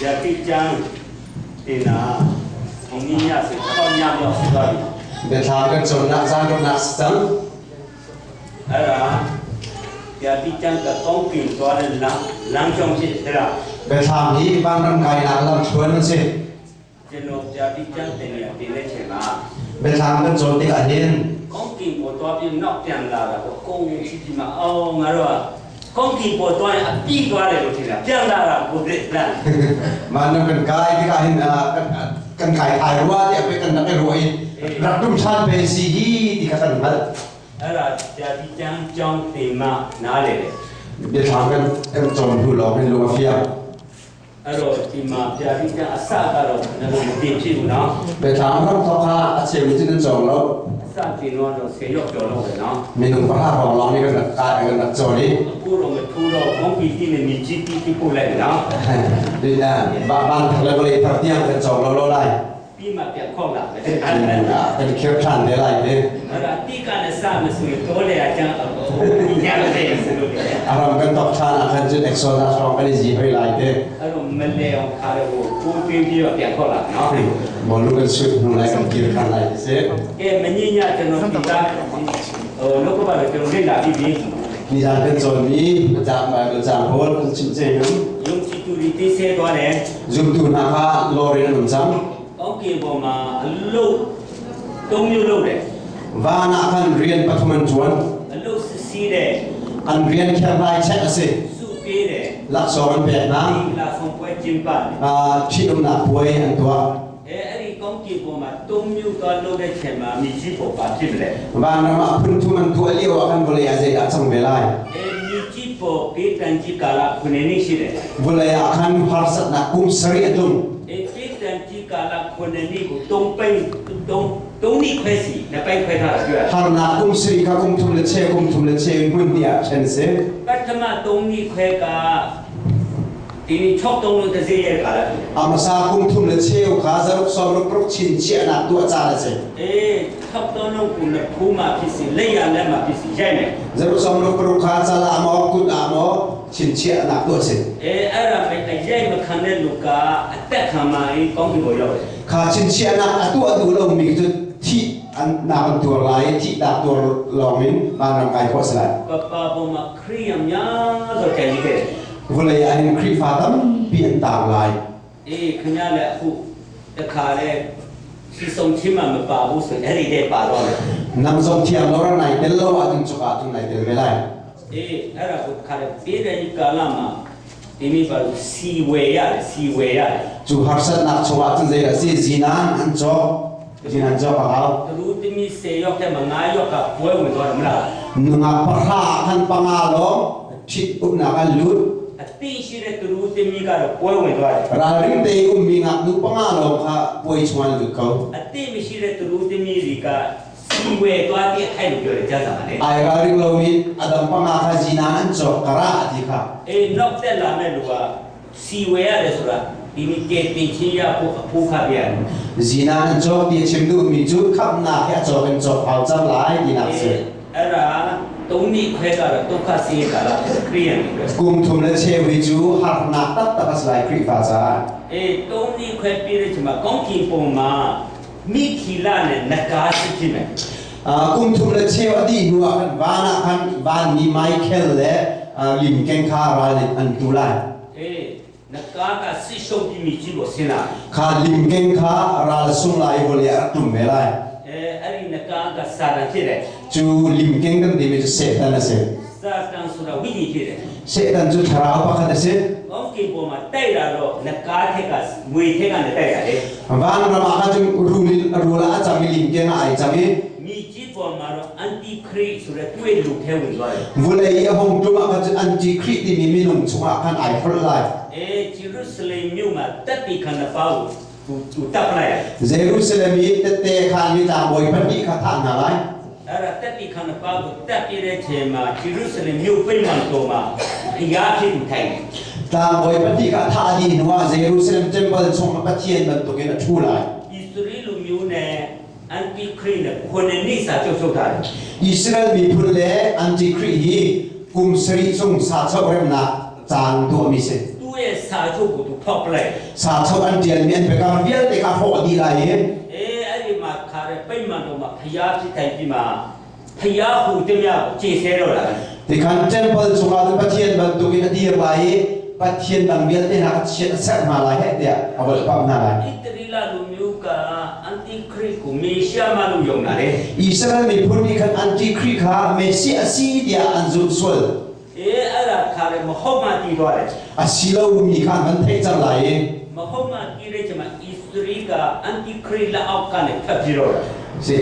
ဗျာတိကျမ်းတင်တာဒီနေ့ညဆို6ညမြောက်ရှိသွားပြီ Biathlam kan cawnnak zaanruahnak si cang. အဲ့ဒါဗျာတိကျမ်းကကောင်းကင်သွားတဲ့လမ်းလမ်းကြောင်းဖြစ်တယ်လား Biathlam hi vanram kainak lamthluan an si. ကျွန်တော်ဗျာတိကျမ်းတင်ရတင်တဲ့ချိန်မှာ Biathlam kan cawn tikah hin ကောင်းကင်ပေါ်သွားပြီးနောက်ပြန်လာတာပေါ့ကုန်းချီပြီးမှအော်ငါတို့ကကောင်းကင်ပေါ်သွားရင်အပြည့်သွားတယ်လို့ထင်တာပြန်လာတာကိုတဲ့လား Vanram kan kai tikah hin kan kai thai rua tiah pei kan rak i ruah i rak tum ṭhan pe si hi ti kha kan hngalh. အဲ့ဒါဗျာတိကျမ်းကြောင်းတင်မှနားလေတယ် Biathlam kan cawn hnu lawng hin lung a fiang. အဲ့တော့ဒီမှာဗျာတိကျမ်းအစကတော့ငါတို့မတင်ဖြစ်ဘူးနော် Biathlam ram thawk kha a cheu nih cun an cawng lo. အစတင်တော့10ရောက်ကျော်တော့ပဲနော် Minung pahra hrawng lawng nih kan rak kai kan rak cawn i အခုတော့မထူတော့ဘုံပီတိနဲ့မြကြီးတီးတီးပို့လိုက်နော် Ban thar le vawlei thar tiang kan cawng lo lo lai. ပြီးမှပြန်ခေါက်လာမယ် Kan khir ṭhan te lai te. အဲ့ဒါတိကနဲ့စမဆိုရင်တော့လေအကျန်းဒီညလည်းဆိုလို့တယ် A ram kan tok ṭhan ah khan cun Exodus hrawng kan i zi hoi lai te. အဲ့တော့မလဲအောင်ခါရကိုကိုတွေးပြီးတော့ပြန်ခေါက်လာနော် Bawlung kan sut hnu lai kan kir ṭhan lai ti si. ကဲမညညကျွန်တော်ဒီသားဟိုလောကဘာလို့ကျွန်တော်လေ့လာပြီးပြီ Nizan kan cawnmi caang Baibal caang pawl kan chimh ce hnu. ယုံကြည်သူတွေသိစေသွားတယ် Zumtu hna kha lawr in an um cang. ကောင်းကင်ပေါ်မှာအလုတ်၃မျိုးလုပ်တယ် Van ah khan rian pathum an ṭuan. အလုတ်စစ်စီးတယ် An rian kherhlai check a si. စုပေးတယ် Laksawng an pek hna. ဒီလာဆောင်ပွဲကျင်းပတယ် Ṭhitumnak puai an tuah. အဲအဲ့ဒီကောင်းကင်ပေါ်မှာ၃မျိုးသွားလုပ်တဲ့ချိန်မှာမိကြီးပေါ်ပါဖြစ်တယ် Vanram ah phun thum an tuah lio ah khan vawlei ah zeidah a cang ve lai? အဲမိကြီးပေါ်ပေးတန်ကြီးကာလခုနှစ်နှစ်ရှိတယ် Vawlei ah khan harsatnak kum sarih a tlung. အဲပေးတန်ကြီးကာလခုနှစ်နှစ်ကို၃ပိုင်း၃၃နှစ်ခွဲစီနှစ်ပိုင်းခွဲထားတာတွေ့ရတယ် Harnak kum sarih kha kum thum le cheu kum thum le cheu in hmun hnih ah ṭhen a si. ပထမ၃နှစ်ခွဲကဒီနေ့6တုံးလို့တစ်စေးရဲ့ကာလဖြစ်တယ် A hmasa kum thum le cheu kha zaruk sawmruk paruk chinchiahnak tuah caan a si. အေး6တုံးလုံးကိုလည်းဖူးမှဖြစ်စီလက်ရလက်မှဖြစ်စီရိုက်မယ် Zaruk sawmruk paruk kha cal ah maw kut ah maw chinchiahnak tuah a si. အဲအဲ့ဒါပဲအရိုက်မခံတဲ့လူကအသက်ခံမှအေးကောင်းကင်ဘုံရောက်တယ် Kha chinchiahnak a tuah duh lomi cu thih an nak an tuar lai i thihnak tuar lawngin vanram kai khawh a si lai. ကပါပေါ်မှာခရိယများဆိုကြံကြီးခဲ့တယ် Vawlei ah hin Khrihfa tampi an taang lai. အေးခင်ဗျားလည်းအခုတခါလဲစီဆုံးချင်းမှမပါဘူးဆိုရင်အဲ့ဒီတည်းပါတော့မယ် Nang zong thiang lo rak nai tel lo ahcun cuka ahcun nai tel ve lai. အေးအဲ့ဒါကိုခါလဲပေးတဲ့ဒီကာလမှာဒီနေ့ပါလို့စီဝယ်ရတယ်စီဝယ်ရတယ် Cu harsatnak chungah cun zeidah a si? Zinan an cawk. Zinan cawk a hau. သူတို့တမီ10ရောက်တဲ့မှာ9ရောက်ကပွဲဝင်သွားတယ်မလား Nungak pahra khan panga lawng ṭhit umnak an lut. အတိရှိတဲ့သူတို့တမီကတော့ပွဲဝင်သွားတယ် Ralring te i ummi ngaknu panga lawng kha puai chung an lut kho. အတိမရှိတဲ့သူတို့တမီတွေကစီဝယ်သွားတဲ့အဲ့လိုပြောတယ်ကြားစားပါလေ Ai ralring lomi a dang panga kha zinan an cawk kara a ti kha. အေးနောက်တက်လာမဲ့လူကစီဝယ်ရတယ်ဆိုတာဒီနေ့ကဲတင်ချင်းရဖို့အဖိုးခပြရတယ် Zinan an cawk ti a chim duhmi cu khamhnak hi a cawk in cawk hau cang lai tinak a si. အဲ့ဒါသုံးနှစ်ခွဲကတော့ဒုက္ခဆင်းရဲကာလခရိယန်တွေ Kum thum le cheu hi cu harnak taktak a si lai Khrihfa caah. အေးသုံးနှစ်ခွဲပြည့်တဲ့ချိန်မှာကောင်းကင်ပုံမှာမိခီလာနဲ့နဂါရှိဖြစ်မယ် Kum thum le cheu a dih hnu ah khan van ah khan vanmi Michael le limkeng kha ral in an tu lai. အေးနဂါကဆစ်ရှုံးပြီးမိကြီးကိုဆင်းလာ Kha limkeng kha ral sung lai vawlei ah rak tlum ve lai. အဲအဲ့ဒီနဂါကစာတန်ဖြစ်တယ် Cu limkeng kan timi cu Satan a si. စာတန်ဆိုတာဝိညာဉ်ဖြစ်တယ် Satan cu thlarau pakhat a si. ကောင်းကင်ပေါ်မှာတိုက်လာတော့နဂါထက်ကငွေထက်ကနေတိုက်တာလေ Van ram ah khan cun rul in rul ah a cang i limkeng ah ai cang i မိကြီးပေါ်မှာတော့အန်တီခရစ်ဆိုတဲ့တွေ့လူထဲဝင်သွားတယ် vulei i a hung tlum ah khan cun anti-Khrih timi minung chungah khan ai hrolh lai. အဲဂျေရုရှလင်မြို့မှာတက်ပြီးခန္ဓာပါကိုသူသူတပ်လိုက်တယ် Jerusalem i tette khanmi tlangbawi pahnih kha thah hna lai. အဲ့ဒါတက်ပြီးခန္ဓာပါကိုတက်ပြီးတဲ့ချိန်မှာဂျေရုရှလင်မြို့ပိတ်မှန်တော်မှာဘုရားဖြစ်သူထိုင်တယ် Tlangbawi pahnih kha thah dih hnuah Jerusalem temple chung ah Pathian bantukin a ṭhu lai. ဣသရေလမျိုးနဲ့အန်တီခရစ်နဲ့ခုနှစ်နှစ်စာချုပ်ချုပ်ထားတယ် Israel miphun le anti-Khrih hi kum sarih chung sa chok remnak caan tuahmi si. သူ သူ့ရဲ့စာချုပ်ကိုသူဖောက်ပလိုက် Sa chok an tial mi an biakam vialte kha hrawh dih lai i အေးအဲ့ဒီမှာခါရပိတ်မှန်တော့မှာဖျားဖြစ်တိုင်းပြီးမှာဖျားဟူတဲ့မြကိုခြေဆဲတော့လာ Tikhan temple chungah cun Pathian bantukin a dir lai i Pathian dang vialte hna kha chiat a serh hna lai heh tiah a volhpamh hna lai. ဣသရေလလူမျိုးကအန်တီခရစ်ကိုမေရှားမလို့ယုံတာလေ Israel miphun nih khan anti-Khrih kha Messiah a si tiah an zumh sual. အေးအဲ့ဒါခါရမဟုတ်မှတည်သွားတယ် A si lomi kha an van theih cang lai i မဟုတ်မှတည်တဲ့ချိန်မှာဣသရေလကအန်တီခရစ်လက်အောက်ကနေဖတ်ပြီးတော့တာ si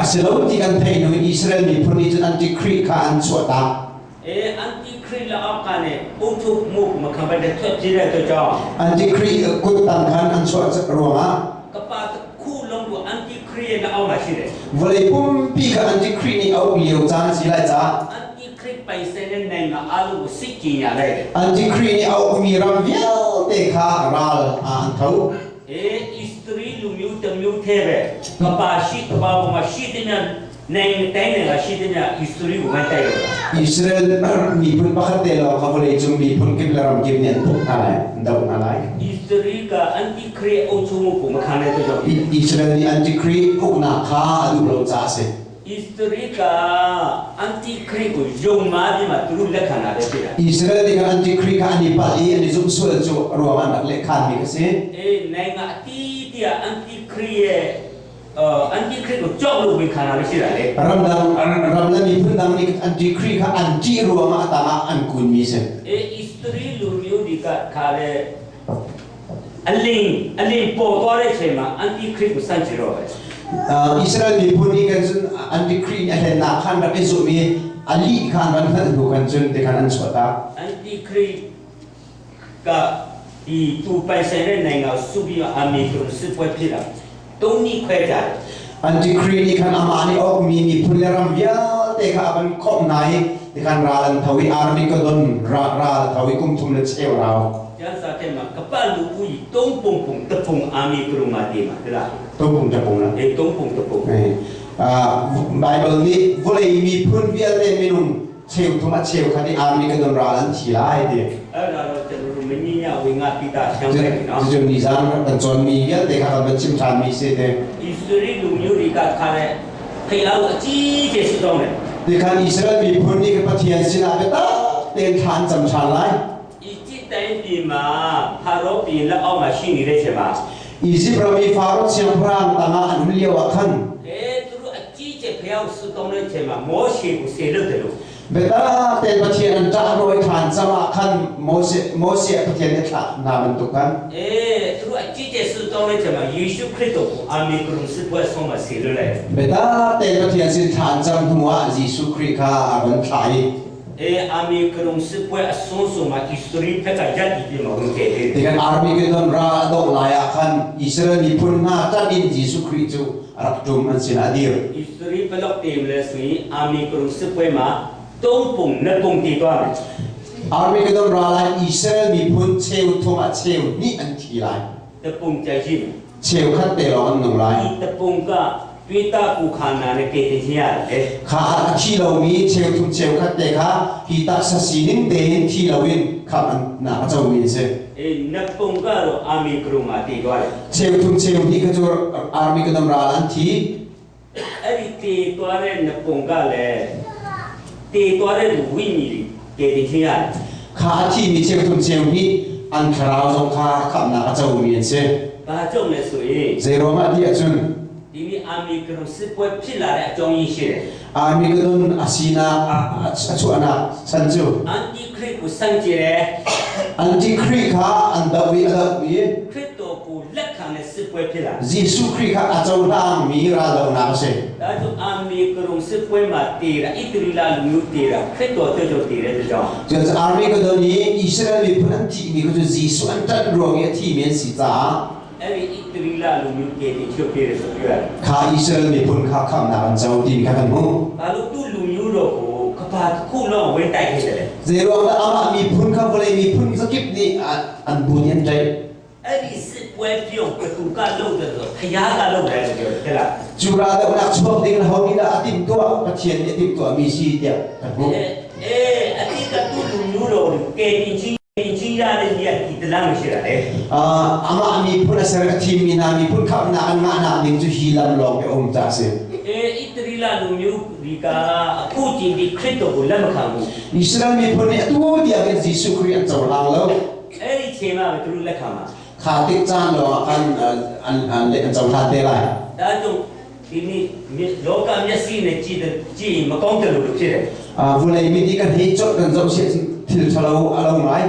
a si lo ti kan theih hnu in Israel miphun nih cun anti-Khrih kha an chuahtak. အေးအန်တီခရစ်လက်အောက်ကနေအုတ်ထုမှုမခံဘဲနဲ့ထွက်ပြေးတဲ့အတွက်ကြောင့် Anti-Khrih kut tang khan an chuah ruangah ကပါတစ်ခုလုံးကိုအန်တီခရစ်ရဲ့လက်အောက်မှာရှိတယ် vawlei pumpi kha anti-Khrih nih a uk lio caan a si lai caah အန်တီခရစ်ပိုင်ဆိုင်တဲ့နိုင်ငံအလုံးကိုစစ်ကြင်ရလိုက်တယ် Anti-Khrih nih a ukmi ram vialte kha ral ah an tho. အေးဣသရေလလူမျိုးတစ်မျိုးတည်းပဲကပါရှိကပါပေါ်မှာရှိတဲ့နိုင်ငံတိုင်းနိုင်ငံရှိတဲ့ဣသရေလကိုမတိုက်တော့ Israel miphun pakhat te lawng kha vawleicung miphun kip le ram kip nih an tuk hna lai, an doh hna lai. ဣသရေလကအန်တီခရစ်အုပ်ချုပ်မှုကိုမခံတဲ့အတွက်ကြောင့် Israel nih Anti-Khrih uknak kha a duh lo caah a si. ဣသရေလကအန်တီခရစ်ကိုယုံမှားပြီးမှသူတို့လက်ခံတာပဲဖြစ်တာ Israel nih khan Anti-Khrih kha an i palh i an i zumh sual cu ruang an rak lehkhanmi a si. အေးနိုင်ငံအတီးတီးအန်တီခရစ်ရဲ့အန်တီခရစ်ကိုကြောက်လို့ဝင်ခံတာပဲရှိတာလေ Ramdang ram le miphun dang nih Anti-Khrih kha an ṭih ruangah a tangah an kunmi a si. အေးဣသရေလလူမျိုးတွေကခါလေအလင်းအလင်းပေါ်သွားတဲ့အချိန်မှာအန်တီခရစ်ကိုစန့်ကျင်တော့ပဲ Israel miphun nih kan cun Anti-Khrih nih a hlennak khan rak i zumh i a lih kha an van hngalh hnu khan cun tikhan an chuahtak. အန်တီခရစ်ကဒီသူပိုင်ဆိုင်တဲ့နိုင်ငံကိုစုပြီးအာမီတို့စစ်ပွဲဖြစ်တာတုံးနိခွဲကြတယ် Anti-Khrih nih khan amah nih awkmi miphun le ram vialte kha a van khawmh hna i tikhan ral an tho i Armageddon ral a tho i kum thum le cheu rau. ကျမ်းစာထဲမှာကပတ်လူဦးကြီးသုံးပုံပုံတပုံအာမီကရုမာတေမှာဟုတ်လား Tupung tapung na. အေးသုံးပုံတပုံ Bible nih vawlei miphun vialte minung cheu thum a cheu khat i Armageddon ral an thi lai ti. အဲ့ဒါတော့ကျွန်တော်တို့မင်းညဝေငါပိတာရှမ်းပဲနော် Cucu nizan kan cawnmi vialte kha kan van chim ṭhanmi si te. ဣသရေလလူမျိုးတွေကခါတဲ့ဖေအောက်အကြီးကျယ်ဆုတောင်းတယ် Tikhan Israel miphun nih Pathian sinah biatak tein thla an cam ṭhan lai. အီဂျစ်တိုင်းပြည်မှာဖာရောပြည်လက်အောက်မှာရှိနေတဲ့အချိန်မှာ Izipt ram i Faro siangpahrang tangah an um lio ah khan အဲသူတို့အကြီးကျယ်ဖေအောက်ဆုတောင်းတဲ့အချိန်မှာမောရှေကိုဆေလွတ်တယ်လို့ biatak tein Pathian an ṭah rawi thla an cam ah khan Moses Moses Pathian nih thlah hna bantuk khan အဲသူတို့အကြီးကျယ်ဆုတောင်းတဲ့အချိန်မှာယေရှုခရစ်တော်ကိုအာမေကရုံစစ်ပွဲဆုံးမှာဆေလွတ်လိုက် biatak tein Pathian sin thla an cam hnu ah Jesuh Khrih kha a van thlah i အဲအာမေကရုံစစ်ပွဲအဆုံးဆုံးမှာဣသရေလဖက်ကရပ်တည်ပြီးမှဝင်ခဲ့တယ် tikhan Armageddon ra a dongh lai ah khan Israel miphun hna ṭanh in Jesuh Khrih cu a rak ṭum an sinah a dir. ဣသရေလဘလောက်တည်မလဲဆိုရင်အာမေကရုံစစ်ပွဲမှာသုံးပုံနှစ်ပုံတည်သွားမယ် Armageddon ral ah Israel miphun cheu thum ah cheu hnih an thi lai. တပုံကြရှိမယ် Cheu khat te lawng an nung lai. ဒီတပုံကတွေ့တာကူခါနာနဲ့ကေတင်ချင်းရတယ် Kha a thi lomi cheu thum cheu khat te kha hi taksa sining tein thi loin khamh an nak a comi an si. အေးနှစ်ပုံကတော့အာမေကရုံမှာတည်သွားတယ် Cheu thum cheu hnih kha cu Armageddon ral an thi. အဲ့ဒီတည်သွားတဲ့နှစ်ပုံကလည်းတည်သွားတဲ့လူဝိညာဉ်ကေတင်ချင်းရတယ် Kha a thimi cheu thum cheu hnih an thlarau zong kha khamhnak a comi an si. ဘာကြောင့်လဲဆိုရင် Zeiruang ah ti ahcun ဒီနေ့အာမေကရုံစစ်ပွဲဖြစ်လာတဲ့အကြောင်းရင်းရှိတယ် Armageddon a sinak a chuahnak chan cu အန်တီခရစ်ကိုစန့်ကျင်တယ် Anti-Khrih kha an doh i a dohmi ခရစ်တော်ကိုလက်ခံတဲ့စစ်ပွဲဖြစ်လာ Jesuh Khrih kha a cohlangmi raldohnak a si. ဒါကြောင့်အာမေကရုံစစ်ပွဲမှာတည်တာဣသရေလလူမျိုးတည်တာခရစ်တော်အတွက်ကြောင့်တည်တဲ့ကြောင့် Cun Armageddon i Israel miphun an thihmi kha cu Jesuh an ṭanh ruang i a thimi an si caah အဲ့ဒီဣသရေလလူမျိုးကေတင်ချုပ်ပြတယ်ဆိုပြရတယ် kha Israel miphun kha khamhnak an co timi kha kan hmuh. ဘာလို့သူ့လူမျိုးတော်ကိုကဘာတစ်ခုလုံးဝင်တိုက်ခဲ့တယ်လဲ Zeiruang dah amah miphun kha vawlei miphun zakip nih an bun i an ṭaih. အဲ့ဒီစစ်ပွဲပြုံးဘသူကလုပ်တယ်ဆိုဖျားကလုပ်တယ်လို့ပြောတယ်ဟဲ့လား Cu raldohnak chuak ding ho nih dah a timhtuah Pathian nih a timhtuahmi si tiah kan hmuh. အဲအဲအတိကသူ့လူမျိုးတော်ကိုကေတင်ချင်းတင်ချင်း လာတဲ့နေရာဒီတလမ်းမရှိတာလေ Amah miphun a ser a thimmi hna miphun khamhnak an ngahnak ding cu hi lam lawng hi a um caah a si. အဲဣသရေလလူမျိုးဒီကအခုချိန်ဒီခရစ်တော်ကိုလက်မခံဘူး Israel miphun nih atu tiang in Jesuh Khrih an cohlang lo. အဲ့ဒီချိန်မှာပဲသူတို့လက်ခံမှာ Kha tik caan lawng ah khan an an an cohlan te lai. ဒါကြောင့်ဒီနေ့လောကမျက်စိနဲ့ကြည့်တဲ့ကြည့်ရင်မကောင်းတယ်လို့ဖြစ်တယ် Vulei mit i kan hei colh kan zoh siah thil ṭhalo a lo ngai.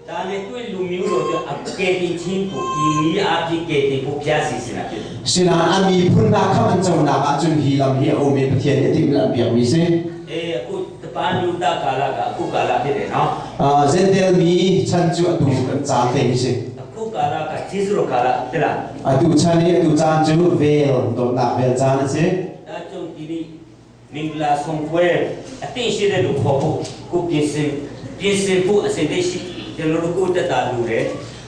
ဒါနဲ့တွေ့လူမျိုးတို့အကယ်တင်ချင်းကိုဒီနည်းအားဖြင့်ကယ်တင်ဖို့ဖျားစီစင်တာဖြစ်တယ် Sinain an miphun hna khamh an conak ahcun hi lam hi a um i Pathian nih a timhlamh piakmi si. အေးအခုတပန်းလူတာကာလကအခုကာလဖြစ်တယ်နော် Jentail mi chan cu atu kan caan te hi si. အခုကာလကဂျေဇုတော်ကာလတဲ့လား Atu chan i atu caan cu vel dawtnak vel caan a si. ဒါကြောင့်ဒီနေ့မင်္ဂလာဆောင်ပွဲအသိရှိတဲ့လူခေါ်ဖို့ကိုပြင်ဆင်ပြင်ဆင်ဖို့အစဉ်တည်းရှိကျွန်တော်တို့ကိုတက်တာလူတယ်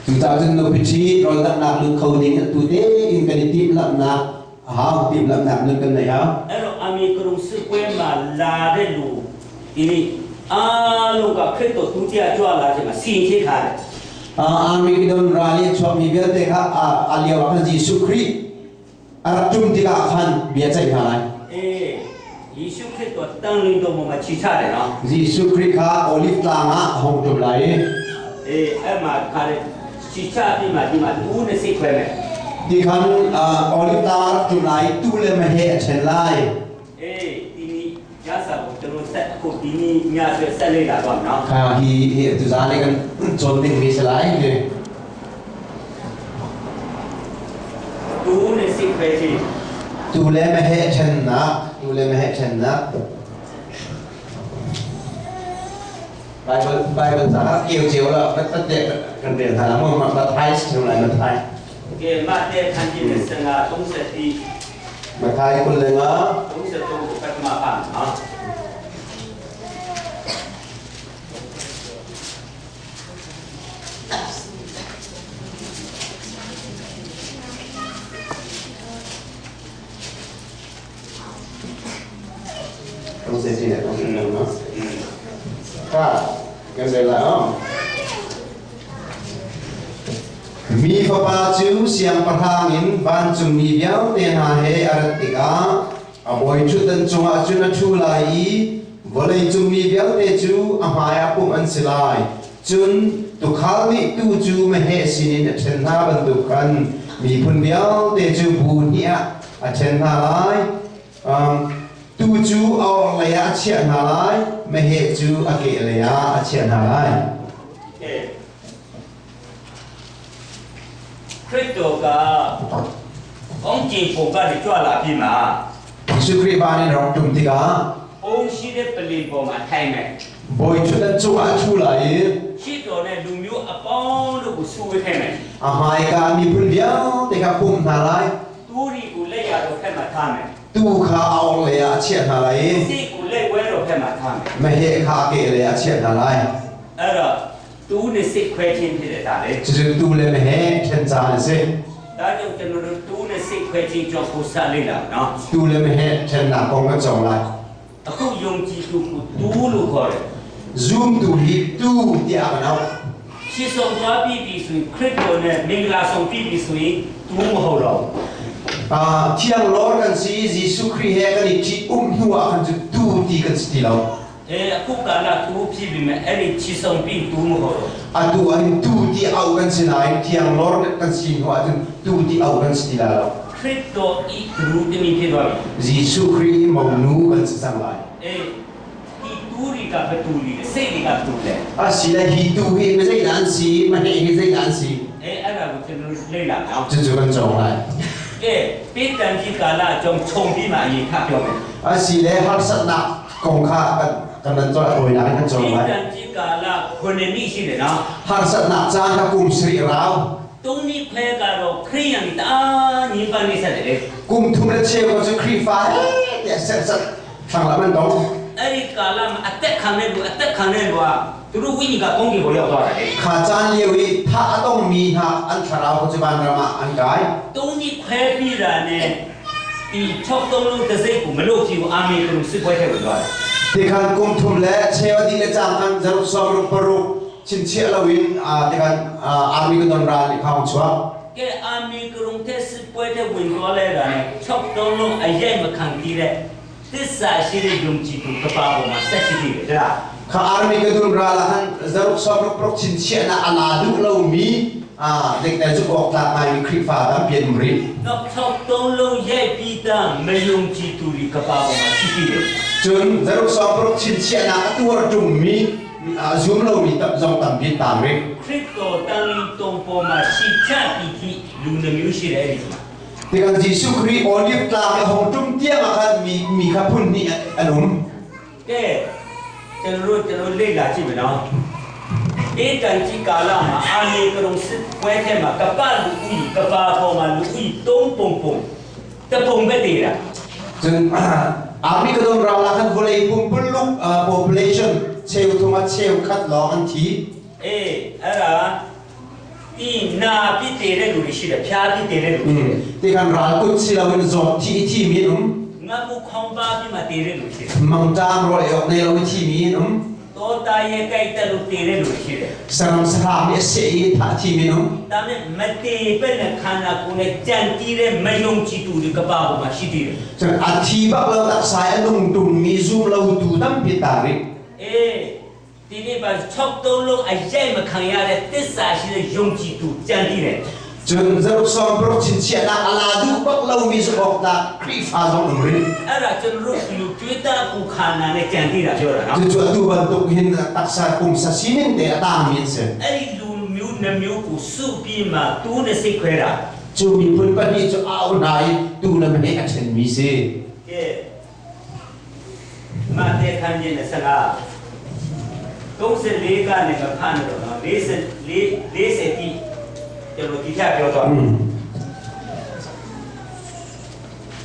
Cucaah cun nupi ṭhi rawldanghnak lut kho ding atu tein kan i timhlamhnak a hau, timhlamhnak nun kan nei hau. အဲ့တော့အမေကရုစစ်ပွဲမှာလာတဲ့လူဒီနေ့အားလုံးကခရစ်တော်ဒုတိယကြွလာခြင်းမှာစီရင်ချင်းခါတယ် Armageddon ral i a chuakmi vialte kha a lio ah khan Jesuh Khrih a rak ṭum tikah khan bia ceih hna lai. အေးယေရှုခရစ်တော်တန်လင်းတော်မှာခြိချတယ်နော် Jesuh Khrih kha Olive tlang ah a hung ṭum lai i အေးအဲ့မှာခါတယ်ခြိချပြီးမှဒီမှာတူးနဲ့စိတ်ခွဲမယ် ti khan Olive tlang ah a rak ṭum lai i tuu le meheh a ṭhen lai. အေးဒီနေ့ရစာကိုကျွန်တော်ဆက်အခုဒီနေ့ညဆက်ဆက်လေးလာတော့နော် Kha hi hi tuzaan i kan cawn dingmi si lai. Hi. တူးနဲ့စိတ်ခွဲခြင်း Tuu le meheh ṭhennak, tuu le meheh ṭhennak. Bible Bible ca kha keu cio la kan kan te kan rel hna la mu ma Mathai si theu lai Mathai. ကဲမဿဲခန်းကြီး25 31 Mathai 25 33ကိုပထမပါနော် 34နဲ့33နော်ခါkan rel lai aw. Mi fapa cu siangpahrang in vancungmi vialte hna he a rat tikah a bawiṭhutdan cungah cun a ṭhu lai i vawleicung mi vialte cu a hmaiah pumh an si lai. Cun tuukhal nih tuu cu meheh sinin a ṭhen hna bantuk khan miphun vialte cu bu hnih ah a ṭhen hna lai. Tuu cu a orhlei ah a chiah hna lai, meheh cu a kehlei ah a chiah hna lai. ကဲခရစ်တော်ကကောင်းကင်ဘုံကနေကြွလာပြီးမှ Jesuh Khrih van in rak ṭum tikah အုံရှိတဲ့ပလင်ပေါ်မှာထိုင်မယ် bawiṭhutdan cungah a ṭhu lai i ရှိတော်နဲ့လူမျိုးအပေါင်းတို့ကိုစုဝေးခဲ့မယ် a hmaika miphun vialte kha pumh hna lai. သူရီကိုလက်ရတော်ဖက်မှာထားမယ် Tuu kha a orhlei ah a chiah hna lai i စိတ်ကိုလက်ဝဲတော်ဖက်မှာထားမယ် meheh kha a kehlei ah a chiah hna lai. အဲ့တော့သူနဲ့စိတ်ခွဲခြင်းဖြစ်တဲ့ဒါလေ Cucu tuu le meheh ṭhen caan a si. ဒါကြောင့်ကျွန်တော်တို့သူနဲ့စိတ်ခွဲခြင်းကြောင့်ကိုစလေးလာနော် Tuu le meheh ṭhennak kong kan cawng lai. အခုယုံကြည်သူကိုတူးလို့ခေါ်တယ် Zumtu hi tuu tiah kan auh. ရှိဆောင်သွားပြီးပြီဆိုရင်ခရစ်တော်နဲ့မင်္ဂလာဆောင်ပြီးပြီဆိုရင်တူးမဟုတ်တော့ Thiang lor kan si Jesuh Khrih he kan i ṭhi-um hnu ah khan cu tuu ti kan si ti lo. အဲအခုကာလတူးဖြစ်ပြီမဲ့အဲ့ဒီချီဆောင်ပြီးတူးမဟုတ်တော့ Atu ahhin tuu ti auh kan si nain thiang lor kan si hnu ahcun tuu ti auh kan si ti lai lo. ခရစ်တော်ဤသူတမီဖြစ်သွားပြီ Jesuh Khrih i monu kan si cang lai. အေးဒီတူးတွေကဘတူလီလေစိတ်တွေကတူးလေ A si le hi tuu hi mizeidah an si, meheh hi zeidah an si? အဲအဲ့ဒါကိုကျွန်တော်တို့လေ့လာအောင် Cucu kan cawng lai. ကဲပေတံကြီးကာလအကြောင်းခြုံပြီးမှအရင်ထပြောမယ် A si le harsatnak kong kha kan nan cawn hawinak in kan cawng ပေ lai. တံကြီးကာလခုနှစ်နှစ်ရှိတယ်နော် Harsatnak caan kha kum sarih rau. သုံးနှစ်ခွဲကတော့ခရိယန်တအားညင်ပန်းနေဆက်တယ်လေ Kum thum le cheu cu Khrihfa he tiah serhsat thlanglamh an dong. အဲ့ဒီကာလမှာအသက်ခံတဲ့လူအသက်ခံတဲ့လူကသူတို့ဝိညာဉ်ကကောင်းကင်ကိုရောက်သွားတယ်လေ Kha caan lio i tha a tongmi hna an thlarau kha cu vanram ah an kai. သုံးနှစ်ခွဲပြီးတာနဲ့ဒီ6သုံးလုံးတစ်စိတ်ကိုမလို့ဖြစ်ဘူးအာမေကရုစစ်ပွဲထဲဝင်သွားတယ် Tikhan kum thum le cheu a dih le cang khan zaruk sawm ruk paruk Chinchiah loin tikan army kan don ral nih kha hung chuak. ကဲအာမီကရုံတဲ့စပွဲတဲ့ဝင်သွားလဲတာနဲ့6တုံးလုံးအရိုက်မခံတီးတဲ့သစ္စာရှိတဲ့ယုံကြည်သူကပါပေါ်မှာဆက်ရှိသေးတယ်တဲ့လား Kha army ka dun ral ah khan zaruk sawmruk paruk chinchiahnak a la duh lomi dek le zumh awk tlak ngaimi Khrihfa tampi an um rih. တော့6တုံးလုံးရိုက်ပြီးသားမယုံကြည်သူတွေကပါပေါ်မှာရှိသေးတယ် Cun zaruk sawmruk chinchiahnak a tuar ṭungmi zum lomi zong tampi an taang rih. ခရစ်တော်တန်လီတုံပေါ်မှာရှိချပြီးသည့်လူနှမျိုးရှိတယ်အဲ့ဒီမှာ Tikah Jesuh Khrih Olive tlang i hung ṭum tiang ah khan mi mi kha phun hnih an um. ကဲကျွန်တော်တို့ကျွန်တော်လေ့လာကြည့်မယ်နော်အေးတန်ကြီးကာလမှာအာနေကရုံစစ်ပွဲထဲမှာကပလူဦကပါပေါ်မှာလူဦသုံးပုံပုံတပုံပဲတည်တာ Cun army ka don ral ah khan vawlei pumpuluk population cheu thum ah cheu khat lawng an thi. အေးအဲ့ဒါဒီနာပြစ်တည်တဲ့လူတွေရှိတယ်ဖြားပြစ်တည်တဲ့လူရှိတယ် Ti khan ral kut si loin zawt thi i thimi an um. ငါမခေါင်းပါပြစ်မှာတည်တဲ့လူရှိတယ် Mangṭam rawl ei awk nei lo i thimi an um. တောတာရဲ့ကြိုက်တဲ့လူတည်တဲ့လူရှိတယ် Saram sahrang nih a seh i thah thimi an um. ဒါပေမဲ့မတည်ပဲနဲ့ခန္ဓာကိုယ်နဲ့ကြံတီးတဲ့မယုံကြည်သူတွေကပါပေါ်မှာရှိသေးတယ် Cun a thi bak lo taksa i a nung ṭungmi zum lo tu tampi taang rih. အေးဒီနေ့ပါ6တုံးလုံးအရိုက်မခံရတဲ့သစ္စာရှိတဲ့ယုံကြည်သူကြံတည်တယ် Cun zaruk sawmparuk chinchiahnak a la duh bak lomi zumh awk tlak Khrihfa zong um rih. အဲ့ဒါကျွန်တော်တို့လူတွေးတာကိုခန္ဓာနဲ့ကြံတည်တာပြောတာနော် Cucu atu bantuk hin taksa pumsa sining te a taangmi an si. အဲ့ဒီလူမျိုးနှမျိုးကိုစုပြီးမှတူးနဲ့စိတ်ခွဲတာ Cu miphun pahnih cu a au hna i tu le meheh a ṭhenmi si. ကဲမတဲ့ခန်းကြီးနဲ့စကား34ကနေမဖတ်နဲ့တော့နော်44 40တိကျွန်တော်ဒီထက်ပြောတော့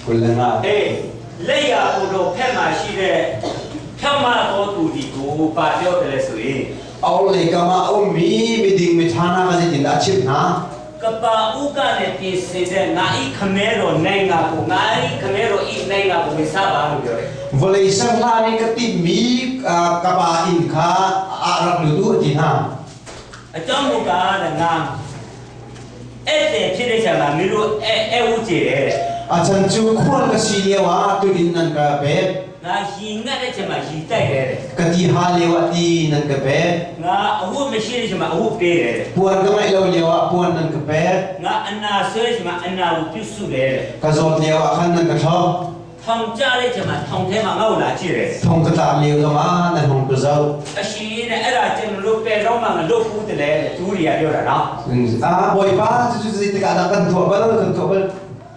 Kul le nga. အေးလက်ရကိုတော့ဖက်မှာရှိတဲ့ဖြောက်မတော်သူဒီကိုပါပြောတယ်လဲဆိုရင် Au le kam ah a ummi miding miṭha hna kha zeitindah a chimh hna? ကပါဥကနဲ့ပြင်ဆင်တဲ့ငါဤခမဲတော်နိုင်ငါကိုငါဤခမဲတော်ဤနိုင်ငါကိုဝင်စားပါလို့ပြောတယ် Vawlei ser hlan i ka timhmi ka pa inn kha a rak lut u a ti hna. အကြောင်းမူကားတဲ့ငါအဲ့တဲ့ဖြစ်တဲ့ချိန်မှာမင်းတို့အဲ့အဲ့ဥကျေတယ်တဲ့ A chan cu khual ka si lio ah tuinn nan ka pek. ငါရီငတ်တဲ့ချိန်မှာရီတိုက်တယ်တဲ့ Ka ti ha lio ah ti nan ka pek. ငါအဝတ်မရှိတဲ့ချိန်မှာအဝတ်ပေးတယ်တဲ့ Puan ka ngeih lo lio ah puan nan ka pek. ငါအနာဆွဲတဲ့ချိန်မှာအနာကိုပြုစုတယ်တဲ့ Ka zawt lio ah khan nan ka thlop. ထောင်ကြတဲ့ချိန်မှာထောင်ထဲမှာငါ့ကိုလာကြည့်တယ် Thong ka tlak lio zong ah nan hung ka zoh. အရှင်တဲ့အဲ့ဒါကျွန်တော်တို့ပဲတော့မှမလွတ်ဘူးတလဲတဲ့သူတွေကပြောတာနော် Ah, Bawipa, cucu zeitik ah dah kan tuah bal, kan tuah bal.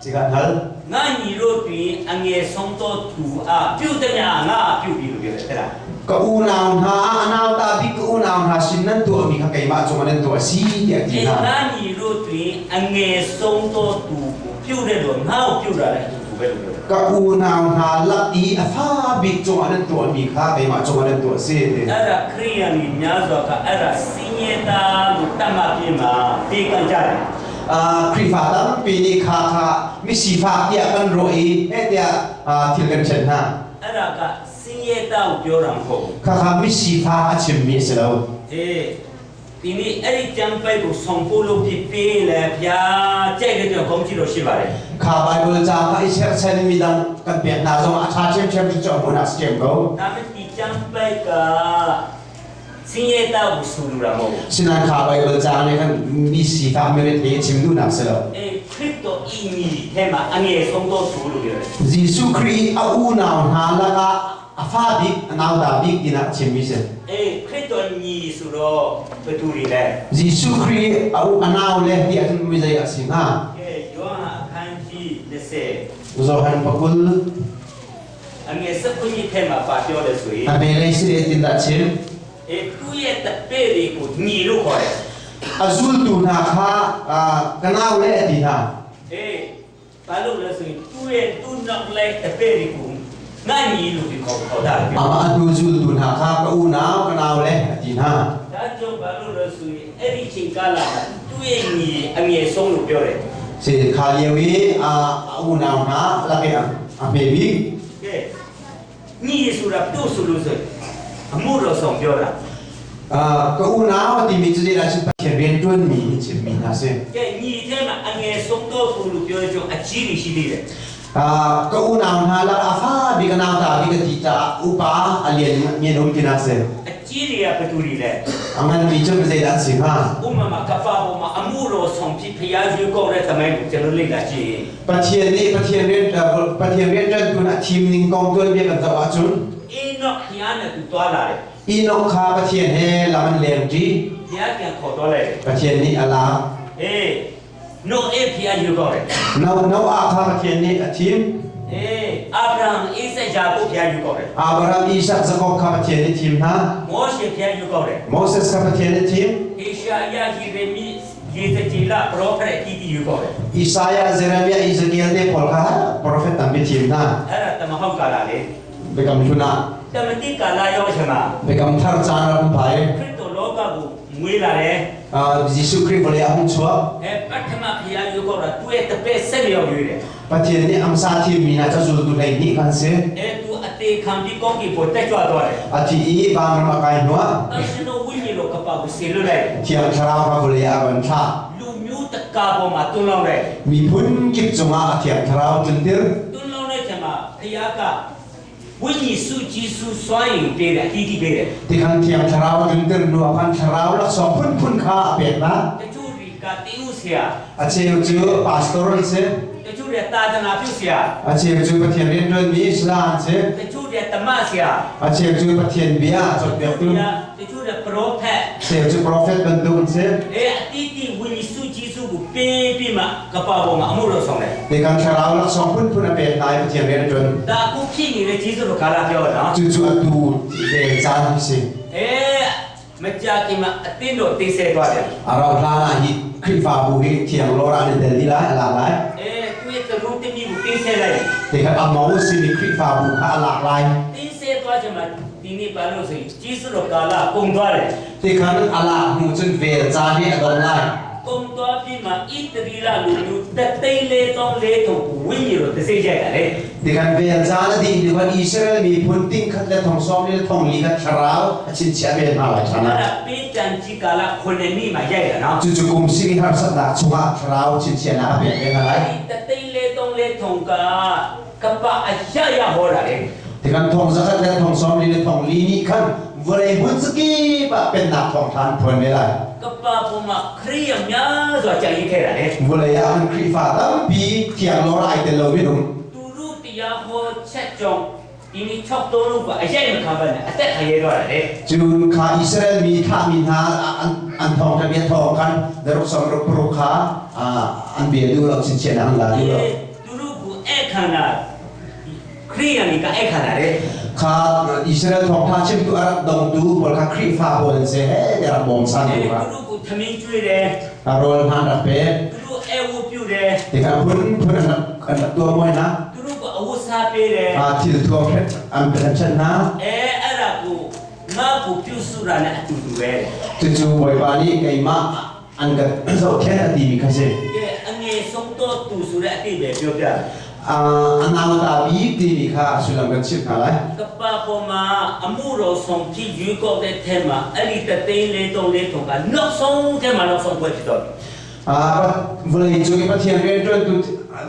Cik kan hal. ငါညီတို့တွင်အငယ်ဆုံးသောသူအားပြုတ်တဲ့ညာငါပြုတ်ပြီလို့ပြောတယ်တဲ့လား Ka unau hna, a nauta bik ka unau hna sin nan tuahmi kha keimah cungah nan tuah a si tiah a ti အေး hna. ငါညီတို့တွင်အငယ်ဆုံးသောသူကိုပြုတ်တဲ့လို့ငါ့ကိုပြုတ်တာလည်းအတူတူပဲလို့ပြောတယ် Ka unau hna lak i a fa bik cungah nan tuahmi kha keimah cungah nan tuah a si ti. အဲ့ဒါခရိယန်ကြီးများစွာကအဲ့ဒါစင်ရတာလို့တတ်မှတ်ပြီးမှပြေကံကြတယ် Ah, Khrihfa tampi nih kha kha misifak tiah kan ruah i heh tiah thil kan ṭhen hna. အဲ့ဒါကစင်ရတာကိုပြောတာမဟုတ်ဘူး Kha kha misifak a chimmi a si lo. အေးဒီနေ့အဲ့ဒီကြံပိုက်ကိုဆောင်ဖို့လို့ပြပေးလေဗျာကြိုက်တဲ့ကြောင့်ကောင်းကြည့်လို့ရှိပါတယ် Kha Bible ca kha i cherchan mi dang kan pek hna zong ah a ṭha ṭhiamṭhiam cu cu a hmun ah si ṭhiam ko. ဒါပေမဲ့ဒီကြံပိုက်ကစင်ရတာကိုဆူလူတာမဟုတ်ဘူး Sinain kha Bible ca nih khan mi sifak mirethei a chim duhnak a si lo. အေးခရစ်တော်ဤညီထဲမှာအငယ်ဆုံးသောသူလို့ပြောတယ် Jesuh Khrih i a unau hna lakah a fa bik, a nauta bik tinak a chimmi si. အေးခရစ်တော်ညီဆိုတော့ဘယ်သူတွေလဲ Jesuh Khrih a u a nau le ti ahcun mi zei a si hnga? ကဲယောဟန်အခန်းကြီး20 Johan pakul အငယ်19ထဲမှာပါပြောတယ်ဆိုရင် a hmelei si le tin dah chim. အေးသူ့ရဲ့တပည့်တွေကိုညီလို့ခေါ်တယ် A zultu hna kha ka nau le a ti hna. အေးဘာလို့လဲဆိုရင်သူ့ရဲ့သူ့နောက်လိုက်တပည့်တွေကိုငါညီလို့ဒီခေါ်ခေါ်တာပြော Amah a hnu zultu hna kha ka unau, ka nau le a ti hna. ဒါကြောင့်ဘာလို့လဲဆိုရင်အဲ့ဒီချိန်ကာလမှာသူ့ရဲ့ညီအငယ်ဆုံးလို့ပြောတယ် Si kha lio i a unau hna lak i a hme bik. ကဲညီဆိုတာပြုတ်ဆိုလို့ဆိုရင်အမှုတော်ဆောင်ပြောတာ Ka unau timi cu zeidah cun Pathian rianṭuanmi in chimmi hna si. ကဲညီထဲမှာအငယ်ဆုံးတော့သူလို့ပြောတဲ့ကြောင့်အကြီးကြီးရှိသေးတယ် Ka unau hna lak a fa bik a nauta bik a ti caah upa a lian ngen um ti na si. အကြီးတွေကဘယ်သူတွေလဲ A nganmi cu zeidah an si hnga? ဥပမာကပ္ပပေါ်မှာအမှုတော်ဆောင်ဖြစ်ဖျားရွေးကောက်တဲ့တမိုင်းကိုကျွန်တော်လေ့လာကြည့်ရင် Pathian nih Pathian rian Pathian rianṭuantu a thim ning kong tuanbia kan zoh ahcun အင်းတော့ဖျားနဲ့သူတွားလာတယ် Enoch kha Pathian he lam an lengṭi. ဖျားပြန်ခေါ်တော့လိုက်တယ် Pathian nih a lak. အေးနိုအေဖျားရွေးကောက်တယ် Noah kha Pathian nih a thim. အေးအာဗြဟံအိသယာကုပ်ဖျားရွေးကောက်တယ် Abraham, Isaac, Jacob kha Pathian nih thim hna. မောရှေဖျားရွေးကောက်တယ် Moses kha Pathian nih thim. ဟေရှာယယေရမိယေဇကျေလပရောဖက်အတီးတီးရွေးကောက်တယ် Isaiah, Jeremiah, Ezekiel te pawl kha profet tampi thim hna. အဲ့ဒါတမဟုတ်ကာလလေ Biakam Hlun ah တမတိကာလရောက်ချင်မှာ Biakam Thar caan rak um phai. ခရစ်တော်လောကကိုမွေးလာတယ် Jesuh Khrih vawlei ah hung chuak. အဲပထမဖျားရွေးကောက်တာသူ့ရဲ့တပည့်ဆက်လျော်ရွေးတယ် Pathian nih amsa thimmi hna cu zultu 12 kan si. အဲသူအသေးခံပြီးကောင်းကင်ပေါ်တက်ကြွသွားတယ် A thi i vanram a kai hnuah တရှင်တော်ဝိညာဉ်တော်ကပ္ပကိုဆေလွတ်လိုက်တယ် Thiang Thlarau kha vawlei ah a van thlah. လူမျိုးတကာပေါ်မှာတွန်းလောင်းတယ် Miphun kip cungah a Thiang Thlarau tluntir. တွန်းလောင်းတဲ့ချိန်မှာဖျားကဝိညာဉ်စုဂျေစုစွမ်းရည်ပေးတယ်အတီးတီးပေးတယ် Tikhan Thiang Thlarau tluntir hnu ah khan Thlarau laksawng phunphun kha a pek hna. တချို့တွေကတင်းဥဆရာ A cheu cu pastor an si. တချို့တွေကတာသနာပြုဆရာ A cheu cu Pathian rianṭuanmi sala an si. တချို့တွေကတမဆရာ A cheu cu Pathian bia cawnpiaktu. တချို့တွေကပရောဖက် Cheu cu profet bantuk an si. အဲအတီးတီးဝိညာဉ်စုဂျေစုကိုပေးပြီးမှကပ္ပပေါ်မှာအမှုတော်ဆောင်တယ် Tikhan Thlarau laksawng phunphun a pek hna i Pathian rian a ṭuan. ဒါအခုဖြစ်နေတဲ့ဂျေစုတော်ကာလပြောတာနော် Cucu atu ve caan hi si. အဲမကြခင်မှာအတင်းတော်သိစေသွားတယ် A rauh hlan ah hi Khrihfabu hi thiang lawr an i tel dih lai, a lak lai. အဲသူ့ရဲ့ကရုတမီကိုသိစေလိုက် Tikhan a mo simi Khrihfabu kha a lak lai. သိစေသွားချင်မှာဒီနေ့ဘာလို့ဆိုရင်ဂျေစုတော်ကာလကုန်သွားတယ် Tikhan a lak hnu cun vel caan hi a dong lai. ကုန်သွားပြီးမှဣတရီလလူမျိုးတသိန်းလေးတောင်းလေးထုံကိုဝိညာဉ်တော်သိစေကြတယ် Tikhan vel caan a dih hnu khan Israel miphun ting khat le thong sawm li le thong li kha thlarau a chinchiah ve hna lai ṭhan အဲ့ ah. ဒါပေးတန်ကြီးကာလခုနှစ်နှစ်မှာရိုက်တာနော် Cucu kum siri harsatnak chungah thlarau chinchiahnak a pek ve hna lai. တသိန်းလေးတောင်းလေးထုံကကပအရရဟောတာလေ Tikhan thong zakhat le thong sawm li le thong li nih khan vawlei hmun zakip ah pennak thawngṭha an phuan ve lai. ကပပေါ်မှာခရိယများစွာကြာရင်ခဲ့တာလေ Vawlei ah khan Khrihfa tampi thiang lawr ai tel lomi an um. သူတို့တရားဟောချက်ကြောင့်ဒီနေ့6တုံးလုံးကအရိုက်မခံပါနဲ့အသက်ခံရတော့တယ်လေ Cun kha Israel mi thahmi hna an thawngṭha bia thawng khan daruk sawmruk paruk kha an bia duh lo, chinchiahnak an la duh lo. သူတို့ကိုအဲ့ခန္ဓာခရိယန်ကအဲ့ခန္ဓာလေ Kha Israel thawngṭha chimtu a rak dongtu pawl kha Khrihfa pawl an si he tiah rak bawmchan သူ tu kha. တို့ကိုသမင်းကျွေးတယ် Rawl hna an rak pek. သူတို့အဲ့ဝပြုတယ် Tikah phunphun an rak tuah mawi hna. သူတို့ကအဝတ်စားပေးတယ် Thil thuam an chanh hna. အဲအဲ့ဒါကိုငါ့ကိုပြုစုတာနဲ့အတူတူပဲ Cucu Bawipa nih keimah an ka zohkhenh a timi kha si. ကဲအငယ်ဆုံးတော့သူဆိုတဲ့အတိတ်ပဲပြောပြ A nauta bik timi kha sullam kan chimh hna lai. ကပ္ပပေါ်မှာအမှုတော်ဆောင်ဖြစ်ရွေးကောက်တဲ့ထဲမှာအဲ့ဒီတသိန်းလေးတုံးလေးထုံကနောက်ဆုံးထဲမှာနောက်ဆုံးပွဲဖြစ်တော့ Vawlei cung i Pathian rianṭuantu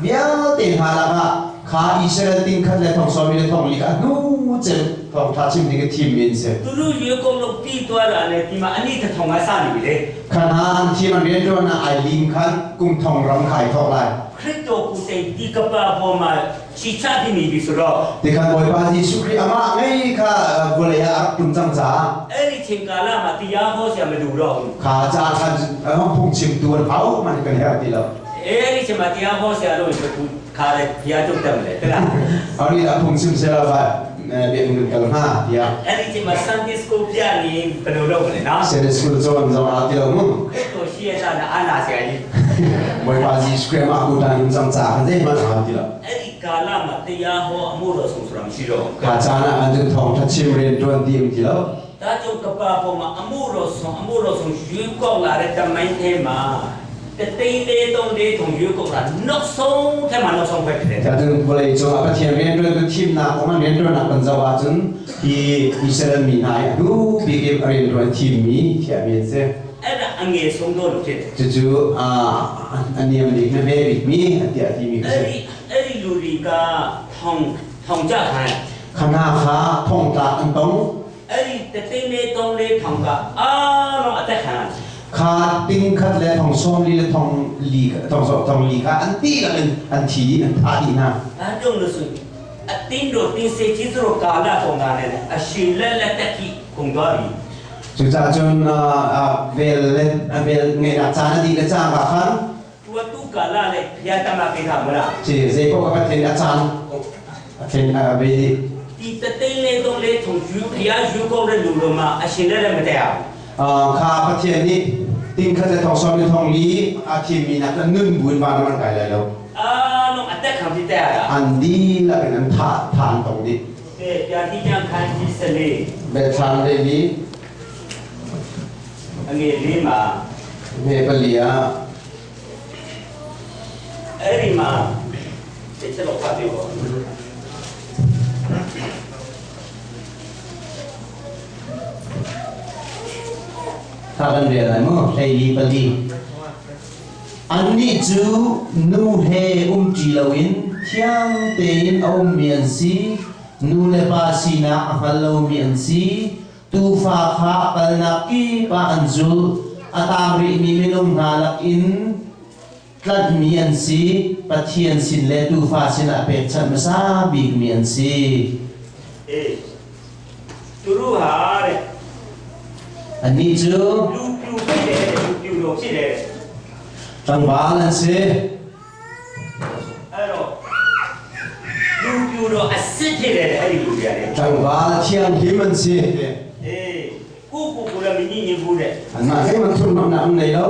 vialte hna lakah kha Israel ting khat le thong sawmi le thong li kha hnu cem thawngṭha chim ding i thimmi an si. သူတို့ရွေးကောက်လို့ပြီးသွားတာနဲ့ဒီမှာအနည်းတစ်ထောင်ကစနေပြီလေ Kha hna an thim an rianṭuan ah ai lim khan kum thong ram kha ai thawk lai. ခရစ်တော်ကိုယ်တိုင်ဒီကပ္ပပေါ်မှာချီချပြီးနေပြီဆိုတော့ Tikhan Bawipa Jesuh Khrih amah ngei kha vawlei ah a rak ṭum cang caah အဲ့ဒီချိန်ကာလမှာတရားဟောဆရာမလိုတော့ဘူး kha caah khan phungchimtu an hau man kan herh ti lo. အဲ့ဒီချိန်မှာတရားဟောဆရာလို့ဆိုခါတယ်ဘုရားကျုပ်တက်မလဲတဲ့လား Aho nih dah phungchim seh la biakinn kan kal hnga tiah. အဲ့ဒီချိန်မှာ Sunday School ပြနေဘယ်လိုလုပ်မလဲနော် Sunday school cawn zong aa ti lo mu. ခရစ်တော်ရှိရတာနဲ့အာနာဆရာကြီး Bawipa Jesuh Khrih amah kutan in cang caah khan zeihmanh aa ti lo. အဲ့ဒီကာလမှာတရားဟောအမှုတော်ဆောင်ဆိုတာမရှိတော့ဘူး Kha caan ah khan cun thawngṭha chim rianṭuan ti um ti lo. ဒါကြောင့်ကပ္ပပေါ်မှာအမှုတော်ဆောင်အမှုတော်ဆောင်ရွေးကောက်လာတဲ့တမိုင်းထဲမှာ တသိန်းလေးသုံးလေးထုံရွေးကောက်တာနောက်ဆုံးထဲမှာနောက်ဆုံးပဲဖြစ်တယ် Cun vawlei cungah Pathian rianṭuantu thimnak kong an rianṭuannak kan zoh ahcun hi Israel mi hna hi a hnu bik in a rianṭuan thimmi thiahmi an si. အဲ့ဒါအငယ်ဆုံးတော့လို့ဖြစ်တယ် Cucu a niam bik na hme bikmi a tiah timi ka အဲ့ si. ဒီအဲ့ဒီလူတွေကထောင်ထောင်ကြခံ Khana kha thongtlak an tong. အဲ့ဒီတသိန်းလေးသုံးလေးထောင်ကအားလုံးအသက်ခံရတယ် Kha ting khat le thong sawm li le thong li thong sawm thong li kha an ti lang in an thi an tha dih hna. ဒါကြောင့်လို့ဆိုအတင်းတို့တင်းစေကြီးတို့ကာလပုံကလည်းအရှင်လက်လက်တက်ကြီးကုန်သွားပြီ Cucaah cun vel le vel ngeihnak caan a dih le cangka khan သူကသူ့ကာလနဲ့ဘုရားတမပေးတာမလား ci zeipaoh ka Pathian nih a caan a thlen a ve dih. ဒီတသိန်းလေးသုံးလေးထုံယူဘုရားယူကောက်တဲ့လူတို့မှာအရှင်လက်လက်မတက်အောင် Kha Pathian nih ting khat le thong sawm le thong li a thimmi nak le nun buin van ah an kai lai lo. အားလုံးအသက်ခံဖြစ်တဲ့ဟာ An dihlak in an thah than tong dih. ကဲဗျာတိကျန်ခန်းကြီးစလေး Biathlam le li အငယ်လေးမှာ me pali ah အဲ့ဒီမှာတစ်ချက်တော့ဖတ်ပြပါ tha kan rel lai mu hlei li pali. Annih cu nu he umṭi loin thiang tein a ummi an si. Nu le pa sinak a hngal lomi an si. Tuufa kha a kalnak kip ah an zulh. A taang rihmi minung hna lakin tlanhmi an si. Pathian sin le Tuufa sinah pekchanh hmasa bikmi an si. အေးသူတို့ဟာတဲ့ Annih cu လူပြူဖြစ်တယ်လူပြူတော်ဖြစ်တယ် tlangval an si. အဲ့တော့လူပြူတော်အစ်စ်ဖြစ်တယ်အဲ့ဒီလူတွေကလေ Tlangval thianghlim an si. အေးကိုကိုကိုလည်းမညင်ညင်ဘူးတဲ့ Anmah zeihmanh thurhnawmhnak an nei lo.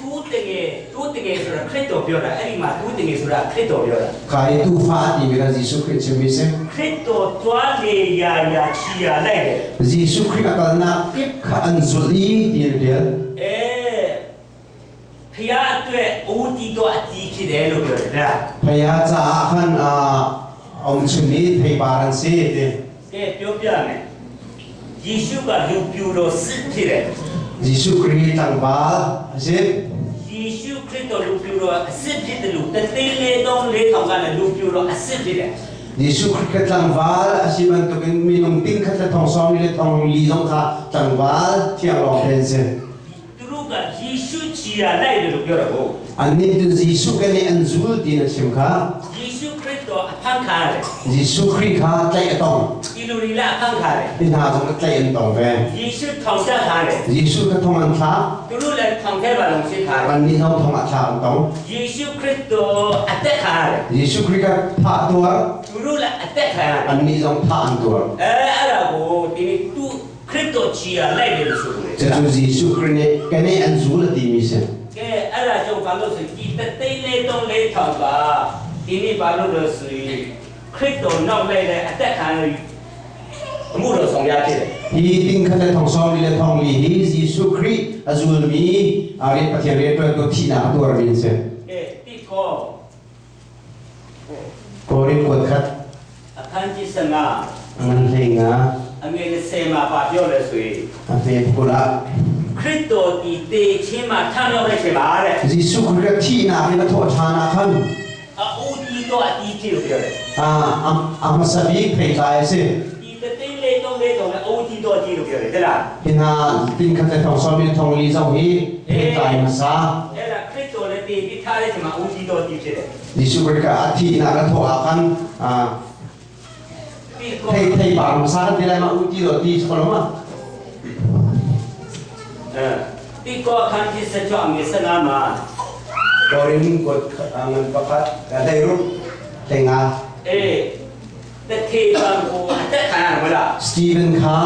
သူတငယ်သူတငယ်ဆိုတာခရစ်တော်ပြောတာအဲ့ဒီမှာသူတငယ်ဆိုတာခရစ်တော်ပြောတာ Kha i Tuufa timi kha Jesuh Khrih chimmi si. ခရစ်တော်တွားလေရာရာချီရာလိုက်တယ် Jesuh Khrih a kalnak kip kha an zulh i ti an rel. အဲဖျားအတွက်အိုးတီတော့အတီးဖြစ်တယ်လို့ပြောတယ်ဗျာ Phaya caah khan a um chun i theipar an si ti. ကဲပြောပြမယ်ယေရှုကလူပြူတော်စစ်ဖြစ်တယ် Jesuh Khrih tlangval a si. ယေရှုခရစ်တော်လူပြူတော်အစစ်ဖြစ်တယ်လို့တသိန်းလေးသုံးလေးထောင်ကလည်းလူပြူတော်အစစ်ဖြစ်တယ် Jesuh Khrih kha tlangval a si bantukin minung ting khat le thong sawm li le thong li zong kha tlangval thiang lawng te an si. သူတို့ကယေရှုချီရလိုက်တယ်လို့ပြောတာဟုတ် Annih cu Jesuh kan nih an zul ti na chim kha. ယေရှုခရစ်တော်အဖန်ခံရတယ် Jesuh Khrih kha tlaih a tong. ဒီလူတွေလည်းအဖန်ခံရတယ် Hi hna zong tlaih an tong ve. ယေရှုထောင်ချခံရတယ် Jesuh kha thong an thlak. သူတို့လည်းထောင်ထဲပါလုံးရှင်းခံရတယ် Annih zong thong a thla an tong. ယေရှုခရစ်တော်အသက်ခံရတယ် Jesuh Khrih kha thah tuar. သူတို့လည်းအသက်ခံရတယ် Annih zong thah an tuar. အဲအဲ့ဒါကိုဒီနေ့သူခရစ်တော်ချီရလိုက်တယ်လို့ဆိုတယ် Cucu Jesuh Khrih nih kan nih an zul a timi si. ကဲအဲ့ဒါကြောင့်ဘာလို့ဆိုဒီတသိန်းလေးသုံးလေးထောင်ကဒီနေ့ဘာလို့လဲဆိုရင်ခရစ်တော်နောက်လိုက်တဲ့အသက်ခံရအမှုတော်ဆောင်ရဖြစ်တယ် Hi ting khat le thong sawm li le thong li hi Jesuh Khrih a zulmi a rian Pathian rianṭuantu thihnak a tuarmi an si. ကဲတိကော Korin kuat khat အခန်းကြီးစငါ a ngan hlei nga အငယ်30မှာပါပြောလဲဆိုရင် a hme kul ah ခရစ်တော်ဒီတေချင်းမှာထမြောက်တဲ့ချိန်မှာတဲ့ Jesuh Khrih kha thihnak in a thawh ṭhan ah khan အူဒီတော့အတီးဖြစ်လို့ပြောတယ် a hmasa bik theitlai a si. ဒီတသိန်းလေးသုံးလေးတောင်လည်းအူဒီတော့အတီးလို့ပြောတယ်တဲ့လား Hi hna ting khat le thong sawm li le thong li zong hi theitlai hmasa. အဲ့ဒါခရစ်တော်လည်းတည်ပြီးထားတဲ့ချိန်မှာအူဒီတော့အတီးဖြစ်တယ် Jesuh Khrih kha a thihnak a thawh ah khan ပြီးကော thei theipar hmasa kan ti lai ma u ti lo ti ko lo ma. အဲဒီကောခန်းကြီးစကြောင်းငယ်စနာမှာ Korin kuat ngan pakhat hlei ruk hlei nga. အေးတထေပံကိုအသက်ခံရမလား Stephen kha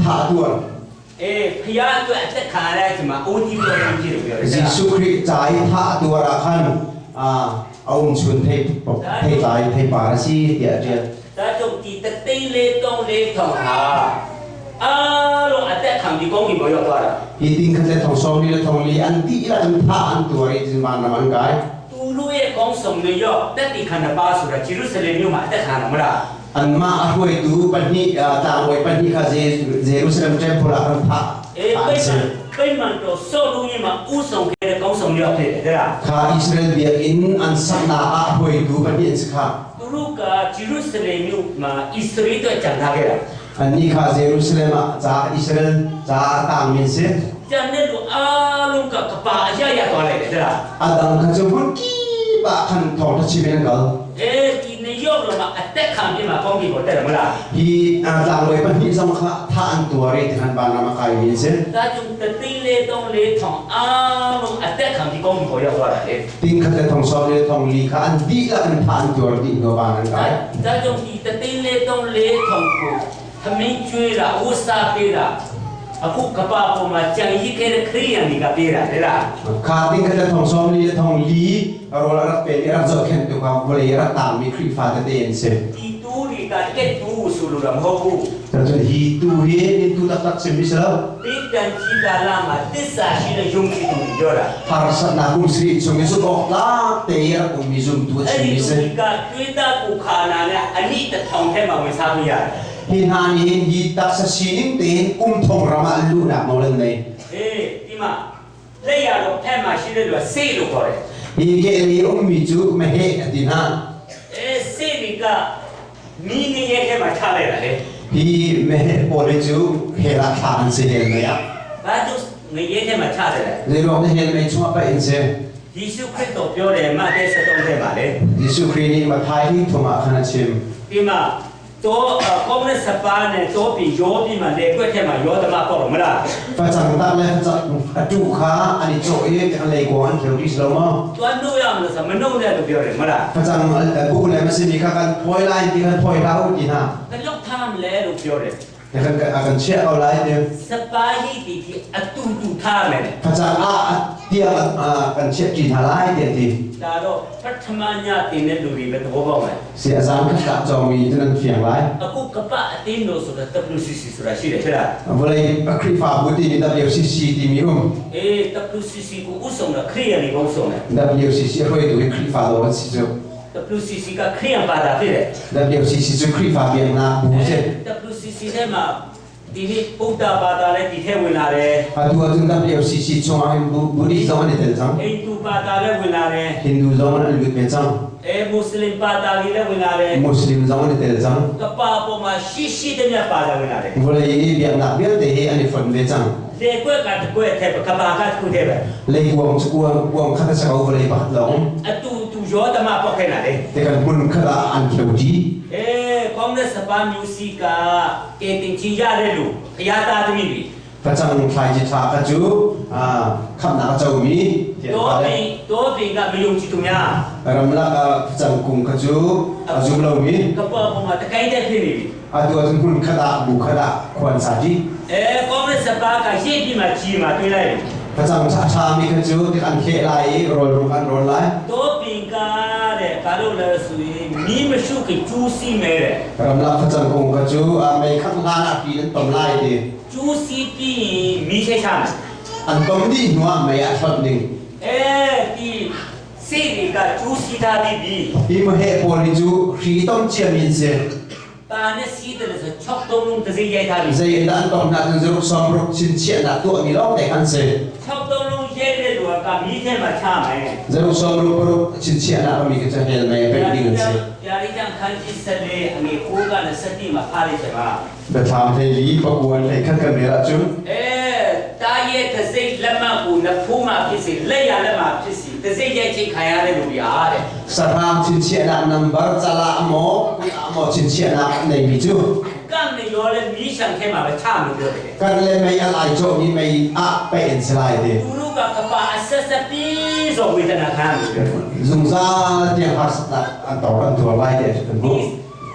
thah tuar. အေးဖျားအတွက်အသက်ခံရတဲ့ချိန်မှာအူဒီတော့အတီးလို့ပြောတယ် Jesuh Khrih ca i thah tuar ah khan a um chun thei theitlai theipar a si tiah a ṭial. ဒါကြောင့်ဒီတသိန်းလေးသုံးလေးထောင်ဟာ အားလုံးအသက်ခံပြီးကောင်းကင်ဘုံရောက်သွားတာ Hi ting khat le thong sawm li le thong li an dihlak in thah an tuar i cun vanram an kai. သူတို့ရဲ့ကောင်းဆောင်တွေရောတက်တီခန္ဓာပါဆိုတာဂျေရုဆလင်မြို့မှာအသက်ခံရမလား Anmah a hruaitu pahnih tlangbawi pahnih kha Jerusalem temple ah khan thah အေး an ပိတ် si. မှန်ပိတ်မှန်တော့ဆော့လူကြီးမှာဥဆောင်ခဲ့တဲ့ကောင်းဆောင်တွေရောက်ဖြစ်တယ်တဲ့လား Kha Israel biakinn an saknak ah hruaitu pahnih an si kha. သူတို့ကဂျေရုဆလင်မြို့မှာဣသရေလအတွက်ကြံထားခဲ့တာ Annih kha Jerusalem ah ca Israel ca a tangmi an si. ကြံတဲ့လူအားလုံးကကပါအရရသွားလိုက်တယ်တဲ့လား A dang kha cu hmun kip ah khan thawngṭha chim in an kal. အဲဒီနေရောက်တော့မှအသက်ခံပြီးမှကောင်းကင်ဘုံတက်တယ်မလား Hi tlangbawi pahnih zong kha thah an tuar i tikhan vanram a kaimi an si. ဒါကြောင့်တသိန်းလေးသုံးလေးထောင်အားလုံးအသက်ခံပြီးကောင်းကင်ဘုံရောက်သွားတာလေ Ting khat le thong sawm li le thong li kha an dihlak in thah an tuar dih hnu van an ဒါ kai. ဒါကြောင့်ဒီတသိန်းလေးသုံးလေးထောင်ကိုသမင်းကျွေးတာဥစားပေးတာအခုကပ္ပပေါ်မှာကြံရစ်ခဲ့တဲ့ခရိယန်တွေကပေးတာလေလား Kha ting khat le thong sawm li le thong li rawl a rak pen i rak zohkhenh tu kha vawlei a rak tangmi Khrihfa tete an si. ဒီတူးတွေကတက်တူးဆိုလို့တော့မဟုတ်ဘူး Cun hi tu hi nin tu taktak chimmi si lo. ပိတန်ကြီးကာလမှာတစ္ဆာရှိတဲ့ယုံကြည်သူတွေပြောတာ Harsatnak kum sarih chung i zumh awk tlak te i rak ummi zumtu a အဲ့ဒီ chimmi လူ si. တွေကတွေးတာကိုခါနာနဲ့အနိတထောင်ထဲမှာဝင်စားလို့ရတယ် Hi hna nih hin hi taksa sining tein kum thong ram ah luhnak nawl an nei. အေးဒီမှာလက်ရတော့ဖက်မှာရှိတဲ့လူကစိတ်လို့ခေါ်တယ် Hi kehlei a ummi cu meheh a ti hna. အဲစိတ်တွေကမိငရဲထဲမှာချလိုက်တာလေ Hi meheh pawl hi cu hell ah thlak an si hell mei ah. ဘာလို့ငရဲထဲမှာချတယ်လဲ Zeiruang dah hell mei chungah paih an si. ယေရှုခရစ်တော်ပြောတယ်မဿဲ73ထဲမှာလေ Jesuh Khrih nih Matthai hi thum ah khan a chim. ဒီမှာတော့ကောမနစပါနဲ့တော့ပြီးယောပြီးမှလေကွက်ထဲမှာယောသမပေါ့လို့မလား Facang tak le facang a tuh kha an i cawh i an leikuang an kheu dih si lo maw? တွန်းလို့ရမလို့ဆိုမနှုတ်နဲ့လို့ပြောတယ်မလား Facang bu le masimi kha kan phawi lai ti khan phawi hlah u ti hna. ဘလောက်ထားမလဲလို့ပြောတယ် Ti khan a kan chiah ko lai ti. စပါးဟိတီဒီအတူတူထားမယ် Facang a tiang kan chiah ṭi hna lai ti a ti. ဒါတော့ပထမညတင်တဲ့လူတွေပဲသဘောပေါက်မယ် Si a zan khat tak cawngmi cu nan fiang lai. အခုကပအတင်းလို့ဆိုတာ WCC ဆိုတာရှိတယ်ဖြစ်လား Vawlei Khrihfabu timi WCC timi um. အေး WCC ကိုဥဆောင်တာခရိယန်တွေဥဆောင်တယ် WCC a hruaitu hi Khrihfa lawng an si cu. WCC ကခရိယန်ဘာသာဖြစ်တယ် WCC cu Khrihfa biaknak bu a si. WCC ထဲမှာဒီနေ့ဗုဒ္ဓဘာသာလည်းဒီထဲဝင်လာတယ် Atu ahcun WCC chungah hin Buddhist zong an i tel cang. ဟိန္ဒူဘာသာလည်းဝင်လာတယ် Hindu zong an lut ve cang. အဲမွတ်စလင်ဘာသာတွေလည်းဝင်လာတယ် Muslim zong an i tel cang. ကပပေါ်မှာရှိရှိတဲ့မြတ်ဘာသာဝင်လာတယ် Vawlei i biaknak vialte hi an i fonh ve cang. လေကွက်ကတကွက်ထဲကဘာကတခုထဲပဲ Leikuang cu kuang kuang khat a si ko vawlei pakhat lawng. အတူတူရောဓမပေါက်ခဲ့တာလေ Tikan hmun khat ah an kheu dih. အဲကောင်းတဲ့စပါမျိုးစီကကေတင်ချင်းရတဲ့လူဖျားသားသမီးတွေ Facang thlaici ṭha kha cu khamhnak a comi ti an တော pa le. ပင်တောပင်ကမယုံကြည်သူများ Ramlak ah facang kung kha cu a zum lomi. ကပပေါ်မှာတကိုင်းတဲ့ဖြစ်နေပြီ Atu ahcun hmun khat ah bu khat ah khua an sa ṭi. အဲကောင်းတဲ့စပါကရှေ့ပြီးမှကြီးမှတွေးလိုက်ပြီ Facang a ṭhami kha cu tik an thleh lai i rawl ruk an rawl lai. တောပင်ကတဲ့ဘာလို့လဲဆိုရင်မီးမရှိကကျူးစီမဲတဲ့ Ramlak facang kung kha cu mei khangh hlan ah pi an tom lai ti. ကျူးစီပြီးရင်မီးရှိချမယ် An tom dih hnu ah mei ah hlonh ding. အဲဒီစိတ်တွေကကျူးစီထားပြီးပြီ Hi meheh pawl hi cu hri tom ciami an si. ပါနဲ့စီးတယ်လို့ဆို6တုံးလုံးတစ်စိရိုက်ထားပြီ Zei in dah an tom hna cun zaruk sawm ruk chinchiahnak tuahmi lawng te khan si. 6တုံးလုံးရိုက်တဲ့လူကမီးထဲမှာချမယ် Zaruk sawm ruk paruk chinchiahnak a mi khi cu hell mei a pek ding an si. ဗျာဒိတံခန်းကြီးဆက်လေးအငေကိုကလည်းစတိမှာဖားလိုက်ချင်ပါ Biathlam hlei li pakuan hlei khat kan rel ahcun အဲတာရဲ့တစ်စိလက်မကိုနဖူးမှာဖြစ်စီလက်ရလက်မှာဖြစ်စီတစ်စိရိုက်ချင်းခံရတဲ့လူတွေအားတဲ့ sahrang chinchiahnak number cala a maw kui ah maw chinchiahnak an neimi cu ကန့်နေရောလဲမီးရှံထဲမှာပဲချမယ်ပြောတယ် kan le mei a lai cawhmi mei ah pei an si lai ti. သူတို့ကကပါအဆက်ဆက်ပြီးဆိုဝေဒနာခံရတယ် Zungzal tiang harsatnak an tor an tuar lai ti kan ဒီ hmuh.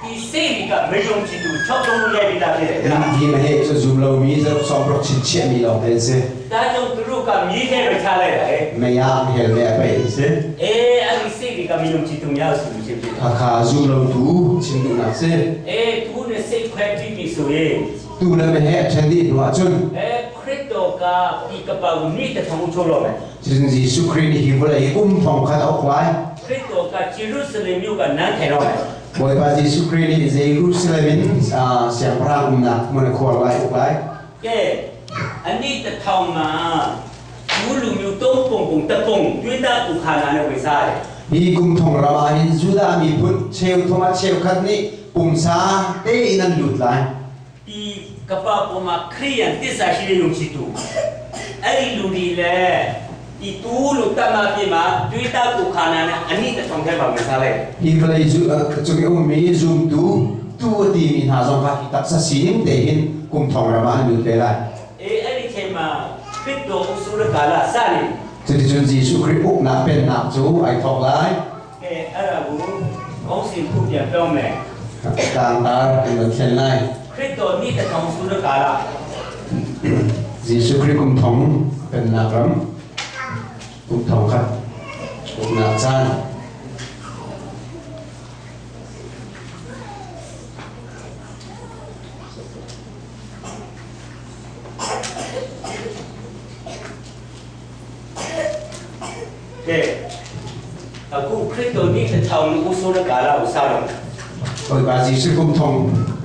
ဒီစိတ်တွေကမယုံကြည်သူ6တုံးလုံးရိုက်ပြီးသားဖြစ်တယ် Hi meheh cu zum lomi zaruk sawm ruk chinchiahmi lawng te an si. ဒါကြောင့်သူတို့ကမီးထဲပဲချလိုက်တာလေ Mei ah hell mei a pei an si. အေးအဲ့ဒီစိတ်တွေကမယုံကြည်သူများဆိုလို့ဖြစ်ဖြစ် Hakha zum lotu chim duhnak si. အေးသူနဲ့စိတ်ခွဲပြီးပြီဆိုရင် Tuu le meheh a ṭhen dih hnu ahcun အဲခရစ်တော်ကဒီကပ္ပကိုနေ့တစ်ထောင်ချုပ်တော့မယ် Cun Jesuh Khrih nih hi vawlei hi kum thong khat a uk lai. ခရစ်တော်ကဂျေရုရှလင်မြို့ကနန်းထိုင်တော့မယ် Bawipa Jesuh Khrih nih Jerusalem in siangpahrang umnak hmun a khuar lai, uk lai. ကဲအနည်းတစ်ထောင်မှာဂျူးလူမျိုးသုံးပုံပုံတစ်ပုံတွေ့တာကိုခါနာနဲ့ဝင်စားတယ် Hi kum thong ram ah hin Judah miphun cheu thum ah cheukhat nih pumsa tein an lut lai. ဒီကပ္ပပေါ်မှာခရိယန်တစ္ဆာရှိတဲ့ယုံကြည်သူအဲ့ဒီလူတွေလည်းဒီတူးလို့တတ်မှပြမှာတွေ့တာကိုခါနာနဲ့အနည်းတစ်ထောင်ထဲမှာဝင်စားလိုက် Hi vawlei cung i ummi zumtu tu a timi hna zong kha hi taksa sining tein kum thong ram ah an lut ve lai. အေးအဲ့ဒီချိန်မှာခရစ်တော်ဥဆိုရကာလစနေ Cuticun Jesuh Khrih uknak pennak cu ai thawk lai. ကဲအဲ့ဒါကိုခေါင်းစဉ်ခုပြန်ပြောမယ် Tlangtar kan van thlen lai. ခရစ်တော်နေ့တစ်ထောင်ဆိုတဲ့ကာလ Jesuh Khrih kum thong pennak ram kum thong khat uknak caan. ကဲအခုခရစ်တော်နေ့တစ်ထောင်ဥဆိုတဲ့ကာလကိုစတော့ Bawipa Jesuh kum thong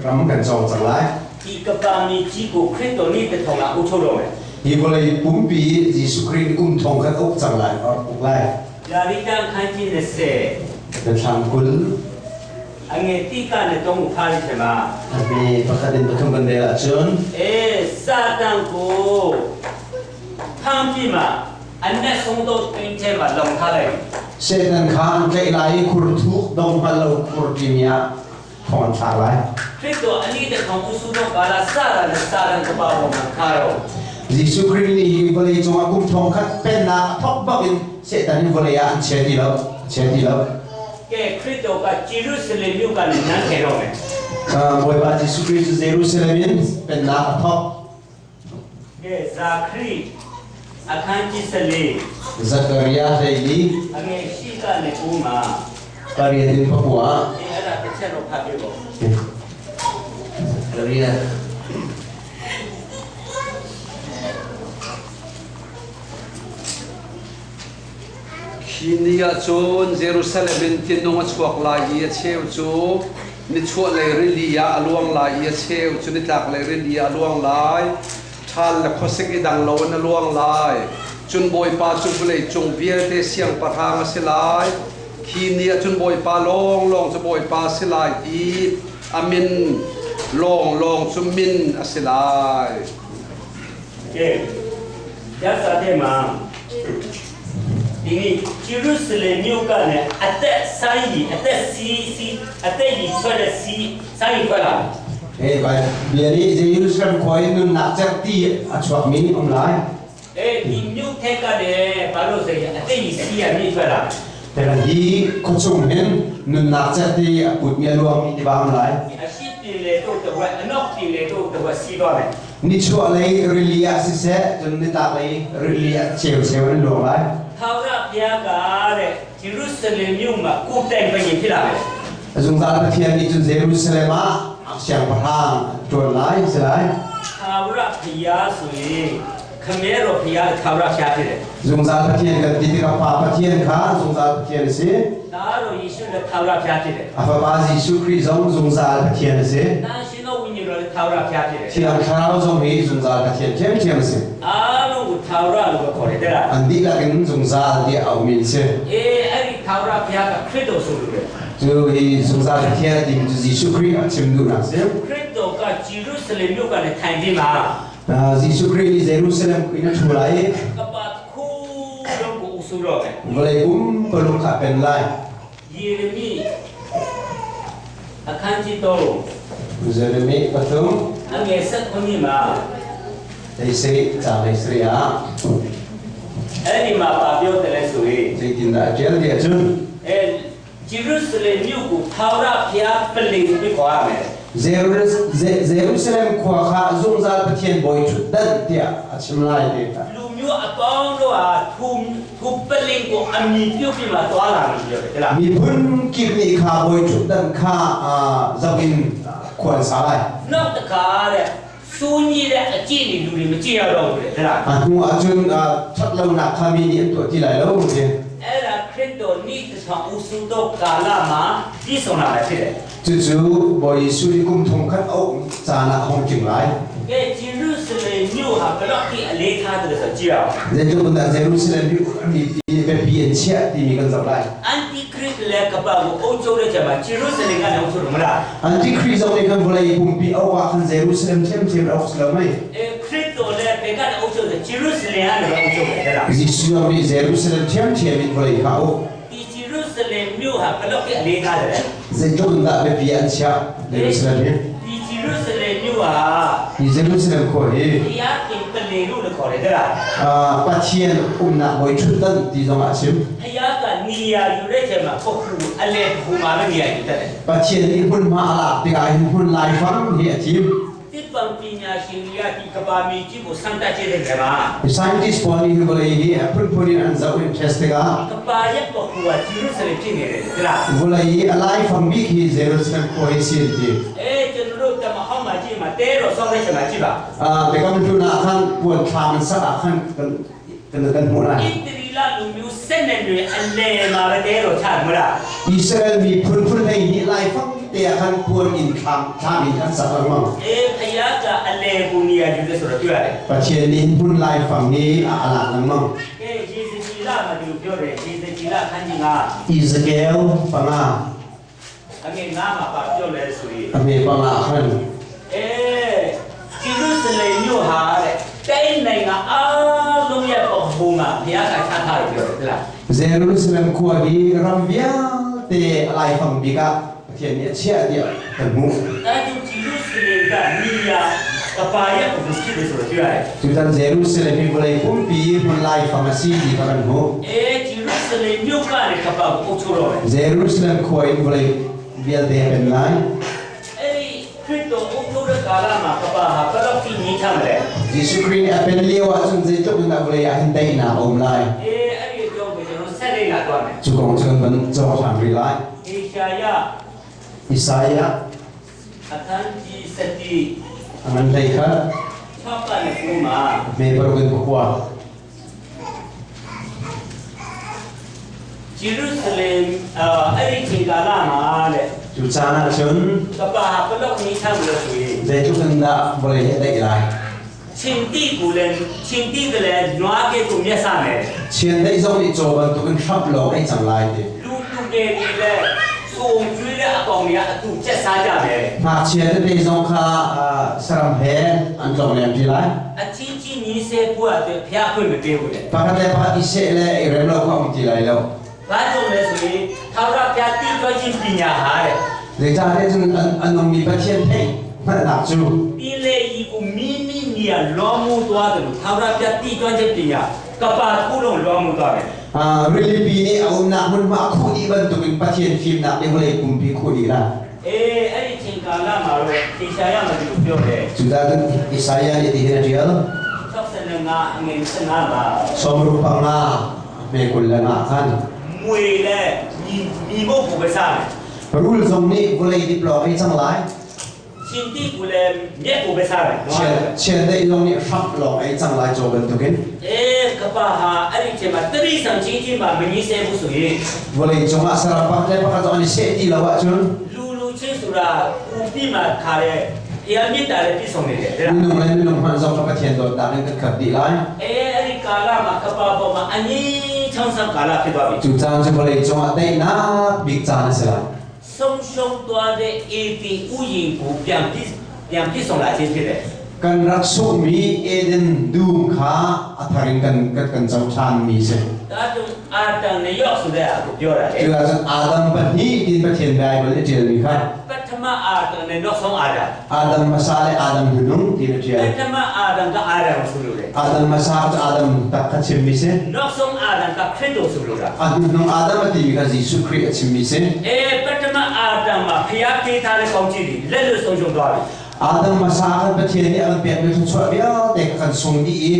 ram kan cawng cang lai. ဒီကပါမီကြီးကိုခရစ်တော်နေ့တစ်ထောင်ကဥချုပ်တော့မယ် Hi vawlei pumpi Jesuh Khrih kum thong khat uk cang lai, or uk lai. ယာရိတန်ခန်းကြီး20 Biathlam 20 အငယ်တိကနဲ့တုံးကိုဖားလိုက်ချင်ပါ Abi pakhat in pathum kan rel ahcun အေးစာတန်ကိုဖမ်းပြီးမှအနက်ဆုံးတော့တွင်းထဲမှာလုံထားလိုက် Satan kha an tlaih lai i khur thuk dong hngal lo khur timi ah thong an thlak lai. ခရစ်တော်အနည်းတစ်ခေါင်ဥစုတော့ကာလစတာနဲ့စာတန်ကပါပေါ်မှာခါတော့ Jesuh Khrih nih hi vawlei cungah kum thong khat pennak a thawk bak in Satan hi vawlei ah an chia ti lo. Chia ti lo. ကဲခရစ်တော်ကဂျေရုရှလင်မြို့ကနေနန်းထိုင်တော့မယ် Bawipa Jesuh Khrih cu Jerusalem in pennak a thawk. ကဲဇာခရီအခန်းကြီး14 Zakariah 14 အငယ်ရှိကနေဦးမှာ pariat in pakua. ဒီအဲ့ဒါတစ်ချက်တော့ဖတ်ပြပေါ့ Zakariah Khi ni ah cun Jerusalem in tinung a chuak lai i a cheu cu nichuahlei rili ah a luang lai i a cheu cu nitlaklei rili ah a luang lai. Ṭhal le khuasik i dang loin a luang lai. Cun Bawipa cu vawleicung vialte siangpahrang a si lai. Khi ni ah cun Bawipa lawnglawng cu Bawipa a si lai i a min lawnglawng cu min a si lai. ကဲရသတဲ့မှာဒီနေ့ဂျေရုရှလင်မြို့ကနေအသက်ဆိုင်ကြီးအသက်စီစီအသက်ကြီးထွက်တဲ့စီဆိုင်ကြီးထွက်လာ Eh, bai bia nih Jerusalem khua in nunnak cerhti a chuakmi um lai. အဲဒီမြို့ထက်ကလည်းဘာလို့ဆိုရင်အသက်ကြီးစီရမြင့်ထွက်လာ Hi khuachung hin nunnak cerhti a putmi a luangmi tiva um lai. အရှိတင်လေတော့တဝက်အနောက်တင်လေတော့တဝက်စီသွားမယ် Nichuahlei rili ah siseh, cun nitlaklei rili ah cheu in luang lai. ထာဝရဘုရားကတဲ့ဂျေရုရှလင်မြို့မှာကိုယ်တိုင်ပြင်ဖြစ်လာမယ် Zungzal Pathian nih cun Jerusalem ah siangpahrang ṭuan lai si lai. ထာဝရဘုရားဆိုရင်ခမဲတော်ဘုရားထာဝရဘုရားဖြစ်တယ် Zungzal Pathian kan ti tikah Pa Pathian kha zungzal Pathian a si. ဒါတော့ယေရှုလည်းထာဝရဘုရားဖြစ်တယ် A Fapa Jesuh Khrih zong zungzal Pathian a si. နာရှင်တော်ဝိညာဉ်တော်လည်းထာဝရဘုရားဖြစ်တယ် Thiang Thlarau zong hi zungzal Pathian ṭhiamṭhiam a si. အားလုံးကိုထာဝရလို့ပဲခေါ်တယ်တဲ့လား An dihlak in zungzal tiah aumi an si. အေးအဲ့ဒီထာဝရဘုရားကခရစ်တော်ဆိုလို့ပဲ Cu hi zungzal Pathian a timi cu Jesuh Khrih a chim duhnak a si. ခရစ်တော်ကဂျေရုရှလင်မြို့ကနေထိုင်ပြီးမှာ Jesuh Khrih nih Jerusalem in a ṭhu lai i ကပတ်ခုလုံးကိုဥဆူတော့မယ် vawlei pumpaluk kha a pen lai. ယေရမိအခန်းကြီးတော့ Jeremiah pathum အငယ်ဆက်ခုနှစ်မှာ hleisarih caang 17 ah အဲ့ဒီမှာပါပြောတယ်လဲဆိုရင် zeitindah a ṭial ti ahcun အဲဂျေရုရှလင်မြို့ကိုထာဝရဘုရားပလင်ပြီးခေါ်ရမယ် Jerusalem khua kha zungzal Pathian bawi ṭhutdan tiah a chim lai ti kha. လူမျိုးအပေါင်းတို့ဟာသူသူပလင်ကိုအမိပြုတ်ပြီးမှသွားလာတယ်ပြောတယ်ဟဲ့လား Miphun kip nih kha bawi ṭhutdan kha zoh in khua an sa lai. နောက်တခါတဲ့ ဆိုးညစ်တဲ့အကျင့်တွေလူတွေမကျင့်ရတော့ဘူးလေဟဲ့လား A hnu ahcun ṭhatlonak kha mi nih an tuah ti lai lo ti. အဲ့ဒါခရစ်တော်နေ့တစ်ထောင်ဦးဆုံးသောကာလမှာပြည့်စုံလာမှာဖြစ်တယ် Cucu Bawi Jesuh nih kum thong khat a uk caan ah a hung tling lai. ကဲဂျေရုဆလင်မြို့ဟာဘယ်လောက်ထိအလေးထားတယ်ဆိုတော့ကြည့်အောင် Zeitluk in dah Jerusalem hi mi biapi an chiah timi kan zoh lai. အန်တီခရစ်လည်းကပ္ပကိုအုပ်ချုပ်တဲ့ချိန်မှာဂျေရုဆလင်ကနေအုပ်ချုပ်တယ်မလား Antichrist zong nih khan vawlei pumpi a uk ah khan Jerusalem ṭhiamṭhiam a uk si lo mei? အဲခရစ်တော်လည်းဘယ်ကနေအုပ်ချုပ်တယ်ဂျေရုဆလင်ကနေပဲအုပ်ချုပ်တယ်ဟဲ့လား Jesuh zong nih Jerusalem ṭhiamṭhiam in vawlei kha a uk. ဒီဂျေရုဆလင်မြို့ဟာဘယ်လောက်ထိအလေးထားတယ်လဲ Zeitluk in dah biapi an chiah Jerusalem hi? ဒီဂျေရုဆလင်မြို့ဟာ Hi Jerusalem khua hi ဘုရားခင်ပလင်လို့လည်းခေါ်တယ်တဲ့လား Pathian umnak bawi ṭhutdan ti zong ah a chim. ဘုရားကနေရာယူတဲ့ချိန်မှာပခုအလဲပခုမှာပဲနေရာယူတတ်တယ် Pathian nih hmunhma a lak tikah hin hmun laifang hi a thim. တိပံပညာရှင်တွေကဒီကဘာမီကြီးကိုစမ်းသပ်ကြည့်တဲ့နေရာမှာ Scientist pawl nih hi vawlei hi a phunphun in an zoh in test tikah ကဘာရဲ့ပခုကဂျေရုဆလင်ဖြစ်နေတယ်တဲ့လား vawlei i a laifang bik hi Jerusalem khua hi si an ti. အဲကျွန်တော်တို့တမဟောင်းမှာကြည့်မှာတဲတော်ဆောင်းတဲ့ချိန်မှာကြည့်ပါ Biakam hlun ah khan puan thlam an sak ah khan kan kan kan hmuh lai. ဣသရေလလူမျိုးစက်နဲ့တွေအလဲမှာပဲတဲတော်ချတယ်မလား Israel miphun phun hlei hnih laifang te ah khan puan in thlam thlam in an sak lengmang. အဲဖယားကအလဲပူနေရာယူတဲ့ဆိုတော့တွေ့ရတယ် Pathian nih hmun laifang hi a alak lengmang. ကဲယေဇကျေလမှာဒီလိုပြောတယ်ယေဇကျေလခန်းကြီးက Ezekiel panga အငယ်ငါမှာပါပြောလဲဆိုရင် a hme panga khan အဲဂျေရုဆလင်မြို့ဟာတဲ့တိုင်းနိုင်ငံအားလုံးရဲ့ပဟိုမှာဘုရားကချထားတယ်ပြောတယ်ဟုတ်လား Jerusalem khua hi ram vialte a laifang bik ah Pathian nih a chiah tiah kan hmuh. ဒါကြောင့်ဂျေရုဆလင်ကနေရာကပါရဲ့ဘုဖြစ်တယ်ဆိုတော့တွေ့ရတယ် Tutan Jerusalem hi vawlei pumpi hmun laifang a si ti kha kan hmuh. အဲဂျေရုဆလင်မြို့ကနေကပါကိုအုပ်ချုပ်တော့မယ် Jerusalem khua in vawlei vialte a pen lai. အဲ့ဒီခရစ်တော်အုပ်ချုပ်တဲ့ကာလမှာကပါဟာဘယ်လောက်ကြီးငြိမ်းချမ်းမလဲ Jesuh Khrih nih a pen lio ahcun zeitluk in dah vawlei ah hin daihnak a um lai. အေးအဲ့ဒီအကြောင်းကိုကျွန်တော်ဆက်လေ့လာသွားမယ် Cu kong cu kan van cawk ṭhan rih lai. ဟေရှာယ Isaiah အခန်းကြီး7 a ngan hlei khat 6ကနေ9မှာ me paruk in pakua. ဂျေရုဆလင်အဲ့ဒီချိန်ကာလမှာတဲ့ Cu caan ahcun ကပါဟာဘယ်လောက်ငြိမ်းချမ်းမလဲဆိုရင် zeitluk in dah vawlei hi a daih lai. ချင်းတိကူလည်းချင်းတိကလည်းနွားကဲကိုမျက်စမယ် Chiandeih zong nih caw bantukin hramh lawng ei cang lai ti. လူတူတွေလည်းစုံကျွေးတဲ့အကောင်တွေကအတူချက်စားကြမယ် Ngakchia tete zong kha saram he an tlong lem ṭi lai. အချင်းချင်းညီးဆဲဖို့အတွက်ဖျားခွင့်မပေးဘူးလေ Pakhat le pakhat i seh le i rem lo kha um ti lai lo. ။ဘာကြောင့်လဲဆိုရင်ထာဝရဘုရားတည်ကြွခြင်းပညာဟာတဲ့ Zeicahtiah cun an nungmi Pathian theih hngalhnak cu ပင်လေဤကိုမိမိနေရာလွှမ်းမိုးသွားတယ်လို့ထာဝရဘုရားတည်ကြွခြင်းပညာကပါတစ်ခုလုံးလွှမ်းမိုးသွားတယ် rilipi nih a umnak hmunhma a khuh dih bantukin Pathian fimnak nih vawlei pumpi khuh dih lai. ။အေးအဲ့ဒီချိန်ကာလမှာတော့ထေရှာယမှာဒီလိုပြောတယ် Cucaah cun Isaiah nih tihin a ṭial. ။65အငယ်15မှာ Sawmruk panga me kul le nga khan. မွေလဲညီညီမုတ်ကိုပဲစားမယ် Rul zong nih vawlei dip lawng ei cang lai. ။ရှင်တိကလည်းမြက်ကိုပဲစားမယ်နော် Chiandeih zong nih hramh lawng ei cang lai caw bantukin. ။အေးကပါဟာအဲ့ဒီချိန်မှာတတိဆံချင်းချင်းမှာမငင်းဆဲဘူးဆိုရင် Vawlei cungah saram pakhat le pakhat zong an i seh ti lo ahcun လူလူချင်းဆိုတာကိုပြမှာခါတဲ့တရားမေတ္တာနဲ့ပြည့်စုံနေတယ်တဲ့လား minung le minung hmanh zong kha Pathian dawtnak in kan khat dih lai. အဲအဲ့ဒီကာလမှာကပါပေါ်မှာအငင်းချောင်းဆောင်ကာလဖြစ်သွားပြီ Cu caan cu vawlei cungah daihnak bik caan a si lai. ဆုံးရှုံးသွားတဲ့အေဒီဥယျင်ကိုပြန်ပြည့်ပြန်ပြည့်စုံလာခြင်းဖြစ်တယ် Kan rak sunghmi Eden dum kha a thar in kan kan kan co ṭhanmi si. ဒါကြောင့်အာတန်နဲ့ယော့ဆိုတဲ့အကိုပြောတာလေ Cu ahcun Adam pahnih tiin Pathian Baibal i ṭialmi kha ပထမအာတန်နဲ့နောက်ဆုံးအာတန် Adam hmasa le Adam hnunung tiin a ပ ṭial. ထမအာတန်ကအာတန်ကိုဆိုလို့လေ Adam hmasa cu Adam tak kha chimmi si. နောက်ဆုံးအာတန်ကခရစ်တော်ဆိုလို့တာ A hnunung Adam a timi kha Jesuh Khrih a chimmi si. အဲပထမအာတန်မှာဖျားပေးထားတဲ့ကောင်းချီးတွေလက်လွတ်ဆုံးရှုံးသွားပြီ Adam hmasa khan Pathian nih a kan pekmi thluachuah vialte kha kan sung dih i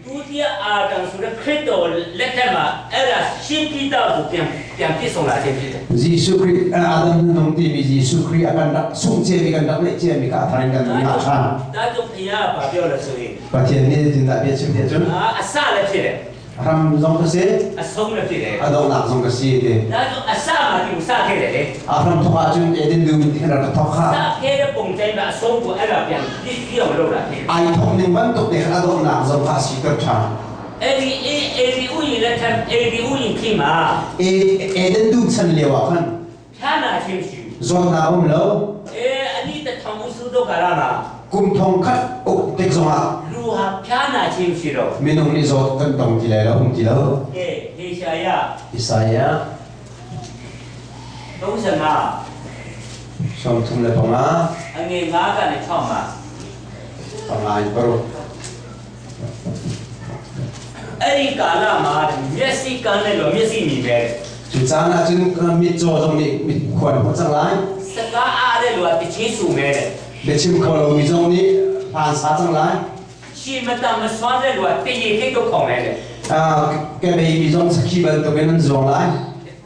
ဒုတိယအာတန်ဆိုတဲ့ခရစ်တော်လက်ထက်မှာအဲ့ဒါရှင်းပြီးသားကိုပြန် ပြန်ပြည့်စုံလာခြင်းဖြစ်တယ် Jesuh Khrih Adam nung timi Jesuh Khrih a kan rak sungh ciami kan rak neih ciami kha a thar in kan nung ngah ṭhan. ဒါကြောင့်ဘုရားကပြောလဲဆိုရင် Pathian nih zeitindah bia chim tiah cun အစလည်းဖြစ်တယ် ram zong ka si အဆုံးလည်းဖြစ်တယ် a donghnak zong ka si ti. ဒါကြောင့်အစမှာဒီကိုစခဲ့တယ်လေ A hram thawk ahcun Eden dum in khan rak thawk kha. စခဲ့တဲ့ပုံတိုင်းမှာအဆုံးကိုအဲ့ဒါပြန်ပြည့်ပြည့်အောင်လုပ်တာဖြစ်တယ် Ai thawk ning bantuk te khan a donghnak zong kha a siter ṭhan. အဲ့ဒီအေအဲ့ဒီဥယျာဉ်လက်ထက်အဲ့ဒီဥယျာဉ်ခိမှာ Eden dum chan lio ah khan ဖြာနာချင်းရှိ zawtnak a um lo. အဲအနိတထောင်ဦးစုတို့ကာလမှာ Kum thong khat uk tik zong ah လူဟာဖြာနာချင်းရှိတော့ minung nih zawt kan tong ti lai lo um ti lo. ကဲဟေရှာယ Isaiah 35 35 အငယ်9ကနေ6မှာ panga in paruk. အဲ့ဒီကာလမှာမျက်စိကန်းတဲ့လူမျက်စိမြင်ပဲ Cu caan ah cun mitcaw zong nih mit khuan hmuh cang lai. စကားအားတဲ့လူကတချင်းဆူမဲတဲ့ Biachim kho lomi zong nih hlan sa cang lai. ရှင်မတမစွမ်းတဲ့လူကတရေခိတ်တော့ခေါင်လဲတဲ့ Ah, kebei mi zong sakhi bantukin an zuang lai.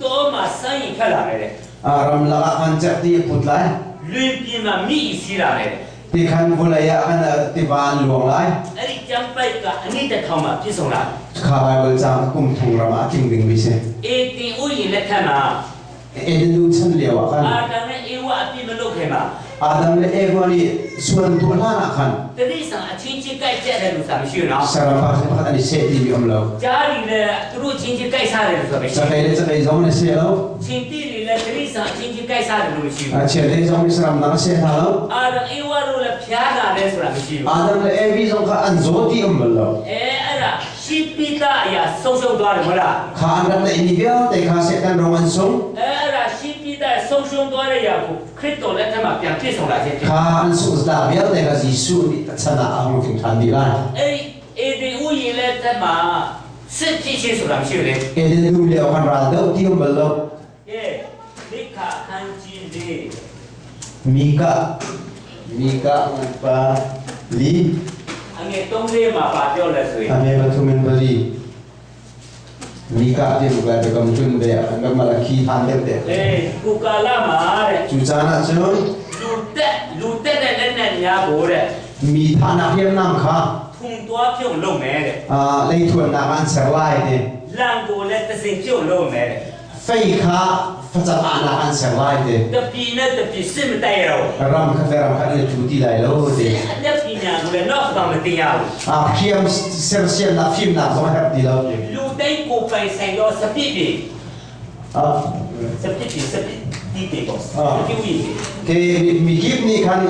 တော့မှစမ်းရင်ခက်လာမယ်တဲ့ Ah, ramlak ah khan cerhti a put lai. လွင်ပြင်မှာမိဤစီးလာမယ်တဲ့ Ti khan vawlei ah khan tiva an luang lai. အဲ့ဒီကျမ်းပိုက်ကအနိတထောင်မှာပြည့်စုံလာ Kha Bible caang kum thong ram ah a tling dingmi si. အေတင်ဥယျာဉ်လက်ထက်မှာ Eden nu chan lio ah အာ khan ဒံနဲ့ဧဝအပြည့်မလုပ်ခင်မှာ Adam le Eva nih suan tuah hlan ah khan တတိဆံအချင်းချင်းကြိုက်ကြတဲ့လူစားမရှိဘူးနော် saram pakhat pakhat an i seh timi um lo. 家里呢သူတို့ချင်းချင်းကြိုက်စားတယ်လို့ဆိုမရှိ Cakei le cakei zong an i seh lo. ချင်းတိတွေလည်းတတိဆံအချင်းချင်းကြိုက်စားတယ်လို့မရှိဘူး Ah, chiandeih zong nih saram dang a seh hna lo. အာဒံဧဝတို့လည်းဖျားတာလဲဆိုတာမရှိဘူး Adam le Evi zong kha an zaw ti um bal lo. အဲအဲ့ဒါရှိပိတအရာဆုံးရှုံးသွားတယ်မဟုတ်လား Kha an rak neihmi vialte kha Satan rong an sung. အဲအဲ့ဒါရှိပိတဆုံးရှုံးသွားတဲ့အရာကိုခရစ်တော်လက်ထက်မှာပြန်ပြည့်စုံလာခြင်းဖြစ် Kha an sunghzatla vialte kha Jesuh nih a chan ah a hung tling ṭhan dih lai. အဲ့ဒီအေဒီဥယျာဉ်လက်ထက်မှာစစ်ဖြစ်ခြင်းဆိုတာမရှိဘူးလေ Eden dum lio khan ral doh ti um bal lo. ကဲမိခအခန်းကြီးလေး Mika Mika ngan pa li အငယ်၃လေးမှာပါပြောလဲဆိုရင် ame pathumin pali Mika ti bu ka kam chun be an ka malaki han deuh te အေးကုကာလမှာတဲ့ cu caan ah cun လူတက်လူတက်တဲ့လက်နဲ့များကိုတဲ့ mi thahnak hriamnam kha ထုံသွားဖြုံလုပ်မယ်တဲ့ leithuannak an ser lai ti လန်ကိုလည်းတစင်ဖြုံလုပ်မယ်တဲ့ fei kha facang ahnak an ser lai ti တပြီနဲ့တပြီစစ်မတိုက်ရတော့ ram khat le ram khat an i thu ti lai lo ti အသက်ပညာကိုလည်းတော့မှမတင်ရဘူး hriam sersiamnak fimnak zong a herh ti lo လူတိုင်းကိုပိုင်ဆိုင်တော့စပစ်ပြီစပစ်ပြီစပစ်ဒီတေပေါ့စပစ်ဝီ Ke mi kip nih khan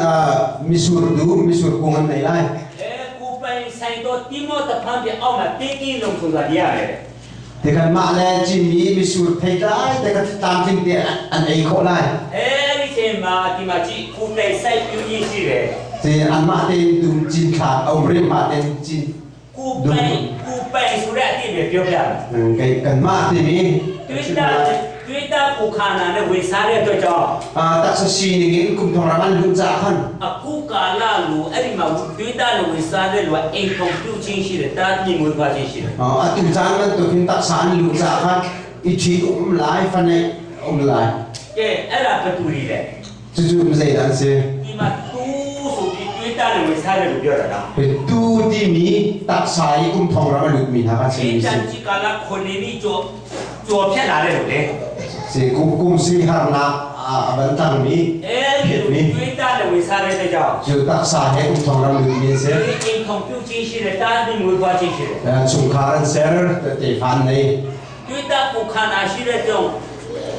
misur dum misur kung an nei lai အဲကိုပိုင်ဆိုင်တော့တိမောတဖန်ပြအောက်မှာတင်းတင်းလုံဆုံးတာရတယ် Te khan mah le cimmi misur theitlai te kha tlamtling te an ei khawh lai. အဲဒီချိန်မှာဒီမှာကြည့်ကိုတိုင်ဆိုင်ပြင်းရှိတယ် Te anmah tein dum cin thlak a um rih mah tein cin ကိုပိုင်ကိုပိုင်ဆိုတဲ့အတိအကျပြောပြမယ် Kei kanmah timi တွေ့တာတွေ့တာကိုခန္ဓာနဲ့ဝင်စားတဲ့အတွက်ကြောင့် taksa sining in kum thong ram an luh caah khan အခုကာလလူအဲ့ဒီမှာတွေ့တာလူဝင်စားတဲ့လူကအိမ်ထုံပြုတ်ချင်းရှိတယ်တာမြင်မွေးဖွားချင်းရှိတယ် atu caan bantuk hin taksa an luh caah khan i ṭhi um lai faneih um lai. ကဲအဲ့ဒါဘယ်သူတွေလဲ Cucu zeidah an si? ဒီမှာတူးဆိုပြီးတွေ့တာလူဝင်စားတဲ့လူပြောတာလား Tu timi taksa i kum thong ram a lutmi hna kha ဒီ chimmi တ si. န်ကြီးကာလခုနေပြီကြောကြောဖြတ်လာတဲ့လူလေ Si kum kum si harnak a van tangmi အဲ့ဒီတွေ့တာလူဝင်စားတဲ့ကြောင့် cu taksa he kum thong ram lutmi an si. ဒီအိမ်ထုံပြုတ်ချင်းရှိတယ်တာမြင်မွေးဖွားချင်းရှိတယ် Chungkhar an ser, tefa an nei. တွေ့တာကိုခန္ဓာရှိတဲ့ကြောင့်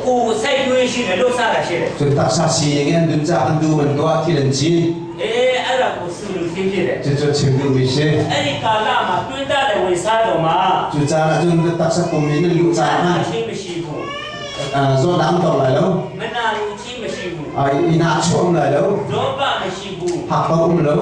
ကိုယ်စိတ်တွေးရှိတယ်လို့စားတာရှိတယ် Cun taksa sining in an dun caah an dum an tuah thil an cin. အေးအဲ့ဒါကိုစုလူသိဖြစ်တယ် Cucu chim duhmi si. အဲ့ဒီကာလမှာတွင်းတဲ့ဝင်စားတော်မှာ Cu caan ah cun taksa pum in an luh caah နာ khan ချင်းမရှိဘူး zawtnak an tong lai lo. မနာလူချင်းမရှိဘူး I nahchuah um lai lo. လောဘမရှိဘူး Hakkau um lo.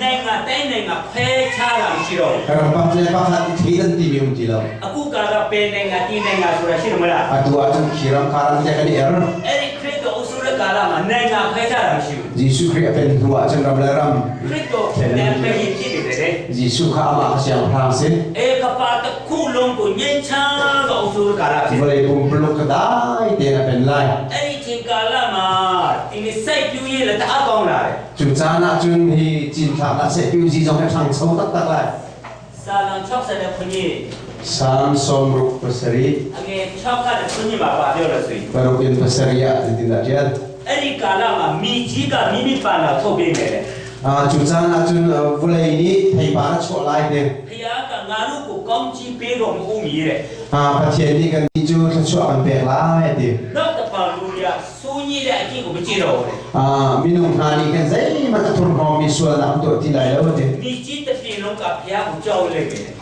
နိုင်ငံတိုင်းနိုင်ငံဖဲခြားတာမရှိတော့ဘူး Ram pakhat le pakhat i thei an timi um ti lo. အခုကာလပဲနိုင်ငံတီးနိုင်ငံဆိုတာရှိတယ်မလား Atu ahcun khi ram kha ram te kan i er. အဲ့ဒီခရစ်တော်အုပ်စိုးတဲ့ကာလမှာနိုင်ငံဖဲခြားတာမရှိဘူး Jesuh Khrih a pen hnu ahcun ram le ram ခရစ်တော်နာမည်ဖြစ်နေတယ်လေ Jesuh kha amah kha siangpahrang si. အေကပါတစ်ခု လုံးကိုငြိမ်းချမ်းသောအုပ်စိုးကာလဖြစ် Vawlei pumpuluk kha dai tein a pen lai. အဲ့ဒီချိန်ကာလမှာဒီနေ့စိုက်ပျိုးရေးလည်းတအားကောင်းလာတယ် Cu caan ah cun hi cinthlaknak sehpiozi zong hi a ṭhangcho taktak lai. စာလံ69 Salm 67 အငယ်6ကလည်း9မှာပါပြောလို့ဆိုရင် paruk in pasarih ah zeitindah a ṭial? အဲ့ဒီကာလမှာမိကြီးကမိမိပါလာထုတ်ပေးမယ်တဲ့ Cu caan ah cun vawlei nih theipar a chuah lai te. ဖခင်ကငါတို့ကိုကောင်းချီးပေးတော်မူမည်တဲ့ Pathian nih kan nih cu thluachuah kan pek lai ti. နောက်တပါလူရစူးကြီးတဲ့အကျင့်ကိုမကြည့်တော့ဘူးတဲ့ Minung hna nih khan zeihmanh a thurhnawmmi sualnak an tuah ti lai lo ti. မိကြီးတစ်ပြင်လုံးကဖခင်ကိုကြောက်လိမ့်မယ်တဲ့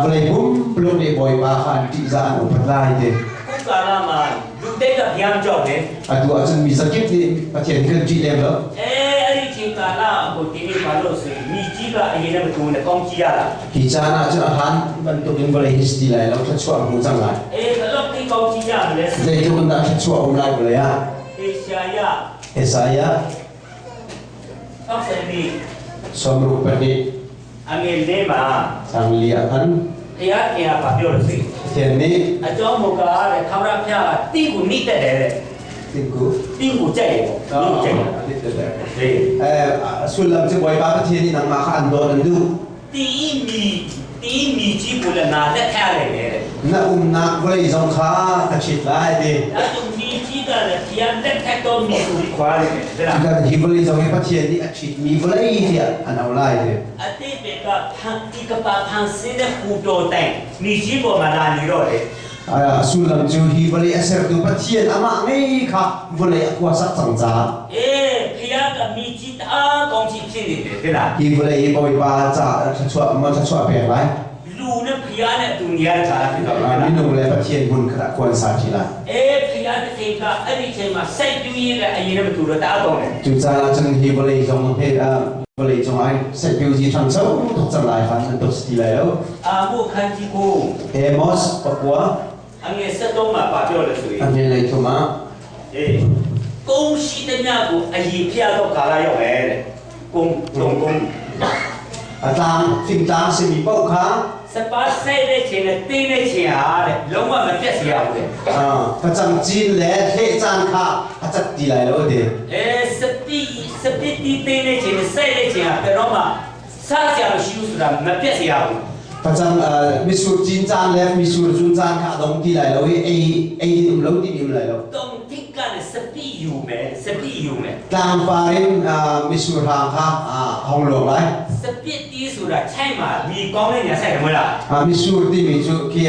Vawlei pumpuluk nih Bawipa kha an ṭihzah an upat lai ti. ခုကာလမှာလူတိတ်ကဖခင်မကြောက်နဲ့ Atu ahcun mi zakip nih Pathian kan ṭih lem lo. အဲအဲ့ဒီချိန်ကာလကိုဒီနေ့ဘာလို့ဆိုရင်မိကြီးကအရင်ကမတူနဲ့ကောင်းချီးရတာ Hi caan ah cun a hlan bantukin vawlei hi si ti lai lo, thluachuah an hmu cang lai. အဲဘလို့ဒီကောင်းချီးရမလဲဆို Zeitluk in dah thluachuah a um lai vawlei ah? ဟေရှာယ Isaiah 64 64 အငယ်လေးမှာ sang li ah khan ဖခင်ခင်ကဘာပြောလို့ဆိုရင် Pathian nih အကြောင်းမူကားတဲ့ထာဝရဘုရားကတိကိုနိတက်တယ်တဲ့ tingku တိကိုကြိုက်တယ်ပေါ့တိကိုကြိုက်တယ်ဟေး Eh, sullam cu Bawipa Pathian nih nangmah kha an dawt an duh. တီမီတီမီကြီးကိုလည်းငါလက်ထရလိုက်တယ်တဲ့ Na umnak vawlei zong kha ka ṭhit lai ti. အဲ့တော့မီကြီးကလည်းဘုရားလက်ထက်တော့မီကိုခွာလိုက်တယ်တဲ့လား Cutan hi vawlei zong hi Pathian nih a ṭhitmi vawlei tiah an auh lai ti. အတိတ်ကဖန်ဒီကပါဖန်ဆင်းတဲ့ဟူတော်တိုင်မီကြီးပေါ်မှာလာနေတော့တယ် Sullam cu hi vawlei a sertu Pathian amah ngei kha vawlei a kuasak cang caah အေးဖခင်ကမီကြီးတအားကောင်းချီးဖြစ်နေတယ်တဲ့လား hi vawlei hi Bawipa caah thluachuah ma thluachuah pek lai. လူနဲ့ဖခင်နဲ့တူနေရတဲ့ခါလာဖြစ်တော့တယ်လား Minung le Pathian hmun khat ah kuan sa ṭi lai. အေးဖခင်တစ်ချိန်ကအဲ့ဒီချိန်မှာစိုက်ပျိုးရေးတဲ့အရင်ကမတူတော့တအားကောင်းတယ် Cucaah cun hi vawlei zong he vawlei cung ah sehpiozi ṭhangcho tuk cang lai khan an tuk si ti lai lo. အာမိုခန်ကြီးကို Amos pakua အငယ်73မှာပါပြောလို့ဆိုရင် အမြင်လေးထုံးမှာ အေးကုန်းရှိတဲ့ညကိုအရင်ဖျားတော့ကာလာရောက်မယ်တဲ့ကုန်းတုံကုန်း အတန်းဖင်တန်းစမီပေါခါ စပါးဆိုင်တဲ့ချိန်နဲ့တင်းတဲ့ချိန်ဟာတဲ့လုံးဝမပြတ်စရာဘူးတဲ့ အာပจำจีนและเทจานခါအจัดတီလိုက်လို့ဒီ အဲစပိစပိတီတင်းတဲ့ချိန်နဲ့ဆိုင်တဲ့ချိန်ဟာဘယ်တော့မှစားစရာမရှိဘူးဆိုတာမပြတ်စရာဘူး ပจำมิสูจีนจานและมิสูจุนจานခါတော့တီလိုက်လို့အေးအေးဒီလုံးတီမြလိုက်လို့ တုံတိကနဲ့စပိယူမယ်စပိယူမယ် ตามปารินมิสูหางခါအာဟောင်းလောလိုက် စပိတီဆိုတာချိုင်မှာမိကောင်းတဲ့ညာဆိုင်တယ်မဟုတ်လား အာมิสูတီมิจูคี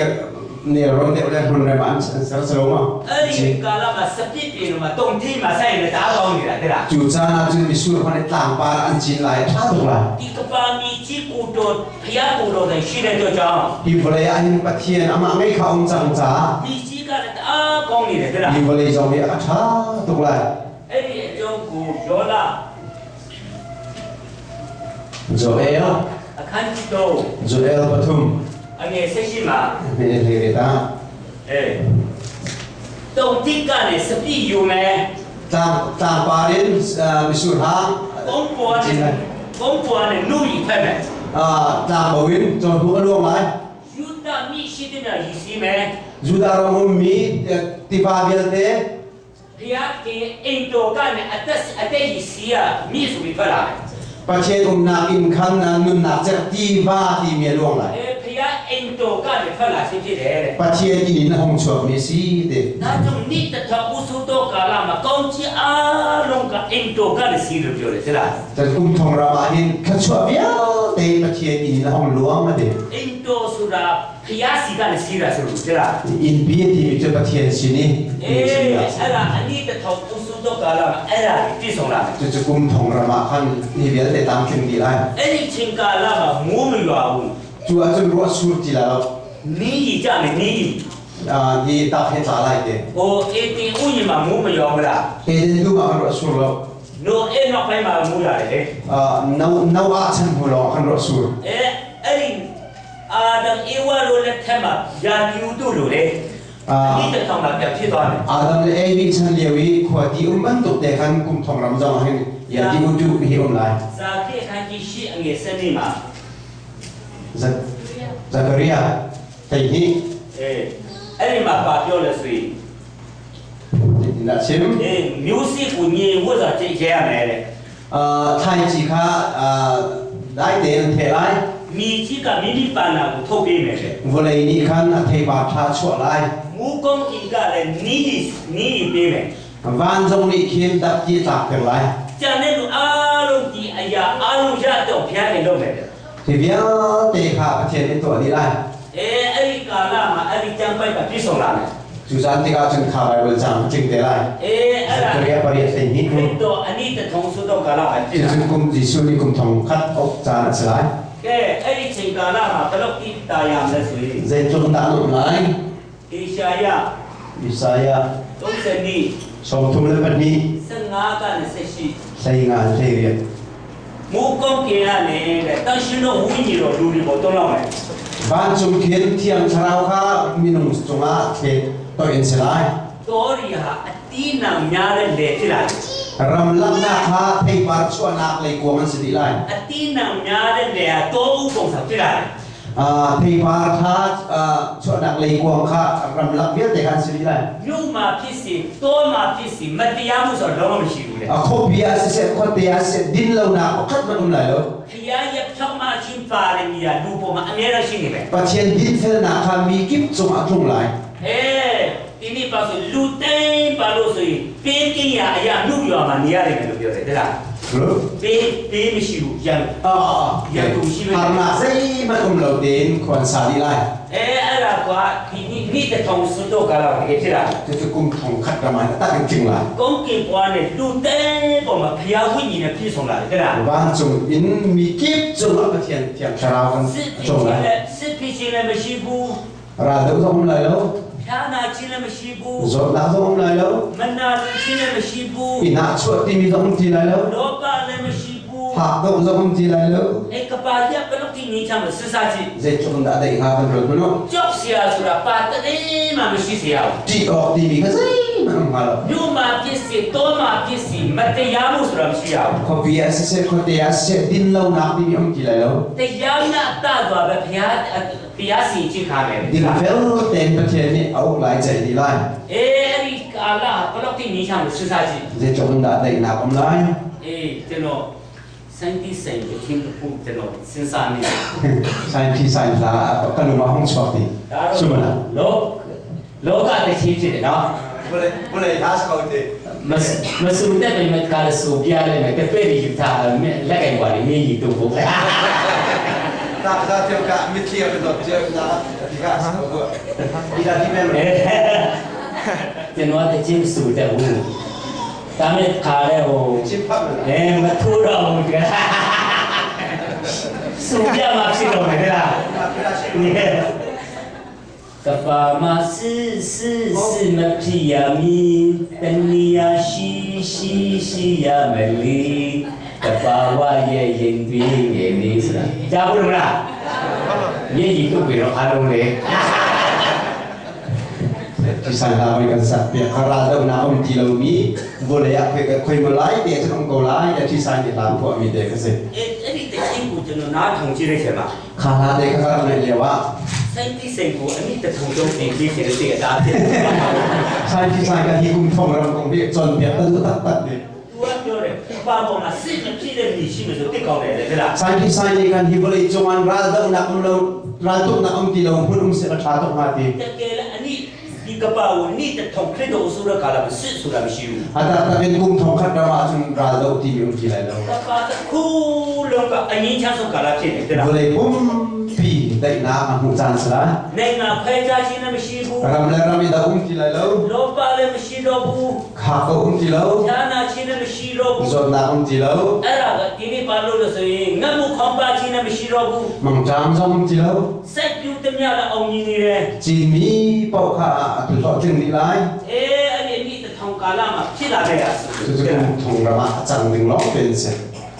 နေရုံတဲ့လေဟွန်ရမန်ဆရဆလောမ အဲ့ဒီကာလမှာစပိပြေတော့မှာတုံတိမှာဆိုင်နေတာအားကောင်းနေတာတဲ့လား จูจานาจูมิสูคนตามปาอันจีนไลท่าตุกละ ဒီကပါမီကြီးကိုတော်ဖျားကိုတော်တဲ့ရှိတဲ့ကြောင့် ฮิวเลยอันปะเทียนอามาไม่เขาองจังจ้า မိကြီးကလည်းတအားကောင်းနေတယ်တဲ့လား ฮิวเลยจงมีอาชาตุกละ အဲ့ဒီအကြောင်းကိုယောလာ โจเอล အခန်းကြီးတော့ โจเอลปทุม အငယ်ဆက်ရှိမှာ มีเลเรตา အေးတုံတိကနေစပိယူမယ် ตามตามปารินมิสุราง ကုန်းပေါ်နဲ့ကုန်းပေါ်နဲ့နှုတ်ရီဖက်မယ် ตามบวินจนหัวล่วงไหล ယူဒမိရှိတဲ့မြရီစီမယ် จูดารมุมมีติฟาเบียลเต ဖျားခင်အိမ်တော်ကနေအသက်အသက်ရီစီရမိဆိုပြီးထွက်လာတယ် ประเทศอุมนาอินคันนุนนาเจตีวาตีเมียล่วงไหล အဲဖျားအိမ်တော်ကနေထွက်လာခြင်းဖြစ်တယ်တဲ့ ประเทศอินหงชวมีซีเต ဒါကြောင့်နိတထဥစုတော်ကာလမှာကောင်းချီးအားလုံးကအင်တော်ကနေစီလို့ပြောတယ်ဟုတ်လား แต่กุมทองรามาหินขชวเบียเตประเทศอินหงลวงมาเต အင်တော်ဆိုတာဖျားစီကနေစီတာဆိုလို့ဟုတ်လား อินบีที่มีจุดประเทศสินี่ အေးအဲ့ဒါအနိတထဥစုတော်ကာလမှာအဲ့ဒါပြည့်စုံလာတယ် จุดจะกุมทองรามาขันนี่เบียเตตามขึ้นดีไร အဲ့ဒီချိန်ကာလမှာမိုးမရွာဘူး จัวจนรู้สูจีแล้ว နီးကြီးကြမယ်နီးကြီး ที่ตาเพชรอะไรเต ဟိုအေတင်ဥယျာဉ်မှာမိုးမရွာဘူးလား เอเดนดูมาขันรู้สูแล้ว နိုအဲ့နောက်ပိုင်းမှာမိုးရွာတယ်လေ นาวนาอาฉันหัวเราขันรู้สู အဲအဲ့ဒီအာဒံဧဝလိုလက်ထက်မှာယာတီဥတုလိုလေ อ่า အနိတထမှာပြန်ဖြစ်သွားတယ် อาดัมและเอวีฉันเลียวีขวดที่อุ้มมันตกแต่ขันกุมทองรำจองให้อย่าที่อุจุฮิออนไลน์ ဇာခိအခန်းကြီးရှိအငယ်စနေမှာ ซักซากริยา 12 အေးအဲ့ဒီမှာပါပြောလဲဆိုရင် ဒီလားချင်း အေးမျိုးစစ်ကိုညင်ဝတ်စွာကြိတ်ရဲရမယ်တဲ့ အာထိုင်ချီခါအာဒိုင်တဲ့ထဲလိုက် မိကြီးကမိမိပါနာကိုထုတ်ပေးမယ်တဲ့ ဝလေနီခန်အထေပါထားချော့လိုက် မူကုန်းအင်ကလည်းနီးနီးပေးမယ် ဝမ်ဇုံနီခင်တပ်ကြီးတာပြလိုက် ကြံတဲ့လူအားလုံးဒီအရာအားလုံးရတော့ဖျားနေလို့မယ်တဲ့ ဒီဗျာတေခါအထေနေတော်ဒီလိုက် အဲအဲ့ဒီကာလမှာအဲ့ဒီကြံပိုက်ကပြည့်စုံလာမယ် ကျူဇန်တိကချင်ခါဘိုင်ဘယ်ချမ်ချင်းတေလိုက် အေးအဲ့ဒါ ခရိယပရိယသိနိ ခရစ်တော်အနိတထုံဆုတော့ကာလမှာပြ ကျ ည့်လာ ူကုမ်ဂျီဆူနီကုမ်ထုံခတ်အော့ချာနစလိုက် ကဲအဲ့ဒီချိန်ကာလမှာဘလောက်တိတာရမလဲဆိုရင် ဇေချုံတာလုံလိုက် အေရှာယ ဣစာယ 30နှစ် ဆောထုံလပနိ 15ကနေ18 ဆိုင်ငါလေရ မူကုန်းကေရနေတဲ့တန်ရှင်တော်ဝိညာဉ်တော်လူတွေပေါ်တုံးလောက်မယ် ဘန်ချုံခင်တီယံချရာခါမီနုံစတုငါခေတော့အင်စလိုက် တော်ရီဟာအတီးနံများတဲ့လေဖြစ်လာတယ် ရမ်လနာခါထေပါချွနာလေကွန်စဒီလိုက် အတီးနံများတဲ့လေဟာတောဥပုံဆောင်ဖြစ်လာတယ် အာထေပါခါအာချွနာလေကွန်ခါရမ်လပြတဲ့ခါစဒီလိုက် မြို့မှာဖြစ်စီတောမှာဖြစ်စီမတရားမှုဆိုတော့လုံးဝမရှိဘူးလေ အခုဘီယာစစ်စစ်ခွတ်တရားစစ်ဒင်းလုံနာအခတ်မုံလိုက်လို့ ဖျားရဖြောင်းမချင်းပါရမီယာလူပေါ်မှာအများရရှိနေပဲ ပချင်ဒင်းဖဲနာခါမီကိပချုံအထုံလိုက် အဲဒီနေ့ပါဆိုလူတိုင်းပါလို့ဆိုရင်ပေးကင်းရအရာလူရွာမှာနေရတယ်လို့ပြောတယ်တဲ့လား လို့ ပေးပေးမရှိဘူးရန် အာဟာနာစိမအုံလို့ဒင်းခွန်စာဒီလိုက် အဲအဲ့ဒါကွာဒီနေ့နေ့တထုံစွတော့ကလာတကယ်ဖြစ်လာ จะจะกุมทองขัดประมาณตัดจริงละ ကောင်းကင်ဘွားနဲ့လူတိုင်းပေါ်မှာဖျားဝိညာဉ်နဲ့ပြည့်စုံလာတယ်တဲ့လား บ้านจงอินมีกิบจงอัปเทียนเทียมชราวกัน စစ် จง ဖြစ် ละ ချင်းလည်းစစ်ဖြစ်ချင်းလည်းမရှိဘူး ราดูทงเลยแล้ว ဖျားနာချင်းလည်းမရှိဘူး จบลาทงเลยแล้ว မနာလူချင်းလည်းမရှိဘူး อินาชวดที่มีทงทีเลยแล้ว လောဘလည်းမရှိဘူး หากทงทีเลยแล้ว အဲကပါရဘလို့ဒီနေချမ်းမစစချီ เจจงดาได้หาเป็นรถมั้ง ကြောက်စရာဆိုတာပါတည်းမှမရှိစရာ จีออกดีมีก็สิมันมาแล้ว မြို့မှာဖြစ်စီတောမှာဖြစ်စီမတရားမှုဆိုတာမရှိရဘူး ขอบีเอสเซขอเตียเซดินเล่านักดีมีองทีเลยแล้ว တရားနာတသွားပဲဘုရားတရားစီရင်ခါမယ် ดินเฟลเต็นประเทศนี้เอาหลายใจดีไล่ အဲအဲ့ဒီကာလဘလို့ဒီနေချမ်းမစစချီ เจจงดาได้หนักอมไล အေးကျွန်တော်စန်တီဆိုင်ကိုချင်းဖို့ကျွန်တော်စဉ်းစားနေတယ် ဆိုင်ที่ဆိုင်ลากะลุมาห้องชอบดี ဒါတော့ สุมาละ လောလောကတချင်းဖြစ်တယ်နော် ဘယ်ဘယ်ထားစကောက်တဲ့ မစမစူတဲ့မိမကားဆူပြလဲမယ်တပည့်ယူထားလက်ကင်ပါနေမြေကြီးတို့ဖို့ တာတာတေကမစ်လီယတော့ကျေနာဒီကစကောဒီလာဒီမဲ ကျွန်တော်တချင်းစူတဲ့ဘူးဒါမဲ့ခါလဲဟို ချင်းဖတ်မလား အဲမထူတော့ဘူးကစူပြမှာဖြစ်တော့မယ်လား ကပါမစီစီစီမဖီယာမီတနီယာရှိရှိရှိယာမလီတပါဝရဲ့ရင်သွေးငယ်လေးဆိုတာကြားဘူးမလားမျက်ရည်တုပ်ပြီးတော့အားလုံးလေ ဒီဆိုင်လာဝိကန်စပ်ပြခရာတော့နာအုံတီလိုမီဘိုလေယခွေခွေမလိုက်တဲ့ကျွန်တော်ကိုလိုက်တဲ့ဒီဆိုင်လာဖို့အမိတဲ့ကစေ အဲ့အဲ့ဒီတချင်းကိုကျွန်တော်နားထောင်ကြည့်တဲ့ချိန်မှာ ခါလာတဲ့ခါရနေလေဝ စိုင်းတိစိန်ကိုအမိတထုံတော့တင်ပြချင်တဲ့စိတ်အသားဖြစ်တယ် ဆိုင်ဒီဆိုင်ကဟီကုမ်ထုံရံကုံဘီချွန်ပြတ်တူတတ်တတ်နေ သူကပြောတယ်ပါပေါ်မှာစစ်မဖြစ်တဲ့မိရှိမယ်ဆိုတစ်ကောင်းတယ်လေလား ဆိုင်ဒီဆိုင်ဒီကန်ဟီဘလေချွန်ရာတော့နာအုံလောရာတော့နာအုံတီလောဟွန်းုံစေအထာတော့မာတီ တကယ်လားအနိဒီကပါကိုနိတထုံခရစ်တော်ဆိုရကာလာမစစ်ဆိုတာမရှိဘူး အတာတပင်ကုမ်ထုံခတ်ရမှာချွန်ရာတော့တီမီုံတီလိုက်လော ကပါတခုလုံးကအငင်းချဆုံးကာလဖြစ်နေတယ်လား ဘလေပုံပီဒိုင်နာအမှုချန်စလာ နိုင်ငံခွဲခြားခြင်းလည်းမရှိဘူး ရမ်လာရမီဒါအုံတီလိုက်လော လောဘလည်းမရှိတော့ဘူး ခါကောအုံတီလော ဌာနာခြင်းလည်းမရှိတော့ဘူး ဇောနာအုံတီလော အဲ့ဒါကဒီနေ့ပါလို့လို့ဆိုရင်ငတ်မှုခေါင်းပါခြင်းလည်းမရှိတော့ဘူး မင်ဂျမ်ဇောအုံတီလော စက်ပြူတမျှလည်းအောင်မြင်နေတယ် ဂျီမီပေါခါအတူတော့တင်ဒီလိုက် အေးအဲ့ဒီအမိတထောင်ကာလမှာဖြစ်လာတဲ့ဟာဆို သူကထုံရမအချန်ဒင်းလောပင်စေ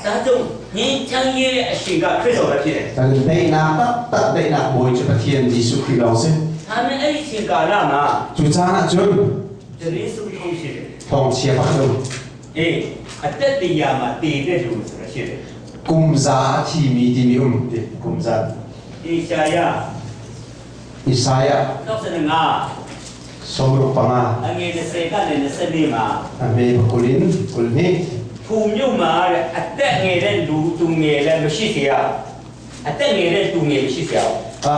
ဒါကြောင့်ငင်းချမ်းရဲ့အရှင်ကခရစ်တော်ပဲဖြစ်တယ် တန်ဒိနာတတ်တတ်ဒိနာဘိုးချပထီယန်ဂျီဆုခရီလောစေ ဒါပေမဲ့အဲ့ဒီအချိန်ကာလမှာ သူချာနာကျွန်း တရေစုထုံးရှိတယ် ထုံချေပါလို့ အေးအသက်တရားမှာတည်တဲ့လူဆိုတာရှိတယ် ကုမ်ဇာချီမီဒီမီအုံဒီကုမ်ဇာ အေရှာယ Isaiah 65 အငယ်20ကနေ24မှာ အမေကုလင်ကုလနိ ဖူမြို့မှာတဲ့အသက်ငယ်တဲ့လူသူငယ်လည်းမရှိစေရအသက်ငယ်တဲ့သူငယ်မရှိစေရ အာ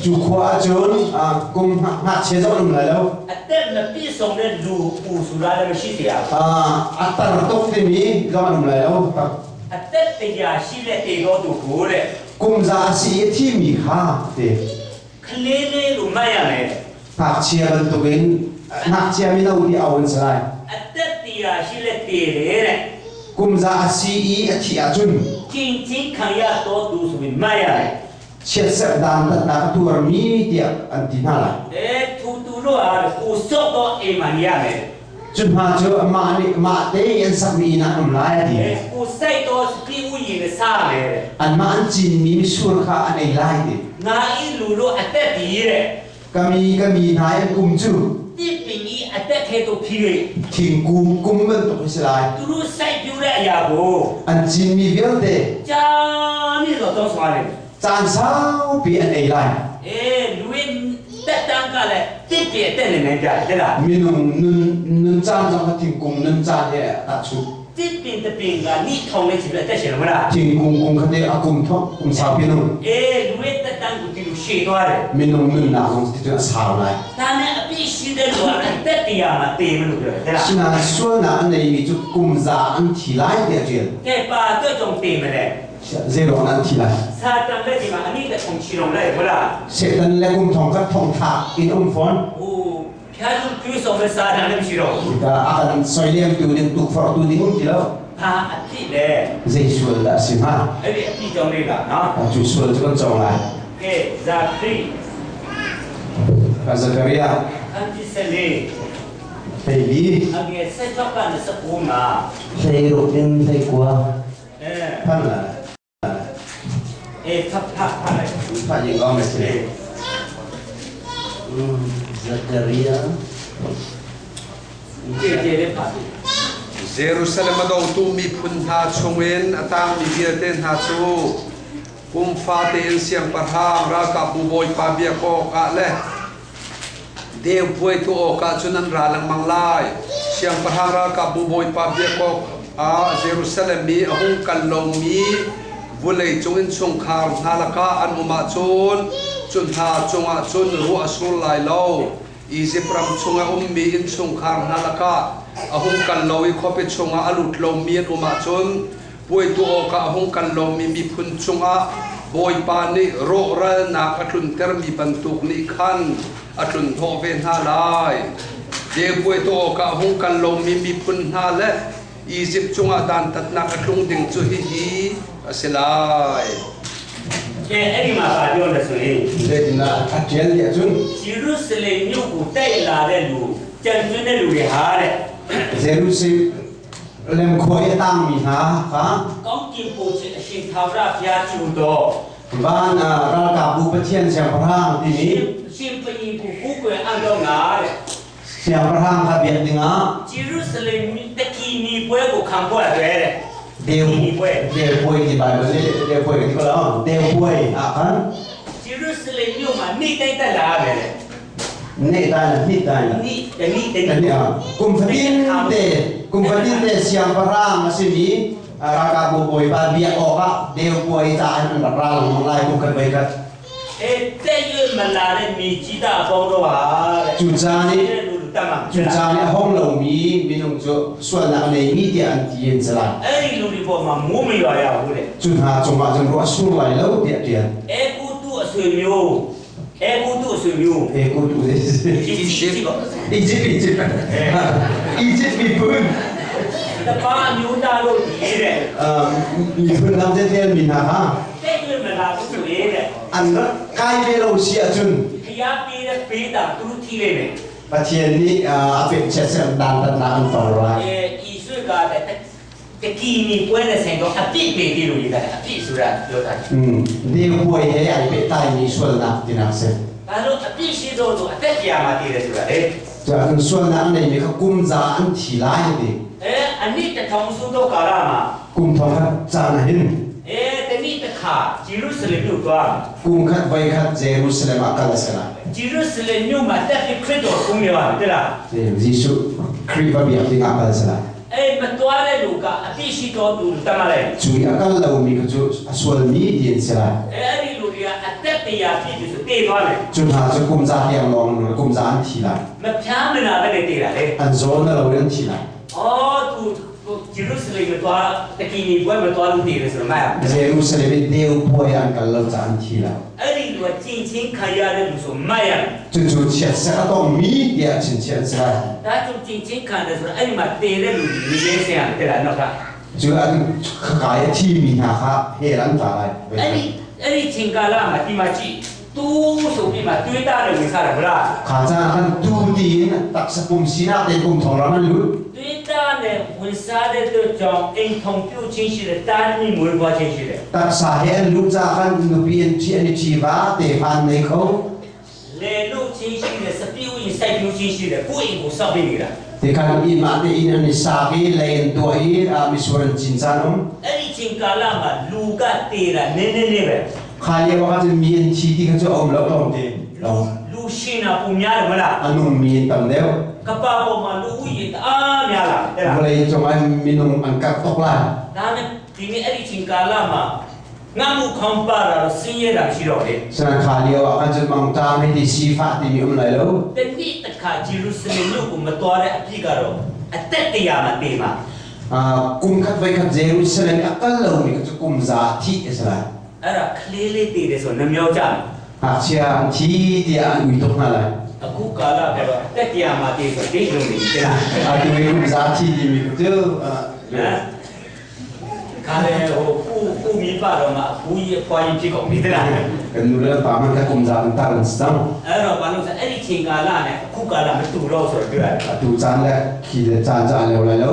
ကျူခွာဂျွန်အာကုမ်ငါချေဇောနုလာလော အသက်မပြည့်စုံတဲ့လူပူဆိုတာလည်းမရှိစေရ အာအတရတုတ်တိမီဇောနုလာလော အသက်တရားရှိတဲ့တေတော်သူကိုတဲ့ ကုမ်ဇာစီအသီမီခါတေ ခလေးလေးလိုမှတ်ရမယ် ငါချေဘန်တုကင်ငါချေမီနာဦးဒီအဝန်စလိုက် အသက်တရားရှိတဲ့တေတယ်တဲ့ ကုမ်ဇာစီအသီအဂျွန် ကျင်ချင်းခံရတော်သူဆိုပြီးမှတ်ရတယ် เชียเสดานตัดนากตัวมีเดียอันตีน่าละ အဲထူတူတို့အားကိုစော့တော့အိမ်မှာနေရမယ် จุดมาเจอมานี่มาเตยันสักมีนะอุลายดี အဲကိုစိုက်တော့စတိဥယျာဉ်နဲ့စားမယ်တဲ့ อันมาอันจีนมีมิสุรคาอันไอไลดี ငါဤလူတို့အသက်တည်တဲ့ ก็มีก็มีนายกุมจู တိပင်ဤအသက်ခဲတို့ဖြစ်၍ ทิ้งกุมกุมมันตกสลาย သူတို့စိုက်ပြတဲ့အရာကို อันจีนมีเวลเต ကြာနေတော့တောင်းဆွာတယ် จานสาวปีอันไอไล အေးလူဝင်တက်တန်းကလည်းတစ်ပြည့်တက်နေနေကြတယ်လား มีนุ่มนุ่นนุ่นจานจังก็ทิ้งกุมนุ่นจานเนี่ยตัดชุด တစ်ပင်တပင်ကနိထုံလေးချပြတက်ရှင်မလား ทิ้งกุมกุมคันเดอากุมทอกกุมสาวพี่นุ่ม အေးလူဝင်တက်တန်းကိုဒီလိုရှည်သွားတယ် มีนุ่มนุ่นหนาของที่จะสาวไล ဒါနဲ့အပြစ်ရှိတဲ့လူကအသက်တရားမှာတေမလို့ပြောတယ်လား ชินาส่วนอันในมีจุดกุมซาอันทีไลเดียเจียน ကဲပါတော့ကြောင့်တေမလဲ เซโรนันทีไล စာတန်လက်ဒီမှာအနိတထုံချီတော်လိုက်ဟုတ်လား เสตันและกุมทองกัดทองถากอินอุมฟอน ဟိုဖျားသူကျွေးဆောင်တဲ့စာတန်လည်းမရှိတော့ဘူး กาอากันซอยเลียมตูนึงตูฟอร์ตูนึงอุมทีแล้ว ဟာအပြစ်လေ เจสวนละสิมา အဲ့ဒီအပြစ်ကြောင့်လေးကနော် จุดส่วนจะกันจองไล ကဲဇာခရီ กาซากริยา အခန်းကြီးဆက်လေး เฮลี အငယ်16ကနေ19မှာ เฮโรเอ็นเฮกัว အဲ พันละ အေးဖတ်ဖတ်ဖတ်လိုက် พันยิงก็ไม่ใช่ ဇကရီယာ ကျေကျေလေးဖတ်ပြီ Jerusalem a dotu miphun hna chungin a tangmi vialte hna cu kum fate in siangpahrang ralkapbu bawipa biak awkah le deu puai tu awkah cun an ra lengmang lai. Siangpahrang ralkapbu bawipa biak awk ah Jerusalem i a hung kal lomi vulei cung in chungkhar hna lakah an um ahcun cu hna cungah cun ruah a sur lai lo. Izipt ram chungah ummi innchungkhar hna lakah a hung kal lo i khuapi chungah a lut lomi an um ahcun puai tuah awkah a hung kal lomi miphun cungah Bawipa nih rawhralnak a tluntermi bantuk nih khan a tlunhnawh ve hna lai. Deu puai tuah awkah a hung kal lomi miphun hna le Izipt cungah dantatnak a tlung ding cu hihi a si lai. ကဲအဲ့ဒီမှာဗာပြောလဲဆိုရင် เจตินาอัจเจลเดียจุน ဂျေရုဆလင်မြို့ကိုတိုက်လာတဲ့လူကြံကျွန်းတဲ့လူတွေဟာတဲ့ เจรูซาเล็มคอยตั้งมีหาค่ะ ကောင်းကင်ပိုချင်အရှင်သာဝရဘုရားကျူတော် บ้านรัลกาบูปะเทียนเสียงพระางที่นี้ ရှင်ပရင်ကိုကိုယ်ကွယ်အံ့တော့ငါတဲ့ เสียงพระางขเบียดดิงะ ဂျေရုဆလင်တကီနီပွဲကိုခံဖို့အတွက်တဲ့ เดวเดวป่วยที่บ้านเดวป่วยที่ก็แล้วเดวป่วยอ่ะคัน ဂျေရုဆလင်မြို့မှာနေတိုင်းတက်လာရတယ်တဲ့ นี่ตายละนี่ตายละ နိတနိတ อัน နိ นี้อ่ะกุมฟตินเตกุมฟตินเตเสียงพระางมาสิมีรัลกาบูป่วยบ้านเบียออกอ่ะเดวป่วยตายมันรัลมองไล่กุมกันไปกัน အဲတဲ့ရွမလာတဲ့မိကြီးတာပေါင်းတော့ဟာတဲ့ จุจานี่ တဲ့လူတို့တတ်မှာ จุจานี่ห้องเหล่ามีมีนุ่งจุส่วนหนักในมีเดียอันเตียนสลาย အဲ့ဒီလူတွေပေါ်မှာမိုးမရွာရဘူးတဲ့ จุนหาจงมาจงรู้สู้ไหลแล้วเดียเดีย အဲကုတုအဆွေမျိုးအဲကုတုအဆွေမျိုး เอกูดูดิ ကြည့်ကြည့်ပေါ့ อียิปต์อียิปต์อียิปต์มีปืน တပါအမျိုးသားတို့ဒီတဲ့ เอ่อมีปืนลำเตี้ยๆมีนะฮะ တဲ့ရွမလာဘူးဆိုရင်တဲ့ อันนั้นใกล้ไปเราเสียจุน ဖျားပေးတဲ့ပေးတာသူတို့ထိလိမ့်မယ် ประเทียนนี่เอ่อเป็นเชสดันตันอันต่อราย အဲဤဆွေကတဲ့တကီနီပွဲနဲ့ဆိုင်တော့အပြစ်ပေးတယ်လို့ရေးတာအပြစ်ဆိုတာပြောတာ อืมเดียวป่วยให้ไอ้เป็ดตายมีส่วนหนักที่นักเสีย ဒါလို့အပြစ်ရှိတော့လို့အသက်ကြာမှတည်တယ်ဆိုတာလေ จะส่วนหนักในมีเขากุมจาอันถี่ร้ายดิ အဲအနည်းတထောင်စုတော့ကာလမှာ กุมทองครับจานหิน အဲတနေ့တစ်ခါဂျေရုဆလင်မြို့သွား Kum khat voi khat Jerusalem ah kal a si lai. ဂျေရုဆလင်မြို့မှာတက်ပြီးခရစ်တော်ကိုမြင်ပါတယ်လား Jesuh Khrih va biak ding ah kal a si lai. အဲမတော်တဲ့လူကအပြစ်ရှိတော်သူတတ်မလဲ Cu i a kal lomi kha cu a sualmi ti an si lai. အဲ့ဒီလူတွေကအသက်တရားပြည့်ပြီဆိုတေးသွားတယ် Cu hna cu kum za tiang lawng kum za an thi lai. မဖြားမနာပဲနဲ့တေးတာလေ An zawn na lo in an thi lai. အော်သူဂျေရုဆလင်မတော်တကီနီပွဲမတော်လို့တေးတယ်ဆိုတော့မရ Jerusalem i deu puai an kal lo ca an thi lai. အဲ့ဒီလူကကျင်ချင်းခံရတဲ့လူဆိုမရ Cucu chiatserh a tongmi tiah chinchiah an si lai. ဒါကြောင့်ကျင်ချင်းခံတယ်ဆိုတော့အဲ့ဒီမှာတေးတဲ့လူတွေနေနေဆင်ရတယ်လားနော်ခါ Cu an kai a thimi hna kha hell an tla lai. အဲ့ဒီအဲ့ဒီချိန်ကာလမှာဒီမှာကြည့်တူးဆိုပြီးမှတွေးတာတယ်ဝင်စားတယ်မလား Kha caan khan tu tiin taksa pum sinak te kum thong ram an lut. တွေးတာနဲ့ဝင်စားတဲ့အတွက်ကြောင့်အိမ်ထုံပြုတ်ချင်းရှိတယ်တားမိမွေးပွားချင်းရှိတယ် Taksa he an lut ca khan nupi an thi an i thi va tefa an nei kho. လေလုချင်းရှိတယ်စပီးဥယျာဉ်စိုက်ပြုတ်ချင်းရှိတယ်ကိုယ့်အိမ်ကိုစောက်ပေးနေတာ Tikhan inn mah te inn an i sak i lei an tuah i mitsur an cin caan um. အဲ့ဒီချိန်ကာလမှာလူကတေးတာနည်းနည်းလေးပဲ Kha lio ah cun mi an thi ti kha cu a um lo tlawm te. လူလူရှင်းတာပုံများတယ်မလား A nungmi an tam deuh. ကပ္ပပေါ်မှာလူဥယျာဉ်တအားများလာတဲ့လား Vawlei cung ah minung an karh tuk lai. ဒါနဲ့ဒီနေ့အဲ့ဒီချိန်ကာလမှာငတ်မှုခေါင်းပါတာတော့ဆင်းရဲတာရှိတော့လေ Asinain kha lio ah khan cun mangṭam hi ti sifah timi um lai lo. တနေ့တစ်ခါဂျေရုဆလင်မြို့ကိုမတော်တဲ့အပြစ်ကတော့အသက်တရားမှာတေးမှာ Kum khat voi khat Jerusalem i a kal lomi kha cu kum za thih a si lai. အဲ့ဒါကလေးလေးတေးတယ်ဆိုနှမြောကြတယ် Ngakchia an thi tiah an ui tuk hna lai. အခုကာလကတော့အသက်တရားမှာတေးဆိုတေးလုံးနေတယ်လား Atu i kum za thi timi kha cu ဟမ်ခါလေဟိုကိုကိုမိပါတော့မှအဖူးကြီးအဖွားကြီးဖြစ်ကုန်ပြီတဲ့လား kan nu le pa hmanh kha kum za an tar an si cang. အဲ့တော့ဘာလို့ဆိုအဲ့ဒီချိန်ကာလနဲ့အခုကာလမတူတော့ဆိုတော့တွေ့ရတယ် Atu caan le khi le caan cu aa leo lai lo.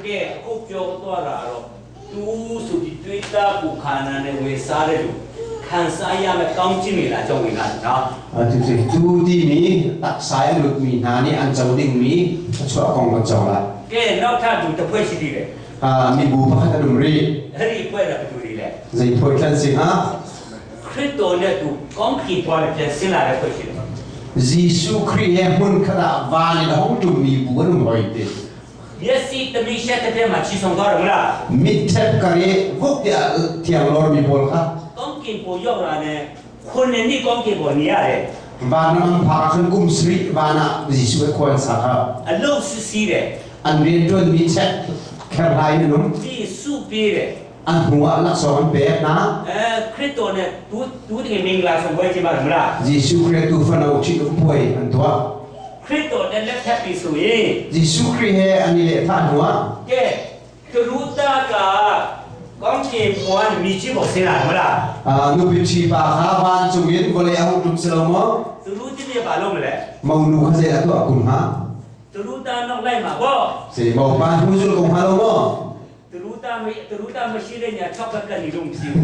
ကဲအခုပြောသွားတာတော့သူဆိုပြီးတွေးတာကိုခန္ဓာနဲ့ဝေစားတဲ့လူခံစားရမယ်ကောင်းခြင်းတွေလားအကြောင်းဝင်လာတယ်နော် Atu cu tu timi taksa i a lutmi hna nih an co dingmi thluachuah kong kan co lai. ကဲနောက်ထပ်လူတစ်ဖွဲ့ရှိသေးတယ် Mibu pakhat an um rih. အဲ့ဒီဖွဲ့ကဘယ်သူတွေလဲ Zei phuai hlan si hnga? ခရစ်တော်နဲ့သူကောင်းကင်ဘဝနဲ့ပြန်ဆင်းလာတဲ့ဖွဲ့ရှိတယ် Jesuh Khrih he hmun khat ah van in a hung ṭummi bu an um hoi ti. မျက်စိတမိရှက်တဲ့ထဲမှာချီဆောင်သွားတယ်မလား Mitṭhep kar i vuk tiah thiang lormi pawl kha ကောင်းကင်ဘဝရောက်လာတဲ့ခုနှစ်နှစ်ကောင်းကင်ဘဝနေရတယ် van an phak ah khan kum sarih van ah Jesuh he khua an sa kha. အလုတ်စစ်စီးတယ် An rianṭuanmi check kherhlai in an um. ပြီးစုပေးတယ် An hnu ah laksawng an pek hna. အဲခရစ်တော်နဲ့သူသူတကယ်မင်္ဂလာဆောင်ပွဲကျင်းပါတယ်မလား Jesuh Khrih tu fano ṭhit-um puai an tuah. ခရစ်တော်နဲ့လက်ထပ်ပြီဆိုရင် Jesuh Khrih he an i lehthah hnu ah ကဲသူလူသားကကောင်းကင်ဘဝနဲ့မိကြီးပေါ်ဆင်းလာတယ်မလား nupi ṭhi pa kha vancung in vawlei a hung ṭum si lo maw? သူလူတည်းပြပါလို့မလဲ Monu kha zei dah tuah kun hnga? သူလူသားနောက်လိုက်မှာပေါ့ Si mopa hnu zul ko hnga lo maw? သူလူသားမသူလူသားမရှိတဲ့ညာ၆ကက်ကနေလို့မရှိဘူး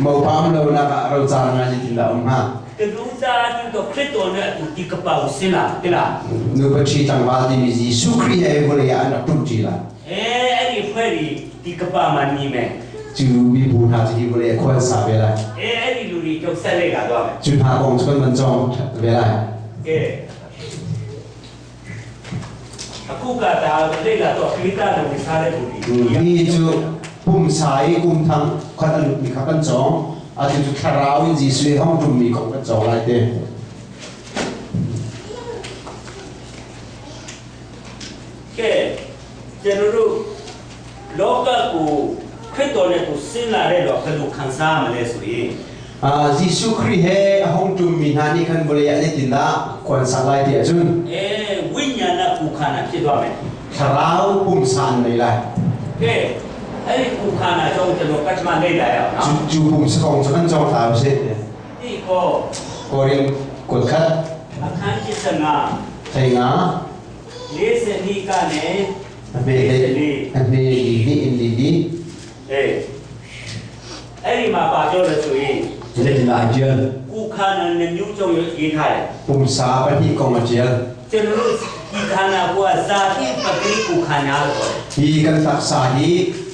Mopa um lo nak ah rocar ngai zeitin dah um hnga? သူလူသားတူတော့ခရစ်တော်နဲ့အတူဒီကပ္ပကိုဆင်းလာတယ်လား Nupa ṭhi tlangval timi Jesuh Khrih he vawlei ah an rak ṭum ṭi lai. အဲအဲ့ဒီဖွဲ့ဒီဒီကပ္ပမှာနေမယ် Cu mibu hna cu hi vawlei ah khua an sa ve lai. အဲအဲ့ဒီလူတွေကြောက်ဆက်လိုက်လာတော့မယ် Cu hna kong cu kan van cawng ve lai. ကဲအခုကဒါလေ့လာတော့ခရစ်တော်နဲ့ဝင်စားတဲ့လူတွေ Hi cu pumsa i kum thang khat a lutmi kha kan cawng. Atu cu thlarau in Jesuh he hong ṭummi kong kan cawng lai te. ကဲကျွန်တော်တို့လောကကိုခရစ်တော်နဲ့ကိုဆင်းလာတဲ့တော့ဘယ်လိုခံစားရမလဲဆိုရင် Jesuh Khrih he a hung ṭummi hna nih khan vawlei ah zeitindah khua an sak lai ti ahcun အဲဝိညာဏကိုခန္ဓာဖြစ်သွားမယ် thlarau pumsa an nei lai. ကဲအဲ့ဒီကိုခန္ဓာကြောင့်ကျွန်တော်ပထမလေ့လာရအောင်နော် Cu pumsa kong cu kan cawng hna usih. ဒီကော Korin kut khat အခန်းကြီးစငါ thei nga 40နှစ်ကနေ a hme le a hme li li in li li အေးအဲ့ဒီမှာပါပြောလို့ဆိုရင် zeitindah a ṭial? ကိုခန္ဓာနဲ့မျိုးကြောင့်ရေးထားတယ် Pumsa pahnih kong a ṭial. ကျွန်တော်တို့ဒီ ဒီခန္ဓာကိုယ်ကဇာတိပဂရိကိုခန္ဓာလို့ခေါ်တယ် Hi kan taksa hi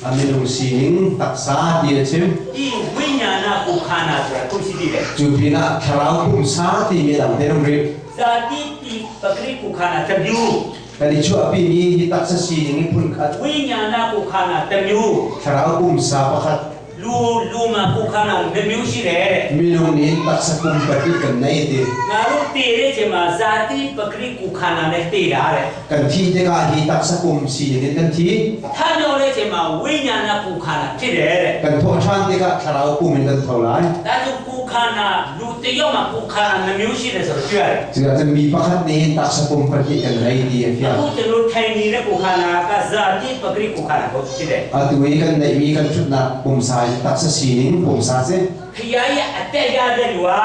a minung sining taksa ti a chim. ဒီဝိညာဏကိုခန္ဓာဆိုတာခုရှိသေးတယ် Cu pinah thlarau pumsa timi a dang te um rih. ဇာတိတိပဂရိကိုခန္ဓာတစ်မျိုး Kan i chuahpimi hi taksa sining hi phun khat, ဝိညာဏကိုခန္ဓာတစ်မျိုး thlarau pumsa pakhat. လူလူမှာကိုခန္ဓာနှစ်မျိုးရှိတယ်တဲ့ Minung nih taksa pum pahnih kan nei ti. ငါတို့တည်တဲ့ချိန်မှာဇာတိပဂရိကိုခန္ဓာနဲ့တည်တာတဲ့ Kan thi tikah hi taksa pum sining in kan thi. ထမြောက်တဲ့ချိန်မှာဝိညာဏကိုခန္ဓာဖြစ်တယ်တဲ့ Kan thawh ṭhan tikah thlarau pum in kan tho lai. ဒါကြောင့်ကိုခန္ဓာလူတစ်ယောက်မှာကိုခန္ဓာနှစ်မျိုးရှိတယ်ဆိုတော့တွေ့ရတယ် Cucaah mi pakhat nih taksa pum pahnih kan nei ti a အခု fiang. ကျွန်တော်ထိုင်နေတဲ့ကိုခန္ဓာကဇာတိပဂရိကိုခန္ဓာကိုဖြစ်တယ် Atu i kan neihmi kan ṭhutnak pumsa hi taksa sining pumsa si. ခရရဲ့အသက်ရတဲ့လူဟာ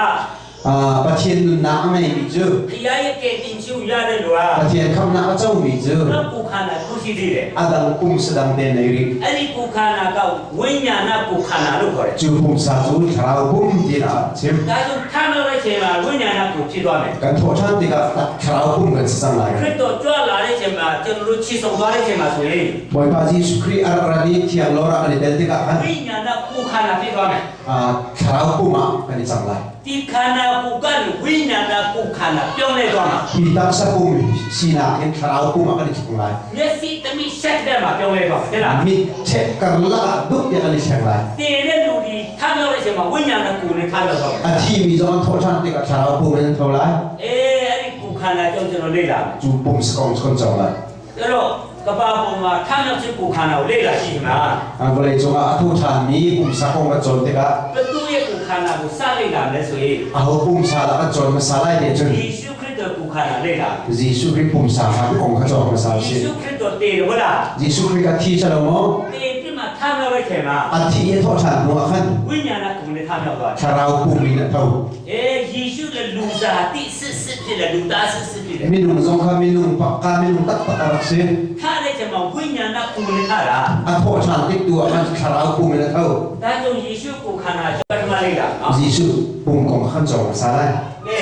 Ah, Pathian nunnak a ngeimi cu ခရရဲ့ကယ်တင်ရှင်ရတဲ့လူဟာ Pathian khamnak a comi cu တော့ကိုခန္ဓာခုရှိသေးတယ် a dang pumsa dang te nei rih. အဲ့ဒီကိုခန္ဓာကဝိညာဏကိုခန္ဓာလို့ခေါ်တယ် Cu pumsa cu thlarau pum tiah a chim. ဒါကြောင့်ထမြောက်တဲ့ချိန်မှာဝိညာဏကိုဖြစ်သွားမယ် Kan thawh ṭhan tikah thlarau pum kan si cang lai. ခရစ်တော်ကြွလာတဲ့ချိန်မှာကျွန်တော်တို့ချီဆောင်သွားတဲ့ချိန်မှာဆိုရင် Bawipa Jesuh Khrih a rak rat i thiang lawr ah kan i tel tikah khan ဝိညာဏကိုခန္ဓာဖြစ်သွားမယ် ah, thlarau pum ah kan i cang lai. ဒီခန္ဓာကိုယ်ကနေဝိညာဏကိုခန္ဓာပြောင်းလဲသွားမှာ Hi taksa pum sinak hin thlarau pum ah kan i thleng lai. မျက်စိတမိရှက်တဲ့မှာပြောင်းလဲသွားတယ်လား Mit ṭhek karlak ah duk tiah kan i thleng lai. တည်တဲ့လူဒီထမြောက်တဲ့ချိန်မှာဝိညာဏကိုယ်နဲ့ထမြောက်သွားမှာ A thimi zong an thawh ṭhan tikah thlarau pum in an tho lai. အေးအဲ့ဒီကိုခန္ဓာကြောင့်ကျွန်တော်လေ့လာမယ် Cu pum kong cu kan cawng lai. အဲ့တော့ကဘာပေါ်မှာထမြောက်ခြင်းကိုခန္ဓာကိုလေ့လာရှိမှာ Ah, Vawlei cungah a tho ṭhanmi pumsa kong kan cawn tikah ဘသူရဲ့ကိုခန္ဓာကိုစလေ့လာမယ်ဆိုရင် aho pumsa dah kan cawn hmasa lai ti ahcun ယေရှုခရစ်တော်ကိုခန္ဓာလေ့လာ Jesuh Khrih pumsa kha kong kha cawng hmasa ယေ usih. ရှုခရစ်တော်တည်တယ်ဟုတ်လား Jesuh Khrih kha thi si lo maw? တည်ပြီးမှထမြောက်တဲ့ချိန်မှာ A thi i a thawh ṭhan hnu ah khan ဝိညာဏကိုနဲ့ထမြောက်သွားတယ် thlarau pum in a tho. အေးယေရှုလည်းလူစားတိစစ်စစ်ဖြစ်တယ်လူသားစစ်စစ်ဖြစ်တယ် Minung zong kha minung pakka minung taktak a rak si. ထတဲ့ချိန်မှာဝိညာဏကိုနဲ့ထတာ A thawh ṭhan tik tu ah khan thlarau pum in a tho. ဒါကြောင့်ယေရှုကိုခန္ဓာပထမလေးကနော် Jesuh pum kong kha kan cawng hmasa lai. ကဲ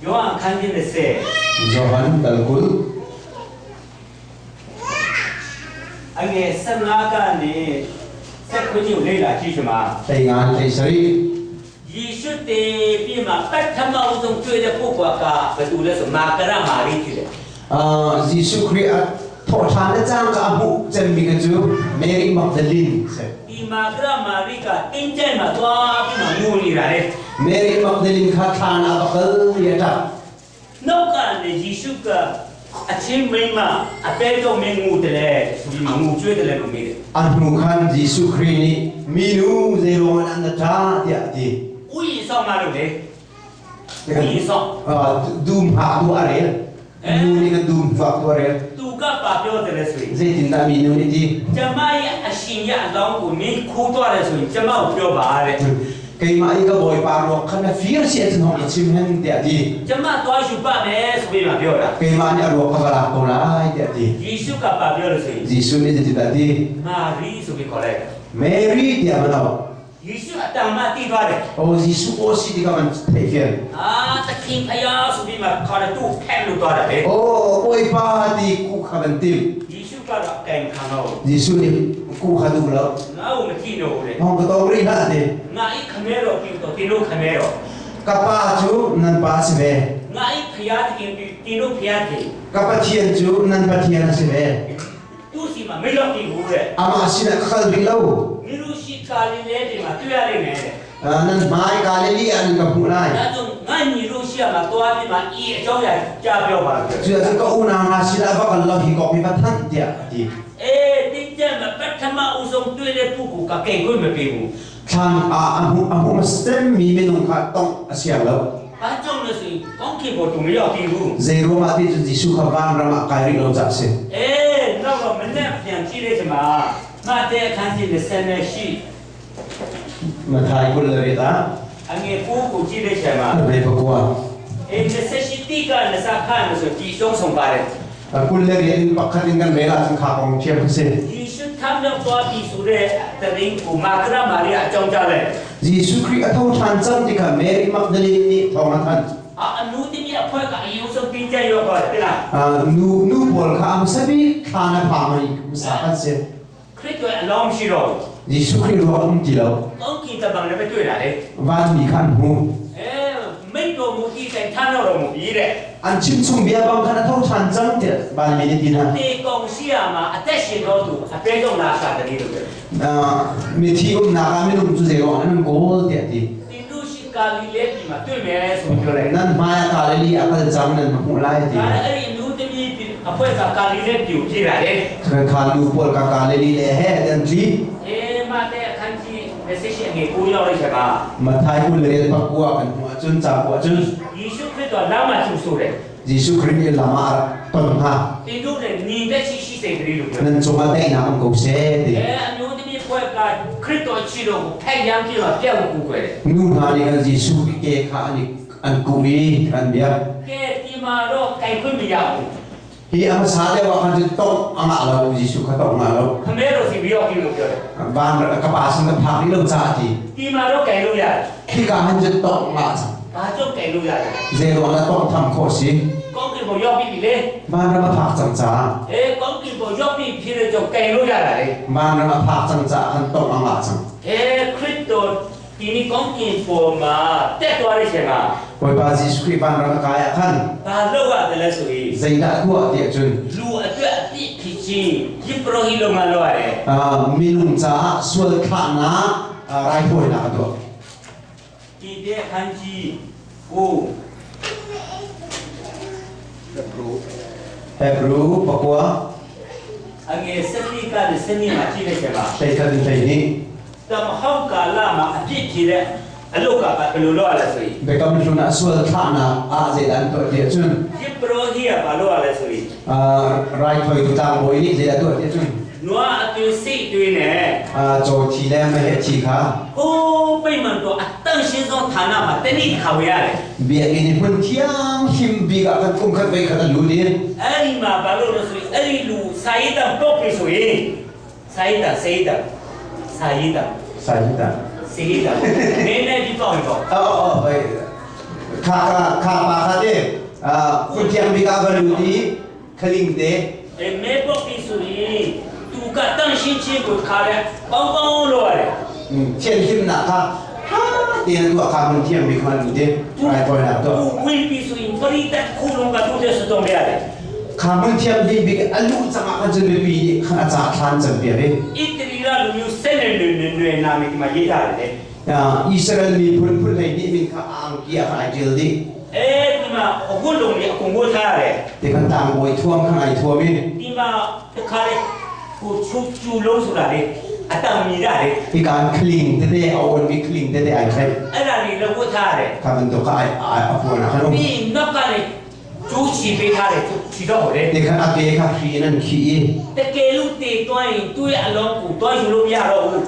ယောဟန်ခန်းကြီး20 Johan dal kul အငယ်15ကနေ7ခုကိုလေ့လာကြည့်ချင်ပါ hlei nga hlei sarih ယေရှုတည်ပြီးမှပထမဦးဆုံးတွေ့တဲ့ပုဂ္ဂိုလ်ကဘယ်သူလဲဆိုမာကရမာရိဖြစ်တယ် Ah, Jesuh Khrih a thawh ṭhan le cangka a hmuh cemmi kha cu Mary Magdalene a si. ဒီမာကရမာရိကတင်းကျိုင်မှာသွားပြီးမှငိုနေတာလေ Mary Magdalene kha thlan ah va kal i a ṭap. နောက်ကနေယေရှုကအချင်းမိန်းမအပဲတော့မင်းငိုတယ်လေဆိုပြီးမှငိုကြွေးတယ်လေလို့မေးတယ် An hnu khan Jesuh Khrih nih minu zeiruang ah nan ṭah tiah a ti. ဥယျာဉ်ဆောင်မလို့လေဥယျာဉ်ဆောင် Ah, dum hak tu a rel. Nu nih kan dum fak tu a rel. သူကပါပြောတယ်လေဆိုရင် Zeitindah minu nih ti? ကျမရဲ့အရှင်ရဲ့အလောင်းကိုမင်းခိုးသွားတယ်ဆိုရင်ကျမကိုပြောပါတဲ့ Keimah i ka bawipa ruak kha na fir si ahcun hong ka chim hen tiah a ti. ကျမသွားယူပါမယ်ဆိုပြီးမှပြောတာ Keimah nih a ruak kha ka lak ko lai tiah a ti. ယေရှုကပါပြောလို့ဆိုရင် Jesuh nih zeitindah a ti? မာရိဆိုပြီးခေါ်လိုက်တယ် Mary tiah a van auh. ယေရှုအတန်မှတည်သွားတယ် Oh Jesuh aw si ti kha van theih fian. အာသခင်ဖယားဆိုပြီးမှခေါ်တယ်သူ့ဖက်လို့သွားတယ်လေ Oh Bawipa ti ku kha van tim. ယေရှုကတော့အကင်ခံတော့ Jesuh nih ku kha duh lo. ငါ့ကိုမကြည့်တော့ဘူးလေ Hong ka tong rih hlah ti. ငါအိခမဲတော်ပြီးတော့တင်းတို့ခမဲတော် Ka pa cu nan pa a si ve. ငါအိဖယားတခင်တင်းတို့ဖယားတခင် Ka Pathian cu nan Pathian a si ve. သူ့စီမှာမရောက်ဘူးတဲ့ Amah sinah ka kal rih lo. မင်းတို့ရှိကာလီလဲဒီမှာတွေ့ရလိမ့်မယ်တဲ့ Ah, Nan hmai Galilee ah nan ka hmuh lai. ဒါကြောင့်ငါညီတို့ရှိရမှာသွားပြီးမှဤအကြောင်းအရာကြားပြောပါလို့ Cu ahcun ka unau hna sinah va kal law hi kong hi va thanh tiah a ti. အေးတင်းကြမှာပထမဦးဆုံးတွေ့တဲ့ပုဂ္ဂိုလ်ကကင်ခွင့်မပေးဘူး Thlan ah a hmuh a hmuh hmasacemmi minung kha tongh a siang lo. ။ဘာကြောင့်လဲဆိုရင်ကောင်းကင်ဘောတူမရောက်သေးဘူး Zeiruang ah ti cun Jesuh kha vanram ah kai rih lo caah a si. ။အေးနောက်တော့မနဲ့ပြန်ကြည့်လိုက်ချင်ပါမတဲ့အခန်းကြီး20ရှိ Mathai kul le riat ah အငယ်ကိုကိုကြည့်လိုက်ချင်ပါ ve pakua. အေး28တိကနစခါလို့ဆိုကြည်ဆုံးဆုံးပါတယ် Kul le riat in pakhat in kan rel ahcun kha kong thiam a si. ။ယေရှုထမြောက်သွားပြီဆိုတဲ့တရင်ကိုမာကရမာရိအကြောင်းကြားလိုက် Jesuh Khrih a tho ṭhan cang tikah Mary Magdalene nih thawng a thanh. ။အာအနုတမီအဖွဲကအယုံဆုံး ဆုံးတင်းကြရောခေါ်တယ်လား Nu nu pawl kha a hmasa bik thla na phang i hmasa kan si. ခရစ်တော်အလောင်းရှိတော့ Jesuh Khrih ruak um ti lo. ကောင်းကင်တမန်လည်းပဲတွေ့တာလေ Vanmi kha an hmu. အဲမိတ်တော်မူဤတိုင်ထမ်းတော်မူပြီးတဲ့ An chim chung bia bang khan a tho ṭhan cang tiah vanmi nih ti hna. တေကောင်ရှိရမှာအသက်ရှင်တော်သူအပဲတော့လာစားတယ်လို့ပြော Mithi umnak ah minung cu zeiruang an kawl tiah ti. တင်တို့ရှိကာလီလဲဒီမှာတွေ့မယ်ဆိုပြောလိုက် Nan hmai ah Galilee a kal cang nan hmuh lai ti. ဒါလည်းအဲ့ဒီလူသမီးအဖွဲ့ကကာလီလဲပြူပြေးတာလေ Kan kha nu pawl ka Galilee le he an tli. အေးမတဲ့အခန်းကြီး28ငယ်9ရောက်လိုက်ချက်ပါ Mathai kul le pakua kan hmuh ahcun ca kua ahcun ယေရှုခရစ်တော်လမ်းမှာကျူဆိုတယ် Jesuh Khrih nih lam ah a rak ton hna. တင်တို့လည်းညီတဲ့ရှိရှိစိတ်ကလေးလို့ပြော Nan cungah daihnak um ko seh ti. အဲအမျိုးသမီးဖွဲ့ကခရစ်တော်ချီတော်ကိုဖက်ရမ်းပြီးတော့ပြတ်ကိုကိုွယ်တယ် Nu hna nih kan Jesuh ke kha an i an kuh i an biak. ကဲဒီမှာတော့ကြိုင်ခွင့်မရဘူး Hi a hmasa deuh ah khan cun tongh a ngah lo Jesuh kha tongh a ngah lo. ခမဲတော်စီမရောက်ဘူးလို့ပြောတယ် Van ka pa sin ka phak rih lo caah ti. ဒီမှာတော့ကြိုင်လို့ရတယ် Hika han cun tongh a ngah cang. ဘာကြောင့်ကြိုင်လို့ရလဲ Zeiruang dah tongh tham khawh si? ကောင်းကင်ဘုံရောက်ပြီလေ Vanram a phak cang caah. အေးကောင်းကင်ဘုံရောက်ပြီဖြစ်တဲ့ကြောင့်ကြိုင်လို့ရတာလေ Vanram a phak cang caah khan tongh a ngah cang. အဲခရစ်တော်ဒီနေ့ကောင်းကင်ဘုံမှာတက်သွားတဲ့အချိန်မှာ Bawipa Jesuh Khrih vanram a kai ah khan ဘာလုပ်ရတယ်လဲဆိုရင် zeidah tuah ti ahcun လူအတွက်အပြစ်ဖြစ်ခြင်းယပရောဟိလုံငန်းလုပ်ရတယ် minung caah sual thlahnak raithawinak a tuah. ဒီတဲ့အခန်းကြီးကို Hebrew Hebrew pakua အငယ်စနိကတဲ့စနိမှာကြည့်လိုက်ချက်ပါ hleikhat in 12 တမဟုတ်ကာလမှာအပြစ်ဖြစ်တဲ့အလုတ်ကဘယ်လိုလုပ်ရလဲဆိုရင် Biakam hlun ah sual thlahnak ah zeidah an tuah ti ahcun ယပရောဟိကဘာလုပ်ရလဲဆိုရင် raithawitu tlangbawi nih zeidah tuah ti ahcun နွားအသွေးစိတ်သွေးနဲ့ caw thi le meheh thi kha ဟိုးပိတ်မှန်တော့အတန့်ရှင်းဆုံးဌာနမှာတနေ့ခါဝရရတယ် biakinn i hmun thiang him bik ah khan kum khat voi khat a lut i အဲ့ဒီမှာဘာလို့လဲဆိုရင်အဲ့ဒီလူစာရေးတံပုတ်ပြီဆိုရင်စာရေးတံစာရေးတံစာရေးတံ sai ta စာရေးတံနည်းနည်းပြီးပေါ့ပေါ့ oh oh oi kha kha kha pa kha te hmun thiang bik ah va lut i khaling te အဲမဲပုတ်ပြီဆိုရင်သူကတန့်ရှင်းခြင်းကိုခါတယ်ပေါင်းပေါင်းလို့ရတယ် thian himnak kha ha ti na tuah kha hmun thiang bik khan lut i raithawinak သူ tuah ဝင်ပြီဆိုရင်ပရိသတ်ခုလုံးကသူ့တဲ့စတော့မရတယ် kha hmun thiang him bik a luh cang ah khan cun mipi nih khan a ca thlan cang piak i ဣတရီလလူမျိုးဆက်နေနေနေနေနာမည်ဒီမှာရေးထားတယ် Israel miphun phun hlei nih min kha a angki ah khan ai ṭial dih. အဲဒီမှာအခုလုံးကြီးအကုန်ဝတ်ထားရတယ် Ti kan tlangbawi thuam khan ai thuam i ဒီမှာတခါလေကိုချူချူလုံးဆိုတာလေအတန်မြည်ရတယ် hika an khling tete a awnmi khling tete ai thlaih. အဲ့ဒါတွေလည်းဝတ်ထားရတယ် Kha bantuk kha ai ai a puan ah khan um. ပြီးနောက်ကလည်းကျိုးချီပေးထားတယ်ချီတော့ဟိုလေ Ti khan a ke kha hri in an khih i တကယ်လို့တည်သွားရင်သူ့ရဲ့အလောင်းကိုတွားယူလို့မရတော့ဘူး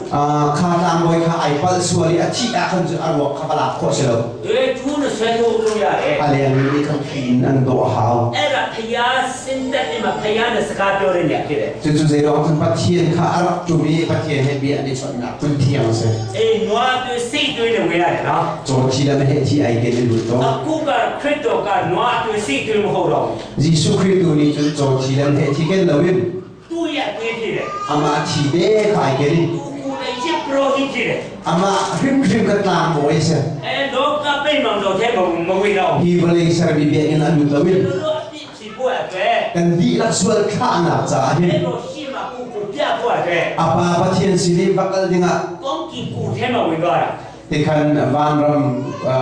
kha tlangbawi kha ai palh sual i a thih ah khan cun a ruak kha va lak khawh si lo. အဲကျိုးနဲ့ဆွဲထုတ်လို့ရတယ် A lengmi nih khan hri in an dawh a hau. အဲ့ဒါဖျားစင်တဲ့နေမှာဖျားနဲ့စကားပြောတဲ့နေရာဖြစ်တယ် Cucu zeiruang cun Pathian kha a rak ṭum i Pathian he bia an i chawnhnak phun thiang a si. အေးနွားတွေစိတ်တွေနဲ့ဝင်ရတယ်နော် Caw thi le meheh thi ai ken in lut tawn. အခုကခရစ်တော်ကနွားတွေစိတ်တွေမဟုတ်တော့ Jesuh Khrih tu nih cun caw thi le meheh thi ken loin သူ့ရဲ့အသွေးဖြစ်တယ် amah thi te kha ai ken in သူကိုယ်တိုင်ချစ်ပရောဟိတ်ဖြစ်တယ် amah hrimhrim kha tlangbawi a si. အဲလောကပိတ်မှန်တော့ထဲမမဝင်တော့ Hi vawlei sermi biakinn ah lut loin ဘူးတို့အပြစ်ဖြစ်ဖို့အတွက် kan dihlak sual thlahnak caah အဲ့ hin လိုရှိမှကိုကိုပြဖို့အတွက် a Pa Pathian sin i va kal dingah ကောင်းကင်ကိုထဲမှာဝင်သွားတာ tikhan vanram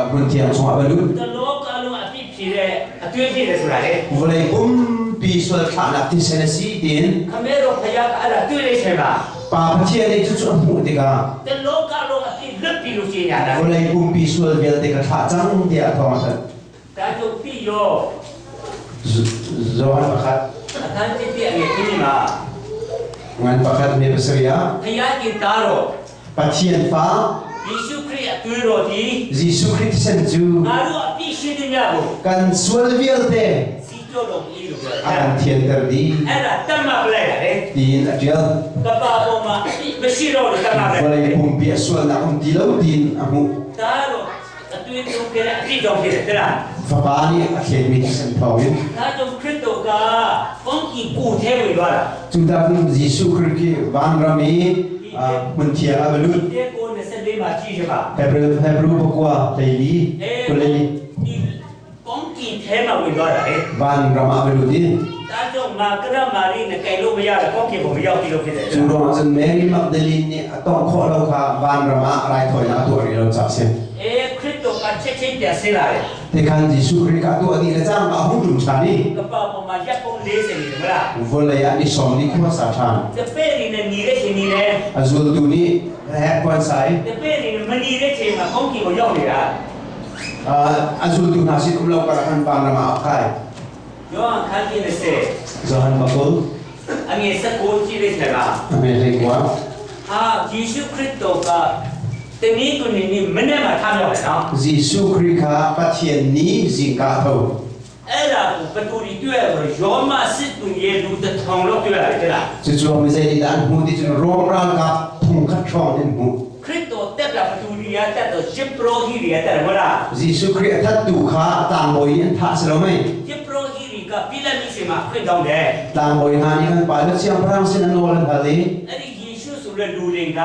hmun thiang chungah va lut. တလောကလုံးအပြစ်ဖြစ်တဲ့အသွေးဖြစ်တယ်ဆိုတာလေ Vawlei pumpi sual thlahnak thisen a si tiin ခမဲတော်ဖယားကအဲ့ဒါတွေ့လိုက်ချိန်မှာ Pa Pathian nih cucu a hmuh tikah တလောကလုံးအပြစ်လွတ်ပြီလို့ရှင်းရတာ vawlei pumpi sual vialte ka thlah cang tiah thawng a thanh. ဒါကြောင့်ပြီးရော Johan pakhat အခန်းကြီးပြအငယ်ကြီးမှာ ngan pakhat me pasarih ဖယားကင်သားတော် Pathian fa ယေရှုခရစ်အသွေးတော်ဒီ Jesuh Khrih thisen cu ငါတို့အပြစ်ရှိတဲ့မြတ်ကို kan sual vialte စီကြောတော်မူလို့ပြော a kan thianter dih အဲ့ဒါတတ်မှတ်ပလိုက်တာလေ tiin a ṭial. ကပ္ပပေါ်မှာအပြစ်မရှိတော့လို့တတ်မှတ်ပလိုက် Vawlei pumpi a sualnak um ti lo tiin a hmuh. ဒါတော့အသွေးတုံးခဲ့တဲ့အပြစ်ကြောင့်ဖြစ်တယ်တဲ့လား Fapa nih a thlenmi thisen thawngin. 那种基督个讲见古天为乱了。 Cu tak Jesuh Khrih khi vanram i hmun thiang ah va lut. 结果那是立马记是吧？ Hebrew Hebrew pakua hleili 哎 kuleli 你讲见天嘛为乱了哎。 vanram ah va lut i 但种马格拉玛丽呢，盖路不要了，讲见我们要记录起来。 cu ruang ah cun Mary Magdalene nih a tongh khawh lo kha vanram ah raithawinak a tuah rih lo caah a si. 哎，基督个切切点死来。 Tikhan Jesuh Khrih kha tuah dih le cangka a hung ṭum ṭhan i ကပပေါ်မှာရက်ပုံ40နေတယ်မလား vawlei ah ni sawm ni khua sa ṭhan. တပည့်တွေနဲ့ညီတဲ့ချိန်ညီတယ် A zultu nih hek kuan sai. တပည့်တွေနဲ့မညီတဲ့ချိန်မှာကောင်းကင်ကိုရောက်နေတာ A zultu hna sin um lo karah khan vanram ah a kai. ယောဟန်ခန်းကြီး20 Johan pakul အငယ်19ကြည့်လိုက်တယ်လား အမေလေးကွာ ဟာယေရှုခရစ်တော်ကတနည်းကုန်နေ့မနေ့မှာထားမြောက်တယ်နော် Jesuh Khrih kha Pathian nih zingka a tho. အဲ့ဒါကိုပတူရီတွေ့ရတော့ယောမစစ်သူရဲ့လူတစ်ထောင်လောက်တွေ့ရတယ်တဲ့လား Cucu mi zei nih dah an hmuh ti cun Rom ralkap thong khat hrawng in hmuh. ခရစ်တော်တက်တာပတူရီရတက်တော့ဂျပရိုဟီရီရတက်တယ်မဟုတ်လား Jesuh Khrih a thattu kha tlangbawi nih an thah si lo mei? ဂျပရိုဟီရီကပိလမိစီမှာခွင့်တောင်းတယ် Tlangbawi hna nih khan Pilate siangpahrang sin an nawl an hal i အဲ့ဒီယေရှုဆိုတဲ့လူတွေက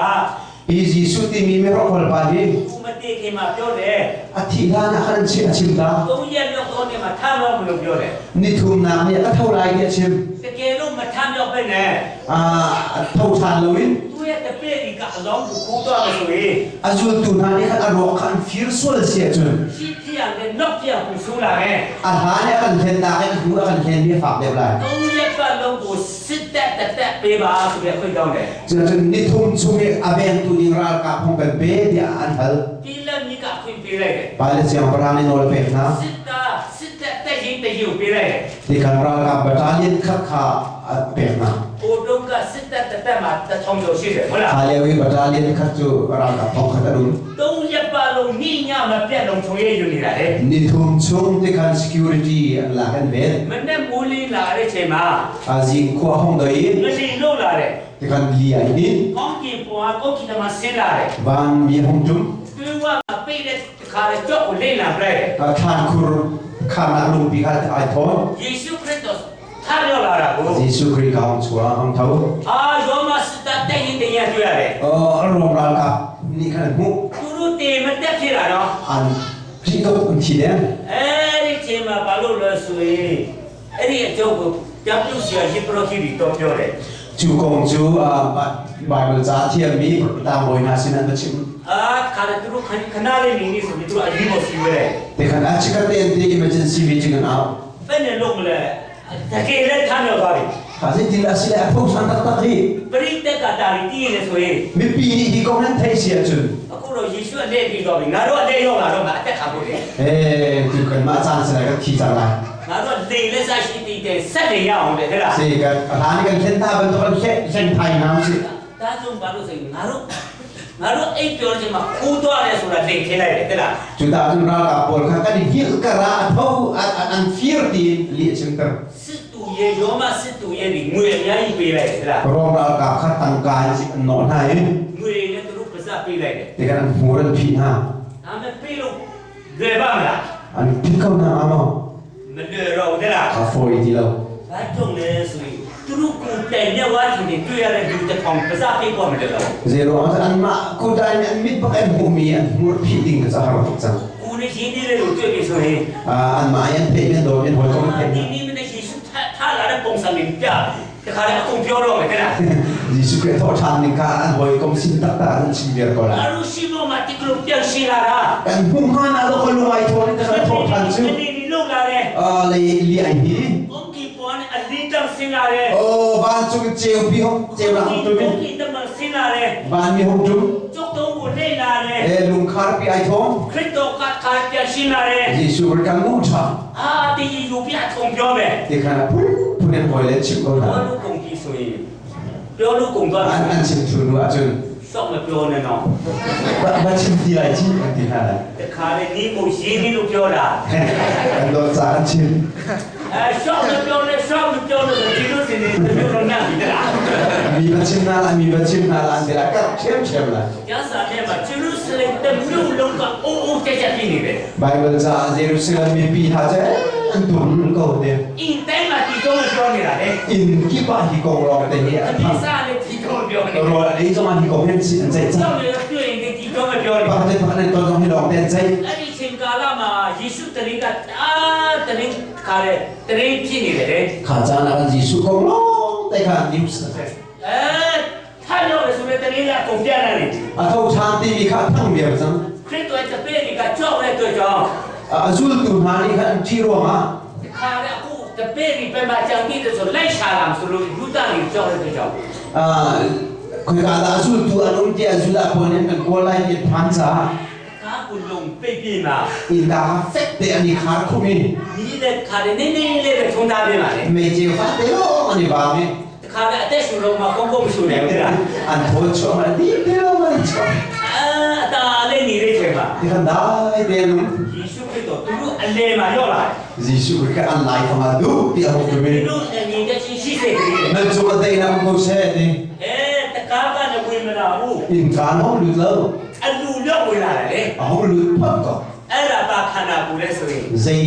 hi Jesuh timi mihrokhrol pa hi သူမတည့်ခင်မှာပြောတယ် a thih hlan ah khan an chim a chim ta. သုံးရက်မြောက်တော့နေမှာထားတော့မလို့ပြောတယ် Nithumnak nih a ka tho lai ti a chim. တကယ်လို့မထားမြောက်ပဲနဲ့ Ah, tho ṭhan loin သူ့ရဲ့တပည့်တွေကအလောင်းကိုခိုးသွားလို့ဆိုရင် a zultu hna nih khan a ruak kha an fir sual si ahcun ရှိပြရတဲ့နောက်ပြပူဆိုးလာမယ် a hlan i a kan hlennak in a hnu a kan hlenmi a fak deuh lai. သုံးရက်ပတ်လုံးကိုစစ်တက်တက်တက်ပေးပါဆိုပြီးခွင့်တောင်းတယ် Cucun nithum chung i a vengtu ding ralkap hung kan pe tiah an hal. ပိလတ်မိကခွင့်ပေးလိုက်တယ် Pilate siangpahrang nih nawl a pek hna. စစ်သားစစ်တက်တက်ရင်တရင်ကိုပေးလိုက်တယ် Tikhan ralkap battalion khat kha a pek hna. ဟိုတုန်းကစစ်တက်တက်တက်မှာတထောင်ကျော်ရှိတယ်ဟုတ်လား Kha lio i battalion khat cu ralkap thong khat an um. သုံးရက်ပတ်လုံးညညမပြတ်လုံးချုံရယူနေတာလေ Nithum chung tikhan security an lak an ven. မနဲ့မိုးလင်းလာတဲ့အချိန်မှာ A zing khua hong doi ငလင်လုတ်လာတယ် tikhan li ai nin. ကောင်းကင်ပေါ်ကကောင်းကင်မှာဆင်းလာတယ် Van mi hong tum. တွင်းဝမှာပိတ်တဲ့ခါလေကြောက်ကိုလိမ့်လာပြလိုက်တယ် Thlan khur kharnak lungpi kha ai thawn. ယေရှုခရစ်တော်ထားရောက်လာတာကို Jesuh Khrih kha hong chuah hong tho. အာယောမစတတဲ့ရင်တရင်တွေ့ရတယ် Oh, Rom ralkap nih khan an hmuh. သူတို့တေမတက်ဖြစ်လာတော့ An ṭih tuk an thi deng. အဲ့ဒီချိန်မှာဘာလို့လဲဆိုရင်အဲ့ဒီအကျုပ်ကိုတပြုတ်ဆရာယေပရိုခိရီတော့ပြောတယ် Cu kong cu Bible ca thiammi tlangbawi hna sin an va chim. အာခါတယ်သူတို့ခဏခဏလေးနေနေဆိုပြီးသူတို့အရေးပေါ်စီဝဲတယ် Tikhan a chikat te an ti emergency meeting an au. ဘယ်နဲ့လုံးမလဲတကယ်လည်းထားမြောက်သွားပြီ Kha zeitin dah a si le a tho ṭhan taktak hi. ပရိသတ်ကတာရီတည်နေဆိုရင် Mipi nih hi kong nan theih si ahcun အခုတော့ယေရှုအလက်ပြီးတော့ပြီငါတို့အလက်ရောက်လာတော့မှအသက်ခံဖို့လေ eh tu kan mah caan si lai kan thi cang lai. ငါတို့လိန်လက်စားရှိတည်တယ်ဆက်နေရအောင်လေတဲ့လား Si kan a hlan i kan thlen ta bantuk kan hlen hlen thai hna usih. ဒါကြောင့်ဘာလို့ဆိုရင်ငါတို့ငါတို့အိပ်ပြောခြင်းမှာခိုးသွားတယ်ဆိုတာလိန်ထင်းလိုက်တယ်တဲ့လား Cu ta cun ralkap pawl kha kan i hngilh kar ah a tho an fir tiin lih a chimter. စစ်တူရဲ့ယောမစစ်တူရဲ့ဒီငွေအများကြီးပေးလိုက်တယ်တဲ့လား Rom ralkap kha tangka in an nawh hna i ငွေနဲ့သူတို့ပါစပေးလိုက်တယ် tikhan an hmur an phih hna. ဒါမဲ့ပေးလို့လွယ်ပါမလား An phit ko hna hnga maw? မလွယ်တော့ဘူးတဲ့လား A fawi ti lo. ဘာကြောင့်လဲဆိုရင်သူတို့ကိုတိုင်မြဝါထင်နေတွေ့ရတဲ့လူတစ်ထောင်ပါစပေးပေါ်မလို့တော့ Zei ruang ah cun anmah kuta in an mit bak an hmuhmi an hmur phih ding kha cu a har tuk cang. ကိုနဲ့ရင်းနေတဲ့လူတွေ့ပြီဆိုရင် Anmah i an theihmi an dawmi an hawikom an theih ဒီ hna. နေ့မနေ့ယေရှုထားလာတဲ့ပုံစံမျိုးပြတခါလေအကုန်ပြောတော့မယ်တဲ့လား Jesuh Khrih a thawh ṭhan ning kha an hawikom sin taktak ah an chim viar ko ငါ lai. တို့ရှိဖို့မှာတိကလို့ပြန်ရှိလာတာ Kan hmuh hnga na lo ka lung ai thawn i ka thawh ṭhan cu. မနေ့ဒီလောက်လာတယ် Lei li ai hi. ကောင်းကင်ပေါ်နဲ့အလင်းတောင်ဆင်းလာတယ် Oh, vancung in ceupi hong ceunak hong tum ကော in င်းကင်တမန်ဆင်းလာတယ် vanmi hong tum. ကျုပ်တို့ကိုလေ့လာတယ် Eh, lungkhar pi ai thawng. ခရစ်တော်ကခါပြန်ရှင်းလာတယ် Jesuh Khrih kan ngu ṭha. အာဒီယူပြထုံပြောမယ် Ti khan a phun phun in hawi le chim ko ပြော hna. လို့ကုန်ပြီဆိုရင်ပြောလို့ကုန်သွား An an chim thlu nu ahcun စောက်မပြောနဲ့နော် va va chim ti lai ci an ti hna lai. တခါလေနီးကိုရင်းနေလို့ပြောတာ Kan dawt ca an chim. အဲရှောက်မပြောနဲ့ရှောက်မပြောနဲ့ဒီလိုစင်နေပြောတော့နားပြီတလား Mi va chim hna lai, mi va chim hna lai an ti lai. Ka ṭhiamṭhiam lai. ကျမ်းစာထဲမှာဂျေရုဆ ရုလင်တမြို့လုံးကအိုးအိုးကြက်ကြက်ဖြစ်နေတယ် Bible caah Jerusalem mipi hna cu an tum ko te. အင်တိုင်းမှာဒီတော့ပြောနေတာလေ Inn kip ah hi kong lawng te hi အ a thang. မိစားလည်းဒီတော့ပြောနေ Rawl an ei zong ah hi kong hi an an ceih ကြော cang. က်လည်းတွေ့ရင်ဒီတော့ပြောနေ Pakhat le pakhat an ton zong hi lawng te an ceih. အဲ့ဒီချိန်ကာလမှာယေရှုတရင်ကအာတရင်ခါတဲ့တရင်ဖြစ်နေတယ်လေ Kha caan ah khan Jesuh kong lawng te kha news a si. အဲထရောက်လို့ဆိုတဲ့တရင်ကကုန်ပြနေတယ် A tho ṭhan timi kha a thang viar cang. ခရစ်တော်တပည့်တွေကကြောက်တဲ့အတွက်ကြောင့် A zultu hna nih khan an ṭih ruangah ခါတဲ့အခုတပည့်တွေပဲမှာကြောင်ပြီးတဲ့ဆိုလိုက်ရှာလာဆိုလို့ယူတာတွေကြောက်တဲ့အတွက်ကြောင့် ah, khoika dah a zultu an um tiah Judah pawl nih an kan kawl lai ti an phan caah ကားကိုလုံပိတ်ပြီးမှာ innka kha fek te an i khar khum i နီးတဲ့ခါတဲ့နည်းနည်းလေးပဲထုံထားပေးပါလေ meiceu fate lawng an i vaang i တခါတဲ့အသက်ရှူတော့မှကောင်းကောင်းမရှူနိုင်ဘူးလား an thawl chuahmah a dih te lawng an i chuah. အာအတားလေးနေတဲ့ချိန်မှာ Ti khan dai te an um. ယေရှုခရစ်တော်သူတို့အလယ်မှာရောက်လာတယ် Jesuh kha an laifang ah duh ti a hung tum i သူတို့အနေနဲ့ချင်းရှိစေတယ် nan cung ah daihnak um ko seh ti. အဲတကားကလည်းဝင်မလာဘူး Innka an hong lut lo. အလူရောက်ဝင်လာတယ်လေ A hong lut phot ko. အဲ့ဒါပါခန္ဓာကိုယ်လဲဆိုရင် Zei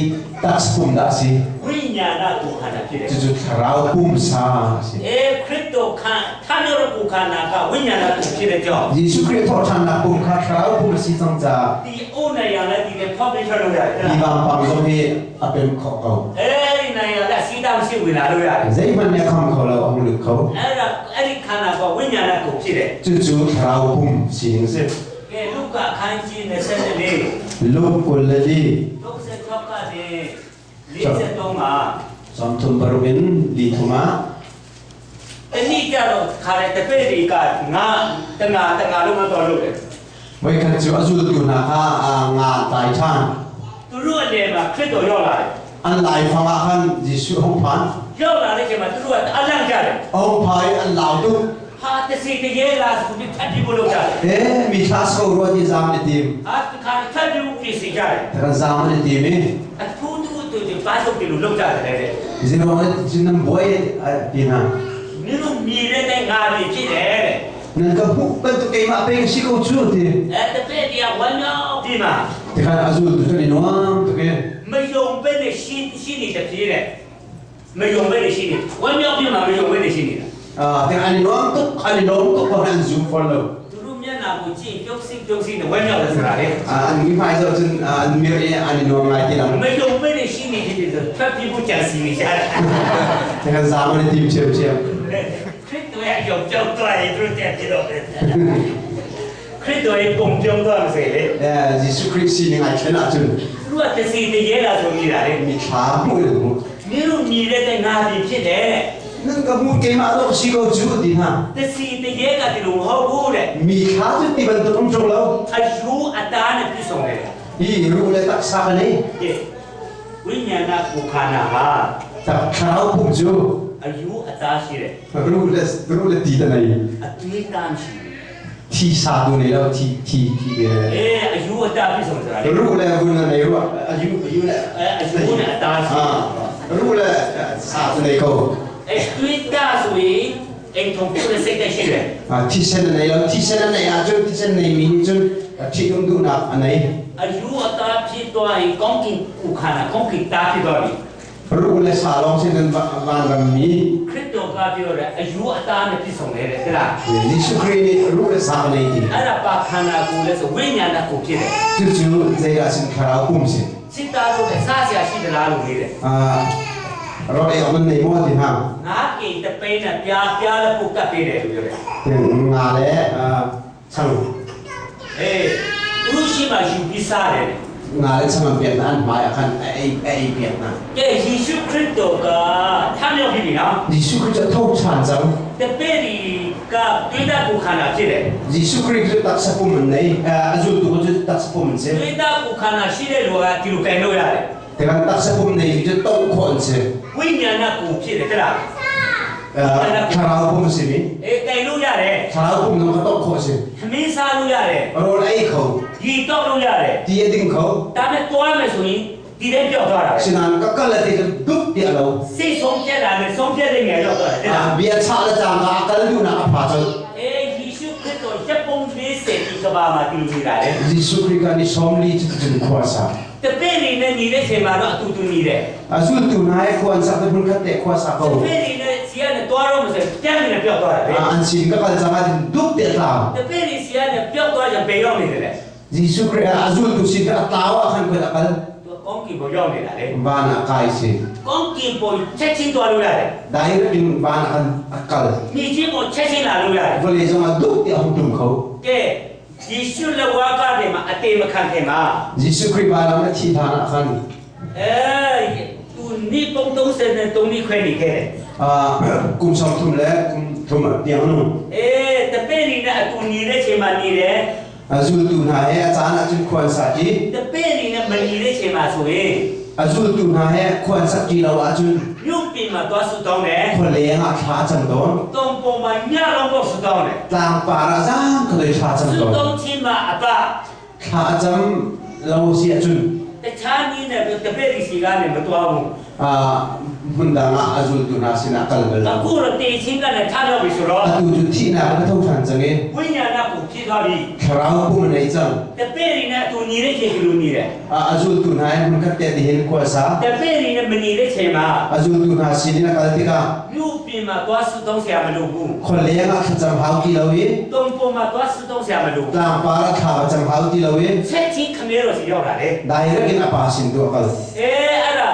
taksa pum dah a si? ဝိညာဏကိုခန္ဓာဖြစ်တယ် Cucu thlarau pumsa a si. အဲခရစ်တော်ခံထာမြောက်ကိုခန္ဓာကဝိညာဏကိုဖြစ်တဲ့ကြောင့် Jesuh Khrih thawhṭhannak pum kha thlarau pum a si cang caah ဒီအိုနေရလည်းဒီလည်းဖောက်ပြီးထွက်လို့ရတယ် hi vampang zong hi a pem khawh ko. အဲဒီနေရာကစီတာမရှိဝင်လာလို့ရတယ် Zeihmanh nih a kham kho lo, a hung lut kho. အဲ့ဒါအဲ့ဒီခန္ဓာကဝိညာဏကိုဖြစ်တယ် Cucu thlarau pum sining a si. ကဲလုကာခန်းကြီး24 Luke 24 36ကနေ43မှာ 36 in 43 ah တနည်းကြတော့ခါတဲ့တပည့်တွေကငါတငါတငါလုံးမတော်လို့လေ Voikhat cu a zultu hna kha nga an tlai ṭhan. သူတို့အနေမှာခရစ်တော်ရောက်လာတယ် An laifang ah khan Jesuh a hung phan. ရောက်လာတဲ့အချိန်မှာသူတို့ကအလန့်ကြတယ် A hung pha i an lau tuk. ဟာတစီတရေလာဆိုပြီးထပ်ပြီးလို့ကြတယ် Eh, mi thla so rua ti zaam an i tim. ဟာတခါထပ်ပြီးပြင်ဆင်ကြတယ် Kan zaam an i tim i အထူးတူတူဒီပါထုတ်တယ်လို့လုပ်ကြတယ်တဲ့ zeiruang ah cun nan buai ti hna. မင်းတို့မြည်တဲ့ငါတွေဖြစ်တယ်တဲ့ Nan ka hmuh bantuk keimah pei ka si ko cu ti. အဲတပည့်တွေကဝမ်းမြောက်ဒီမှာ Tikhan a zultu cu an i nuam tuk i မယုံပဲနဲ့ရှင်းရှင်းနေတပြေးတဲ့မယုံပဲနဲ့ရှင်းနေဝမ်းမြောက်ပြီးမှမယုံပဲနဲ့ရှင်းနေတာ ah, tikhan an i nuam tuk, an i lawm tuk kong an zum fawn lo. သူတို့မျက်နှာကိုကြည့်ပြုတ်စိပြုတ်စိနဲ့ဝမ်းမြောက်တယ်ဆိုတာလေ Ah, an mithmai zoh cun ah, an mirh i an i nuam ngai ti lang. မယုံပဲနဲ့ရှင်းနေတယ်ဆိုဖတ်ပြီးဖို့ကြံစီနေကြတယ် Tikhan zaam an i tim ṭhiamṭhiam. ခရစ်တော်ရဲ့ယုံကြောက်တော်ရဲ့သူတို့ကြံကြည့်တော့တယ်ခရစ်တော်ရဲ့ပုံပြောင်းသွားစေလေ Eh, Jesuh Khrih sining ai thlen ahcun သူကတစီတရေလာဆိုနေတာလေ mithla hmuh in an hmuh. မင်းတို့မြည်တဲ့ငါတွေဖြစ်တယ် Nan ka hmuh keimah dawh si ko cu ti hna. တစီတရေကဒီလိုမဟုတ်ဘူးတဲ့ Mithla cu ti bantuk um ṭung lo. အယူအသားနဲ့ပြည့်စုံတယ် Hi ruh le taksa ka nei. ကဲဝိညာဏကိုခန္ဓာဟာ Tak thlarau pum cu အယူအသားရှိတယ် ruh le ruh le ti ta nei. အတွေးသားရှိတယ် Thi sa tu nei lo thi thi thi အဲ ke. အယူအသားပြည့်စုံဆိုတာလေ Ruh le vun na nei ruah. Ayu ayu le. အဲအယူနဲ့အသားရှိ Ah, ruh le sa tu nei ko. အဲတွေးသားဆိုရင်အိမ်ထုံပြတဲ့စိတ်ရှိတယ် Ah, thisen na nei lo. Thisen na nei ahcun thisen nei mi nih cun ṭhitum duhnak a nei. အယူအသားဖြစ်သွားရင်ကောင်းကင်ကိုခန္ဓာကောင်းကင်သားဖြစ်သွားပြီ Ruh le sa lawng sin in vanram mi. ခရစ်တော်ကပြောတယ်အယူအသားနဲ့ပြည့်စုံတယ်တဲ့လား Jesuh Khrih nih ruh le sa nei ti. အဲ့ဒါပါခန္ဓာကိုယ်လဲဆိုဝိညာဏကိုဖြစ်တယ် Cucu zeidah sin thlarau pum si. စိတ်သားတို့ကစားစရာရှိသလားလို့မေးတယ် Ah, rawl ei awk nan nei maw ti hna. ငါကင်တပိန်းနဲ့ပြားပြားလည်းပုတ်ကပ်ပေးတယ်လို့ပြောတယ် Nga le ah, chang အေးသူတို့ရှိမှယူပြီးစားတယ် nga le chang an pek hna an hmai ah khan a ei a ei piak hna. ကဲယေရှုခရစ်တော်ကထမြောက်ပြီနော် Jesuh Khrih cu a tho ṭhan cang. တပည့်တွေကတွေ့တဲ့ကိုခန္ဓာဖြစ်တယ် Jesuh Khrih cu taksa pum an nei. Ah, a zultu cu taksa pum an si. တွေ့တဲ့ကိုခန္ဓာရှိတဲ့လူကဒီလိုကင်လို့ရတယ် Tikhan taksa pum nei mi cu toh khawh an si. ဝိညာဏကိုဖြစ်တယ်တဲ့လား Ah, thlarau pum a si mi. အေးကင်လို့ရတယ် Thlarau pum zong kha toh khawh a si. ခမင်းစားလို့ရတယ် Rawl a ei kho. ရီတော့လို့ရတယ် Ti a ding kho. ဒါပေမဲ့တွားမယ်ဆိုရင်ဒီတဲ့ပြောက်သွားတာပဲ Sinain ka kal le ti cu dup ti a lo. စိတ်ဆုံးဖြတ်တာနဲ့ဆုံးဖြတ်တဲ့ငယ်ရောက်သွားတယ်တဲ့လား Ah, bia chah le cangka a kal duhnak a pha colh. အေးယေရှုခရစ်တော်ရပ် ပုံ40ဒီကဘာမှာဒီလိုနေတာလေ Jesuh Khrih kha ni 40 cuticun khua a sa. တပည့်တွေနဲ့နေတဲ့ချိန်မှာတော့အတူတူနေတယ် A zultu hna he khua an sak te hmun khat te khua sa တ ko. ပည့်တွေနဲ့စီကနေတွားတော့မစပြန်နေပြောက်သွားတယ် An sin ka kal cang ah duk te tlau. တပည့်တွေစီကနေပြောက်သွားကြဘယ်ရောက်နေတယ်လဲ Jesuh Khrih a zultu sin ka tlau ah khan khoi a kal. သူကောင်းကင်ပေါ်ရောက်နေတာလေ Van ah kai si. ကောင်းကင်ပေါ်ချက်ချင်းသွားလို့ရတယ် Direct in van ah khan a kal. မိချင်းပေါ်ချက်ချင်းလာလို့ရတယ် Vawlei zong ah duk te a hung tum kho. ကဲယေရှုလက်ဝါးကားတွေမှာအတေမခံခင်မှာ Jesuh Khrih van ah a thi than ah khan အဲသူနိပုံ30နဲ့3နှစ်ခွဲနေခဲ့တယ် kum 30 le kum thum tiang nu. အေးတပည့်တွေနဲ့အတူနေတဲ့ချိန်မှာနေတယ် A zultu hna he a caan ah cun khua an sa ṭi. တပည့်တွေနဲ့မနေတဲ့ချိန်မှာဆိုရင် A zultu hna he khua an sak ṭi lo ahcun မြို့ပြင်မှာသွားဆူတောင်းတယ် khua leng ah thla a cam tawn. တုံပေါ်မှာညလုံးပေါ်ဆူတောင်းတယ် Tlangpar ah zaang khaloi thla a cam ဆူ tawn. တောင်းချင်းမှာအပ Thla a cam lo si ahcun တခြားနည်းနဲ့တပည့်တွေစီကနေမသွားဘူး hmun dang ah a zultu hna sinah kal bal lo. အခုတော့တေချင်းကလည်းထားတော့ပြီဆိုတော့ Atu cu thihnak in a tho ṭhan cang i ဝိညာဏကိုဖြစ်သွားပြီ thlarau pum a nei cang. တပည့်တွေနဲ့အတူနေတဲ့ချိန်ဒီလိုနေတယ် A zultu hna he hmunkhat te tihin khua a sa. တပည့်တွေနဲ့မနေတဲ့ချိန်မှာ A zultu hna sin in a kal tikah မြို့ပြင်မှာသွားဆူတောင်းဆရာမလိုဘူး khua leng ah thlacam hau ti lo i တုံပေါ်မှာသွားဆူတောင်းဆရာမလိုဘူး tlangpar ah thla a cam hau ti lo i ချက်ချင်းခမဲတော်စီရောက်လာတယ် direct in a pa sin tu a kal. အဲအဲ့ဒါ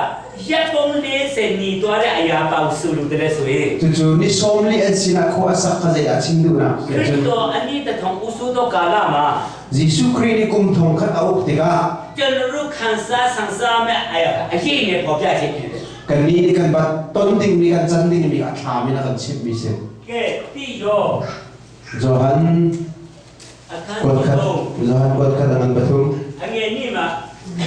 ရက်ပုံ40ညီသွားတဲ့အရာပေါ့ဆူလို့တဲ့ဆိုရင် Cucu ni 40 an sinah khua a sak kha zeidah chim duhnak ခရစ်တော်အနည်းတထောင်ဦးဆူတော့ကာလမှာ Jesuh Khrih nih kum thong khat a uk tikah ကျွန်တော်တို့ခံစားဆန်စားမဲ့အရာအရေးနဲ့ပေါ်ပြခြင်းဖြစ်တယ် kannih nih kan bat ton dingmi kan can dingmi a thlam in a kan chimhmi si. ကဲပြီးရော Johan အခန်း kuat khat တော့ Johan kuat khat angan pathum အငယ်ကြီးမှာ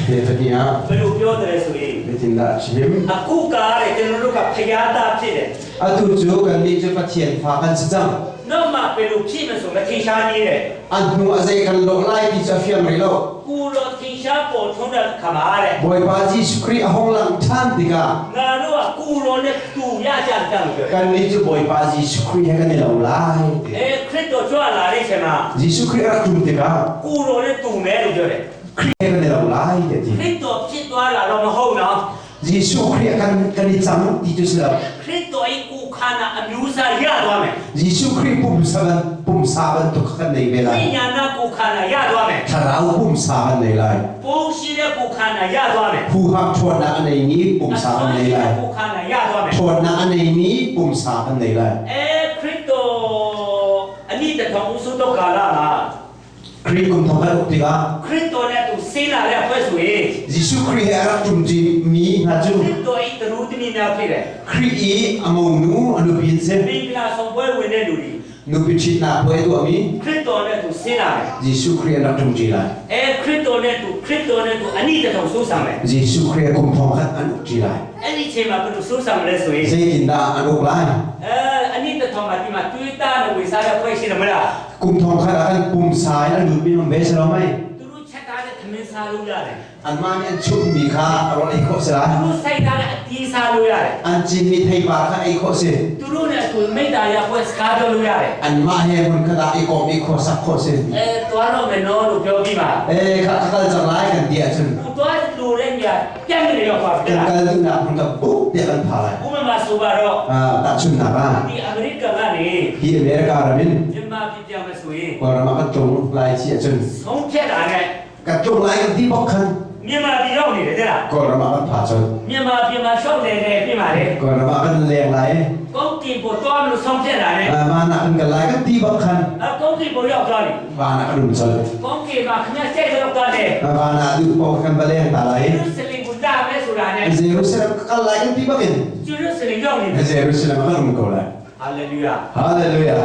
he pahnih ah ဘယ်လိုပြောတယ်ဆိုရင် zeitindah a chim. အခုကားတဲ့ကျွန်တော်တို့ကဖျားသားဖြစ်တယ် Atu cu kannih cu Pathian fa kan si cang. နောက်မှဘယ်လိုဖြစ်မဆိုမထင်ရှားနေတယ် An hnu a zei kan lawh lai ti cu a fiang rih lo. ကူတော်ထင်ရှားပေါ်ထွန်းတဲ့ခါမှာတဲ့ Bawipa Jesuh Khrih a hung lang ṭhan tikah ငါတို့ကကူတော်နဲ့တူရကြတယ်လို့ပြောတယ် kannih cu Bawipa Jesuh Khrih he kan i lo lai ti. အဲခရစ်တော်ကြွလာတဲ့အချိန်မှာ Jesuh Khrih a rak ṭum tikah ကူတော်နဲ့တူမယ်လို့ပြောတယ် Khrih he kan i lo lai ti a ti. ခရစ်တော်ဖြစ်သွားတာတော့မဟုတ်နော် Jesuh Khrih kan i cang ti cu si lo. ခရစ်တော်ဤကိုခန္ဓာအမျိုးစားရသွားမယ် Jesuh Khrih pumsa ban pumsa bantuk kha kan nei ve ဝိ lai. ညာဏကိုခန္ဓာရသွားမယ် Thlarau pumsa kan nei lai. ပုံရှိတဲ့ကိုခန္ဓာရသွားမယ် Huham ṭhawnnak a neimi အ pumsa ဆွ kan nei မ်းရှိတဲ့ lai. ကိုခန္ဓာရသွားမယ် Ṭhawnnak a neimi pumsa kan nei lai. အဲခရစ်တော်အနိတထောင်ဦးဆုံးတော့ကာလမှာ Khrih kum thong khat uk tikah ခရစ်တော်နဲ့သူဆင်းလာတဲ့အဖွဲ့ဆိုရင် Jesuh Khrih he a rak ṭumṭimi hna ခ cu ရစ်တော်ဤတရူတမီများဖြစ်တယ် Khrih i a monu a nupi an si. မင်္ဂလာဆောင်ပွဲဝင်တဲ့လူတွေ Nupi ṭhitnak puai a tuahmi ခရစ်တော်နဲ့သူဆင်းလာတယ် Jesuh Khrih an rak ṭumṭi lai. အဲခရစ်တော်နဲ့သူခရစ်တော်နဲ့သူအနိတထောင်ဆိုးဆောင်တယ် Jesuh Khrih he kum thong khat an uk ṭi lai. အဲ့ဒီချိန်မှာဘယ်လိုဆိုးဆောင်မလဲဆိုရင် Zeitindah an uk lai? အဲအနိတထောင်မှာဒီမှာတွေးတာနဲ့ဝေစားတဲ့ဖွဲ့ရှိတယ်မလား Kum thong khat ah khan pumsa in a lutmi an um ve si lo mei? သူတို့ချက်ထားတဲ့သမင်းစားလို့ရတယ် Anmah nih an chumhmi kha a rawl ei khawh si lai. သူတို့စိုက်ထားတဲ့အတီးစားလို့ရတယ် An cinmi theipar kha ei khawh si. သူတို့နဲ့သူမိတ္တာရဖွဲ့စကားပြောလို့ရတယ် Anmah he hmun khat ah i kom i khuasak khawh si. အဲသွားတော့မယ်နော်လို့ပြောပြီးပါ Ee, kha kal cang lai kan ti ahcun ကိုသွားလူတဲ့ညပြန်နေရောက်ပါပြီ kan လား kal duhnak hmun kha buk tiah kan pha lai. ဥပမာဆိုပါတော့ Ah, tahchunhnak ah ဒီအမေရိကန်ကနေ hi America ram in မြန်မာပြည်ပြန်မယ်ဆိုရင် Kawlram ah kan tlung lai si ahcun ဆုံးဖြတ်တာနဲ့ kan tlung lai kan ti bak khan မြန်မာပြည်ရောက်နေတယ်တဲ့လား Kawlram ah kan pha colh. မြန်မာပြည်မှာရှောက်နေတယ်ပြင်ပါလေ Kawlram ah kan leng lai. ကောင်းကင်ပေါ်သွားမလို့ဆုံးဖြတ်တာနဲ့ Ah, van ah kan kal lai kan ti bak khan အကောင်းကင်ပေါ်ရောက်သွားပြီ van ah kan um colh. ကောင်းကင်မှာခမရတဲ့ရောက်သွားတယ် Ah, van ah duh paoh kan va leng ta lai. ဂျေရုဆလင်ကိုလာမယ်ဆိုတာနဲ့ Jerusalem ka kal lai kan ti bak in ဂျေရုဆလင်ရောက်နေတယ် Jerusalem ah kan um ko lai. ဟာလေလုယာ Hallelujah.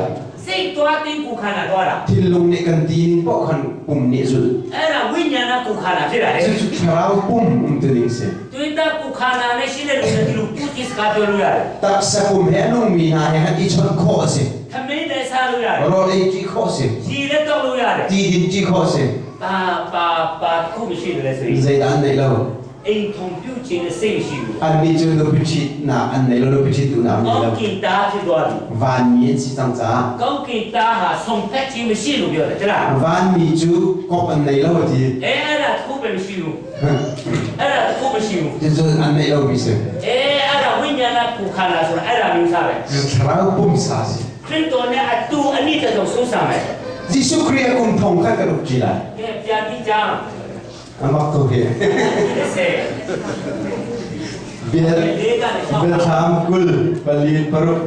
စိတ်သွားတင်းကိုခန္ဓာသွားတာ Thinlung nih kan ti ning paoh khan pum nih a zulh. အဲ့ဒါဝိညာဏကိုခန္ဓာဖြစ်တာလေ Cucu thlarau pum um ti ding si. တွေးတာကိုခန္ဓာနဲ့ရှိတဲ့လူတွေဒီလိုပူတိစကားပြောလို့ရတယ် Taksa pum he a nungmi hna he khan i chawnh khawh a si. သမင်းလည်းစားလို့ရတယ် Rawl ei ṭi khawh a si. ရေလည်းတောက်လို့ရတယ် Ti din ṭi khawh a si. ပါပါပါခုမရှိတယ်လေဆိုရင် Zeidah an neih lo. အိမ်ထောင်ပြုခြင်းနဲ့စိတ်မရှိဘူး Annih cu nupi ṭhitnak an nei lo, nupi ṭhit duhnak an nei ကော lo. င်းကင်သားဖြစ်သွားပြီ Vanmi an si cang caah. ကောင်းကင်သားဟာဆုံးဖက်ခြင်းမရှိလို့ပြောတယ်တလား Vanmi cu kop an nei lo a ti. အဲအဲ့ဒါတစ်ခုပဲမရှိဘူးအဲ့ဒါတစ်ခုမရှိဘူး Cucu an neih lomi si. အဲအဲ့ဒါဝိညာဏကိုခန္ဓာဆိုတာအဲ့ဒါမျိုးစားပဲ Cucu thlarau pumsa si. ခရစ်တော်နဲ့အတူအနိတဆုံးဆုံးဆောင်မယ် Jesuh Khrih a kum thong khat kan uk ṭi lai. ကဲပြန်ကြည့်ကြအောင် A mak tuk hi. စေ Bia လေးကနေဆောင်း biathlam 20 paruk.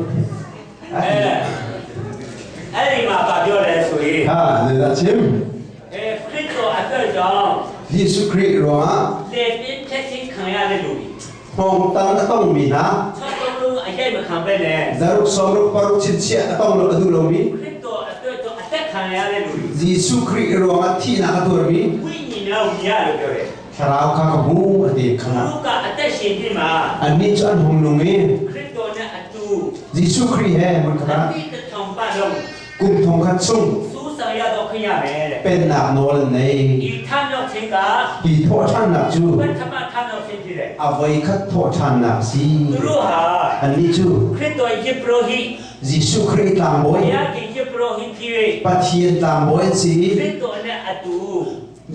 အဲအဲ့ဒီမှာဗာပြောလဲဆိုရင် Ha, zeidah chim? အဲခရစ်တော်အတွက်ကြောင့် Jesuh Khrih ruangah လေပြင်းဖြတ်ခြင်းခံရတဲ့လူ hngawngtang a tongmi hna, ဆောက်တော့လုံးအရိုက်မခံပဲနဲ့ zaruk 60 chinchin a tong lo a duh lomi, ခရစ်တော်အတွက်ကြောင့်အသက်ခံရတဲ့လူ Jesuh Khrih ruangah thihnak a tuarmi, ဝိညာဉ်တော်မြင်ရလို့ပြောတယ် thlarau kha ka hmu a ti သူ kha. ကအသက်ရှင်ပြီးမှ Annih cu an hung nung i ခရစ်တော်နဲ့အတူ Jesuh Khrih he mun အ kha တိတ်ထောင်ပတ်လုံး kum thong khat chung စူးဆောင်ရတော့ခွင့်ရမယ်တဲ့ pennak nawl an nei. ဒီထမြောက်ခြင်းက Hi thawhṭhannak cu ပထမထမြောက်ခြင်းဖြစ်တယ် a voi khat thawhṭhannak a si. သူတို့ဟာ Annih cu ခရစ်တော်ယေဘရဟိ Jesuh Khrih ဘု tlangbawi, ရားခင်ယေဘရဟိဖြစ်၍ Pathian tlangbawi an si. ခရစ်တော်နဲ့အတူ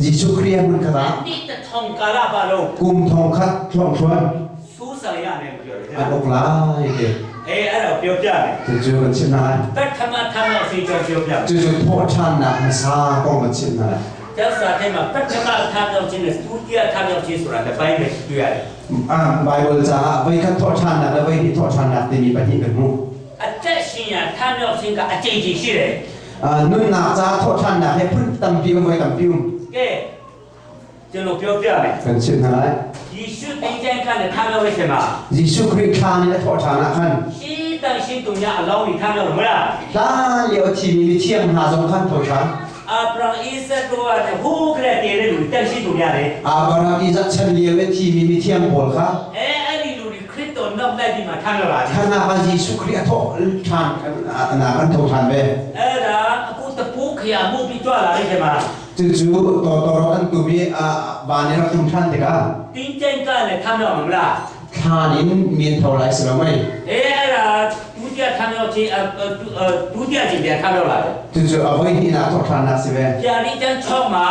Jesuh Khrih he mun khat အ ah တိတ်ထောင်ကာလပတ်လုံး kum thong khat thluangthluan စူးဆောင်ရမယ်လို့ပြောတယ် an uk lai ti. အဲအဲ့တော့ပြောပြမယ် Cucu kan chimh hna lai. ပထမထမြောက်ခြင်းကြောင့်ပြောပြမယ် Cucu thawhṭhannak hmasa kong kan chimh hna lai. ကျောက်စာထဲမှာပထမထမြောက်ခြင်းနဲ့ဒုတိယထမြောက်ခြင်းဆိုတာတစ်ပိုင်းပဲတွေ့ရတယ် Ah, Bible caah voi khat thawhṭhannak le voi hnih thawhṭhannak timi pahnih kan hmuh. အသက်ရှင်ရာထမြောက်ခြင်းကအကျင့်ကြီးရှိတယ် Ah, nunnak caah thawhṭhannak he phun tampi um voi tampi um ကဲကျွန်တော်ပြောပြမယ် kan chimh hna lai. ယေရှုတင်ကြံခန့်တဲ့ထမြောက်ရဲ့ရှင်မှာ Jesuh Khrih thlan in a thawhṭhan ah khan ရှိတန်ရှိသူများအလောင်းကြီးထမြောက်မလား hlan lio a thimi mithiang hna zong khan thawhṭhan. အာဗြဟံအိဇက်တို့ကဟိုးကလေးတည်တဲ့လူတန်ရှိသူများတယ် Abraham Isaac chan lio i thimi mithiang pawl kha အဲအဲ့ဒီလူတွေခရစ်တော်နောက်လိုက်ပြီးမှထမြောက်လာတယ် khan ah Jesuh Khrih a thawhṭhan nak an thawhṭhan ve. အဲ့ဒါအခုတပူးခရာမှုပြီးကြွလာတဲ့ရှင်မှာ Cucu tawtawrok an tum i van in rak tum ṭhan tikah တင်ကြံခန့်တဲ့ထမြောက်မှာမလား thlan in mi an tho lai si lo mei. အဲအဲ့ဒါဒုတိယထမြောက်ခြင်းဒုတိယခြင်းပြန်ထမြောက်လာတယ် Cucu a voi hnihnak thawhṭhannak si ve. ပြန်ပြီးကျန်း6မှာ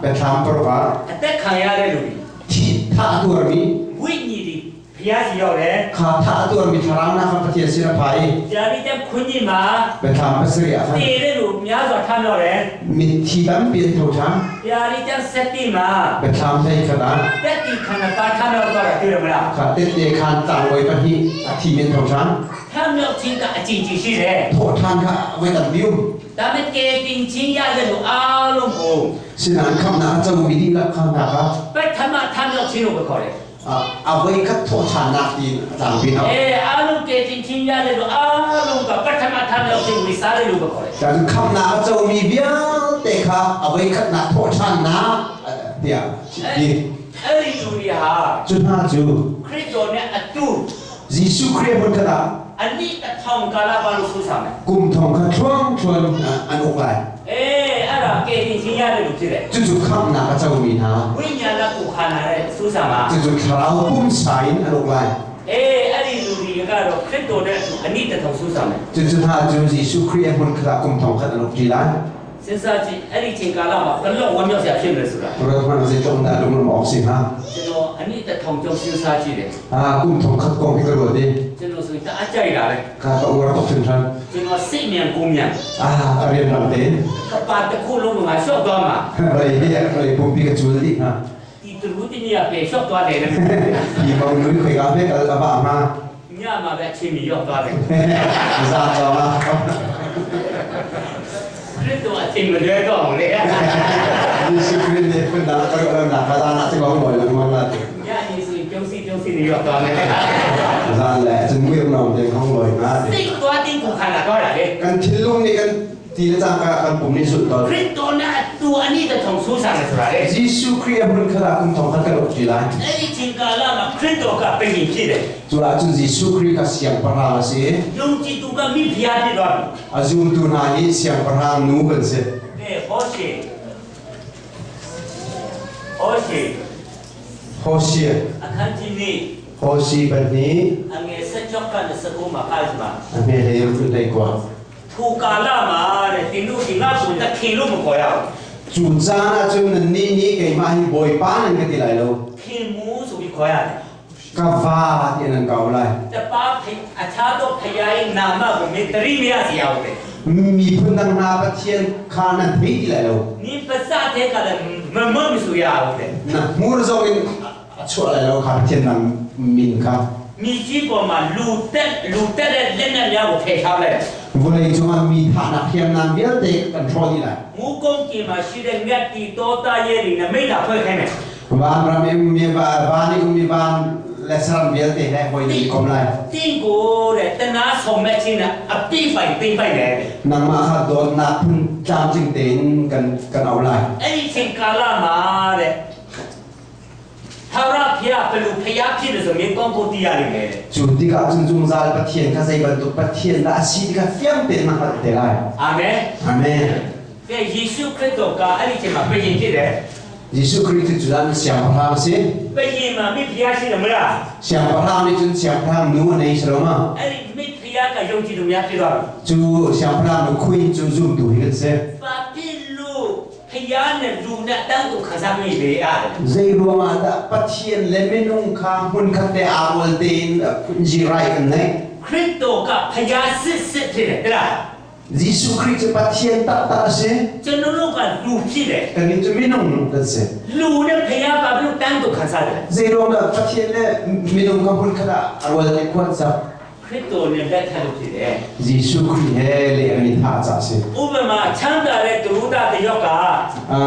Biathlam paruk ah အသက်ခံရတဲ့လူတွေ thi thah a tuarmi ဝိညာဉ်တွေဘုရားစီရောက်တယ် kha thah a tuarmi thlarau nak kha Pathian sin a pha i ပြန်ပြီးကျန်းခွင်းကြီးမှာ biathlam pasarih ah khan တည်တဲ့လူများစွာထမြောက်တယ် mithi tampi an tho ṭhan. ပြန်ပြီးကျန်းစက်တိမှာ Biathlam hlei khat ah တက်တီခန္ဓာပါထမြောက်သွားတာတွေ့ရမလား kha tette khan tlangbawi pahnih a thimi an tho ṭhan. ထမြောက်ခြင်းကအကျင့်ကြီးရှိတယ် Thawhṭhan kha voi tampi um. ဒါပေမဲ့ကယ်တင်ခြင်းရတဲ့လူအားလုံးကို Sinain khamnak a comi dihlak kha hna kha ပထမထမြောက်ခြင်းလို့ခေါ်တယ် a voi khat thawhṭhannak tiin a tlangpi hna. အဲအားလုံးကယ်တင်ခြင်းရတဲ့လူအားလုံးကပထမထမြောက်ခြင်းဝိစားတဲ့လူပဲခေါ်တယ် Cun khamnak a comi vialte kha a voi khatnak thawhṭhannak tiah ti. အဲ့ဒီလူတွေဟာ Cu hna cu ခရစ်တော်နဲ့အတူ Jesuh Khrih hmun khat ah အနိတထောင်ကာလပတ်လုံးဆူဆောင်တယ် kum thong khat thluangthluan an uk lai. အေးအဲ့ဒါကယ်တင်ခြင်းရတဲ့လူဖြစ်တယ် Cucu khamnak a comi hna. ဝိညာဏကိုခန္ဓာနဲ့ဆူဆောင်ပါ Cucu thlarau pumsa in an uk lai. အေးအဲ့ဒီလူတွေကတော့ခရစ်တော်နဲ့အတူအနိတထောင်ဆူဆောင်တယ် Cucu hna cu Jesuh Khrih hmun khat ah kum thong khat an uk ṭi lai. စဉ်းစားကြည့်အဲ့ဒီချိန်ကာလမှာဘလို့ဝမ်းမြောက်စရာဖြစ်မယ်ဆိုတာ Ruat hmanh zeitluk in dah lunglawmh awk si hnga. ကျွန်တော်အနိတထောင်ကြောင့်စဉ်းစားကြည့်တယ် Ah, kum thong khat kong hi ka ruat i ကျွန်တော်ဆိုရင်တအားကြိုက်တာပဲ ka ka uar tuk hringhran. ကျွန်တော်စိတ်မြန်ကိုယ်မြန် Ah, a rianrang tein. ကပါတစ်ခုလုံးကငါလျှော့သွားမှာ Vawlei hi vawlei pumpi ka cul dih hna. ဒီတူတူတင်ရပဲလျှော့သွားတယ်လေ Hi mong núi khoi ka hme kal a vah hnga. ညမှာပဲအချိန်မီရောက်သွားတယ် Zan zong ah. ခရစ်တော်အချိန်မလွဲတော့ဘူးလေ Jesuh Khrih nih phundang ka ruah lonak kha zan ah si ko lawi lengmang la ti. ညနေဆိုရင်ပြုံးစီပြုံးစီနေရောက်သွားမယ် Zan le cun muir nawn tein hong lawi hnga ti. စိတ်သွားတင်ကိုခန္ဓာသွားတာလေ Kan thinlung nih kan ti le cangka kan pum nih sulh tawn. ခရစ်တော်နဲ့အတူအနိတထုံဆူဆာတယ်ဆိုတာလေ Jesuh Khrih a hmun khat ah kum thong khat kan uk ṭi lai. အဲ့ဒီချိန်ကာလမှာခရစ်တော်ကပြင်ဖြစ်တယ် Cu ahcun Jesuh Khrih kha siangpahrang a si. ယုံကြည်သူကမိဖုရားဖြစ်သွားပြီ A zumtu hna hi siangpahrang nu kan si. ကဲဟောရှေဟောရှေ Hosea အခန်းကြီးနေ့ Hosi 2 အငယ်ဆက်ကြောက်ကနဲ့စကုမှာကားမှာ အမေလေးရုပ်လိုက်ကွာ ထူကာလမှာတဲ့တင်တို့ဒီငါ့ကိုတခင်လို့မခေါ်ရဘူး ကျူဇာနာကျုံနီနီကေမာဟိဘိုင်ပါနန်ကတိလိုက်လို့ ခင်မူဆိုပြီးခေါ်ရတယ် ကဗာတိနန်ကောလိုက် တပါဖိအခြားသောဖယားရဲ့နာမကိုမင်းတရိမရစီအောင်တဲ့ မိဖုန်ဒနာပချင်ခါနန်ဖိတိလိုက်လို့ နင်ပစတဲ့ကလည်းမမမဆိုရအောင်တဲ့ နာမူရဇောင်အချွတ်လိုက်လို့ခါချင်နန်မင်ခါ မိကြီးပေါ်မှာလူတက်လူတက်တဲ့လက်နဲ့များကိုဖယ်ရှားလိုက် ဝလေကျမမိထာနာဖျံနန်ဘီတေကွန်ထရိုလ်လိုက် မူကုန်းကင်မှာရှိတဲ့မြတ်တီတောသားရဲ့တွေနဲ့မိတာဖွဲ့ခိုင်းမယ် ဝမ်ရမေမေဘာဘာနီဥမီဘန်လက်ဆရန်ဘီတေဟဲဟိုဒီကွန်လိုက် တင်းကိုတဲ့တနာဆောင်မဲ့ချင်းနဲ့အပိပိုင်ပိပိုင်တယ် နမခါဒေါနာဖုန်ချမ်ချင်းတင်ကန်ကန်အောင်လိုက် အဲ့ဒီချိန်ကာလမှာတဲ့ထာဝရဘုရားဘယ်လိုဘုရားဖြစ်တယ်ဆိုမင်းကောင်းကိုသိရလိမ့်မယ်တဲ့ จูติกาจุนจุงซาลปะเทียนคาไซบันตุปะเทียนละอาชีติกาเฟียงเตนมาเตไล အာမင် อาเมน ကဲယေရှုခရစ်တော်ကအဲ့ဒီချိန်မှာဘုရင်ဖြစ်တယ် ယေရှုခရစ်တုจุนเสียงพระรามสิ ဘုရင်မှာမိဖုရားရှိတယ်မလား เสียงพระรามนี่จุนเสียงพระรามนูในสโลมา အဲ့ဒီမိဖုရားကယုံကြည်သူများဖြစ်သွားပြီ จูเสียงพระรามคุยจูซุ่มดูฮิเซ ဘာဖြစ်လို့ဘုရားနဲ့လူနဲ့တန်းကိုခံစားမိလေရတယ် เซรัวมาตะปะเทียนเลเมนุงคาหุนคัตเตอาวลเตนคุนจีไรกันไหน ခရစ်တော်ကဘုရားစစ်စစ်ဖြစ်တယ်တဲ့လား ယေရှုခရစ်တုปะเทียนตัตตะเซ ကျွန်တော်တို့ကလူဖြစ်တယ် กันนี่จุมินุงกันเซ လူနဲ့ဘုရားဘာဖြစ်လို့တန်းကိုခံစားတယ်လဲ เซรัวมาปะเทียนเลมินุงคาหุนคัตอาวลเตควนซับ ခရစ်တော်နဲ့လက်ထပ်လို့ဖြစ်တယ် ယေရှုခရစ်ဟဲလေအမိသာချာစေ ဥပမာချမ်းသာတဲ့သူတို့တယောက်က အာ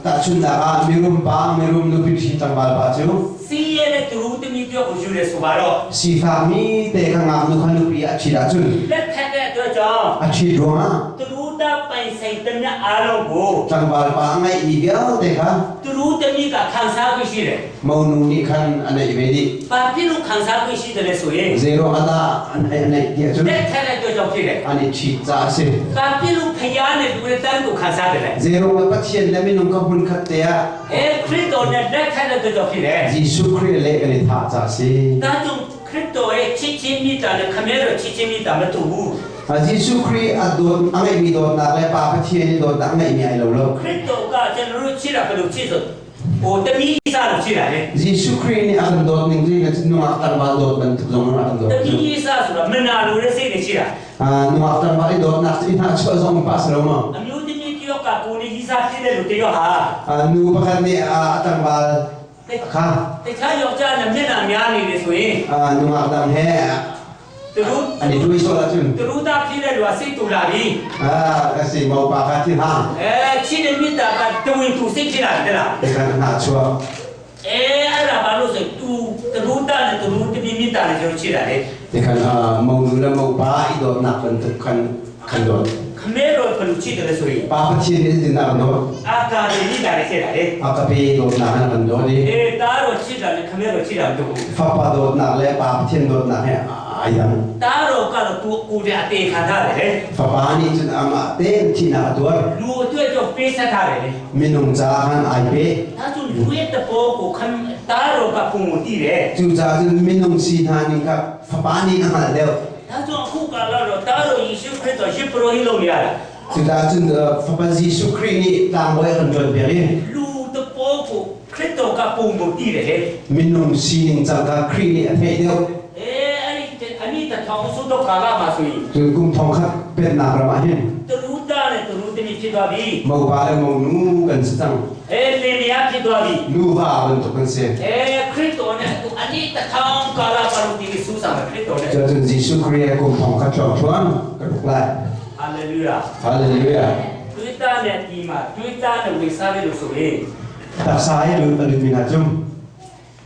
တာချွန်ဒါကမီရုမ်ပါမီရုမ်နုပိချီတံဘာပါချူ စီးရဲတဲ့သူတို့တမီးတယောက်ကိုယူတယ်ဆိုပါတော့ စီဖာမီတေခငါနုခနုပိအချီဒါချွန် လက်ထပ်တဲ့အတွက်ကြောင့် အချီဒွာ သူတို့တပိုင်ဆိုင်တဲ့မြတ်အားလုံးကို တံဘာပါငိုင်ဤပြောတေခ သူတို့တမီးကခံစားခွင့်ရှိတယ် မောနုနိခန်အနေဝေဒီ ။ဘာဖြစ်လို့ခံစားခွင့်ရှိတယ်လဲဆိုရင် ဇေရောအတာအနေအနေဒီချွန် လက်ထပ်တဲ့အတွက်ကြောင့်ဖြစ်တယ် အနေချီချာစေ ။ဘာဖြစ်လို့ဖယားနဲ့လူနဲ့တန်းကိုခံစားတယ်လဲ ဇေရောမပတ်ချင်လမင်းကဘွန်ခတ်တေယာ ။အဲခရစ်တော်နဲ့လက်ထပ်တဲ့အတွက်ကြောင့်ဖြစ်တယ် ယေရှုခရစ်လေအနေသာချာစေ ။ဒါကြောင့်ခရစ်တော်ရဲ့ချစ်ချင်းမြတ်တာနဲ့ခမည်းတော်ချစ်ချင်းမြတ်တာမတူဘူး ယေရှုခရစ်အဒွန်အငိုင်မီဒွန်နာလေပါပချင်ဒွန်နာငိုင်မီအိုင်လောလော ။ခရစ်တော်ကကျွန်တော်တို့ချစ်တာဘယ်လိုချစ်ဆိုဟိုတမီးစားလို့ချစ်တာလေ ယေရှုခရစ်နဲ့အဒွန်နင်းကြီးကနုအတန်ဘာဒွန်ဘန်တုဇောမအဒွန် ။တမီးစားဆိုတာမနာလိုတဲ့စိတ်နဲ့ချစ်တာ အာနုအတန်ဘာဒွန်နာစိနာချောဇောမပါစလောမ ။အမျိုးသမီးတယောက်ကကိုနေကြီးစားဖြစ်တဲ့လူတယောက်ဟာ အာနုပခတ်နေအာအတန်ဘာခါ တခြားယောက်ျားနဲ့မျက်နှာများနေတယ်ဆိုရင် အာနုအတန်ဟဲ သူတို့ အန်ဒီတွေဆိုလာချွန်း သူတို့သားဖြစ်တဲ့လူကစိတ်တူလာပြီ အာကစီမောပါခတိဟာ ။အဲချစ်တဲ့မိသားကတဝင်သူစိတ်ဖြစ်လာတယ်လား ဒီကနာချော ။အဲအဲ့ဒါဘာလို့ဆိုသူသူတို့သားနဲ့သူတို့တမီးမိသားနဲ့ကျွန်တော်ချစ်တာလေ ဒီကနာမောနုလမောပါဣဒွန်နာပန်တုခန်ခန်ဒွန် ။ခမဲတော်ဘယ်လိုချစ်တယ်လဲဆိုရင် ပါပချင်နေနာနော အာကာရီမိသားနဲ့ချစ်တာလေ အကပေဒွန်နာနန်ဒွန်ဒီ ။အဲသားတော်ချစ်တာနဲ့ခမဲတော်ချစ်တာမတူဘူး ဖပါဒွန်နာလေပါပချင်ဒွန်နာဟဲအာယံ ။သားတော်ကတော့သူကိုယ်တည်းအသေးခံထားတယ်လေ ဖပါနီချွန်းအမတေချီနာဒွန် ။လူအတွက်ကြောင့်ပေးဆက်ထားတယ်လေ မင်းုံဇာဟန်အိုင်ပေ ။ဒါဆိုလူရဲ့တဘောကိုခသားတော်ကပုံကိုတည်တယ် จูจาจนมินงซีทานิครับฟปานีอาหารเดียว ။ဒါကြောင့်အခုကာလတော့သားတော်ယေရှုခရစ်တော်ယေပရောဟိတ်လုပ်နေရတာ จูจาจนฟปาจีสุครีนี่ตามไว้คนจนเปียรี ။လူတဘောကိုခရစ်တော်ကပုံကိုတည်တယ်လေ มินงซีนิงจังกาครีนี่อเทเดียว ။အဲအဲ့ဒီအနိတထောင်ဆုတော့ကာလမှာဆိုရင် จนกุมทองครับเป็นนาประมาณนี้ တလူသားနဲ့တလူတမီဖြစ်သွားပြီ มาวาเลมองนูกันสตัง ။အဲလင်မယားဖြစ်သွားပြီ นูว่ามันตกกันเสีย ။အဲခရစ်တော်နဲ့သူအနိတထောင်ကာလပါလို့ဒီစူးစမ်းတယ်ခရစ်တော်နဲ့ จาจนจีสุครีกุมทองครับชอบชวนกระดุกไล่ ဟာလေလုယာ ฮาเลลูยา ။တွေးသားနဲ့ဒီမှာတွေးသားနဲ့ဝေစားတယ်လို့ဆိုရင် ตักซ้ายดูอดุมินาจุม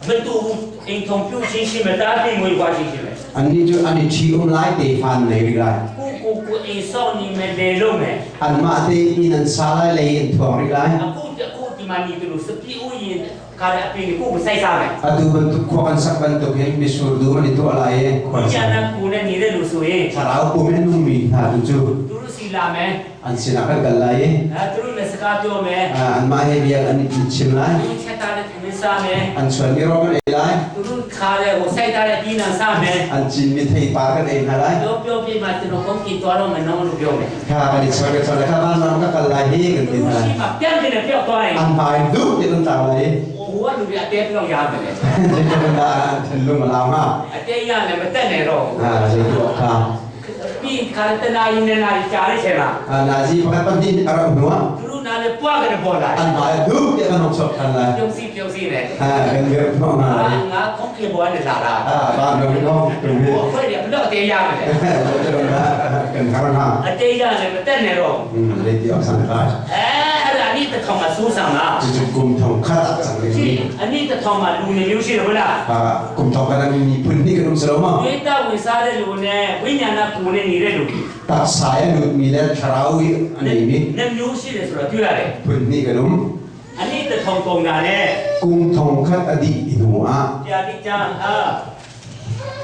မတူဘူးအိမ်ထုံပြုတ်ချင်းရှိမယ်တားပြီးငွေပွားချင်းရှိမယ် อันนี้จุอันนี้ชีอุ้มไล่เตฟันในรีไล ကိုကိုကိုအိမ်ဆောင်နေမယ်လေလုံးမယ် อันมาเตอินันซาไลเลยอินทวงรีไล အခုအခုဒီမှာနေတယ်လို့စပီဦးရင်ခါရအပင်ကိုကိုစိုက်စားမယ် Atu bentuk kuakan sak bentuk yang bisurdu man itu alai ကိုညာနာကိုနဲ့နေတဲ့လူဆိုရင် Sarau pumen numi ha tuju သူတို့စီလာမယ် an sinakan galai အဲသူတို့နဲ့စကားပြောမယ် an mahe biak an chim lai သူချက် ထားတဲ့ထမင်းစားမယ် An chuanmi rawl kan ei lai. သူတို့ခါတဲ့ဟိုစိုက်ထားတဲ့တီးနှံစားမယ် An cinmi theipar kan ei hna lai. ပြောပြောပြမှကျွန်တော်ကောင်းကင်သွားတော့မယ်နော်လို့ပြောမယ် Kha kan i chawt kan chawt lai. Kha van ram ka kal lai hi kan သူ ti hna lai. တို့ရှိမှပြန်တယ်ပြောက်သွားရင် An hmai duh ti kan tau lai. ဟိုကလူတွေအတဲပြောက်ရမယ်လေ Zeitin dah an thinlung a lau hnga? အတဲရလည်းမတက်နဲ့တော့ Ah, zei tu awk ṭha. ပြီးခါတနာရင်နဲ့လာကြားလိုက်ချင်လား Ah, nazi pakhat pahnih a rauh hnuah သူတို့နားလည်းပွားကနေပေါ်လာ an hmai duh tiah kan hong sawk ṭhan lai. ပြုံးစီပြုံးစီနဲ့ Ah, kan virh hnawh hna lai. ငါကောင်းကင်ဘောနဲ့လာတာ Ah, van ram in hong tung hi. ဟိုဖွဲ့တယ်ဘလို့အတဲရမယ်လေ Zeitin dah kan har hna. အတဲရလည်းမတက်နဲ့တော့ Zei ti awk san kai. အဲအဲ့ဒါအနည်းတစ်ထောင်မှာစူးဆောင်လား Cucu kum thong khat ah cang ရှိ ding mi. အနည်းတစ်ထောင်မှာလူနေမျိုးရှိတယ်ဟုတ်လား Ah, kum thong khat ah miphun nih kan um si lo ma. ဝိတဝင်စားတဲ့လူနဲ့ဝိညာဏကိုနဲ့နေတဲ့လူ Taksa i a lutmi le thlarau i a neimi နှမျိုးရှိတယ်ဆိုတော့တွေ့ရတယ် phun hnih kan um. အနည်းတစ်ထောင်ပုံတာနဲ့ Kum thong khat a dih hnu ah ကြာတိကျန်ဟာ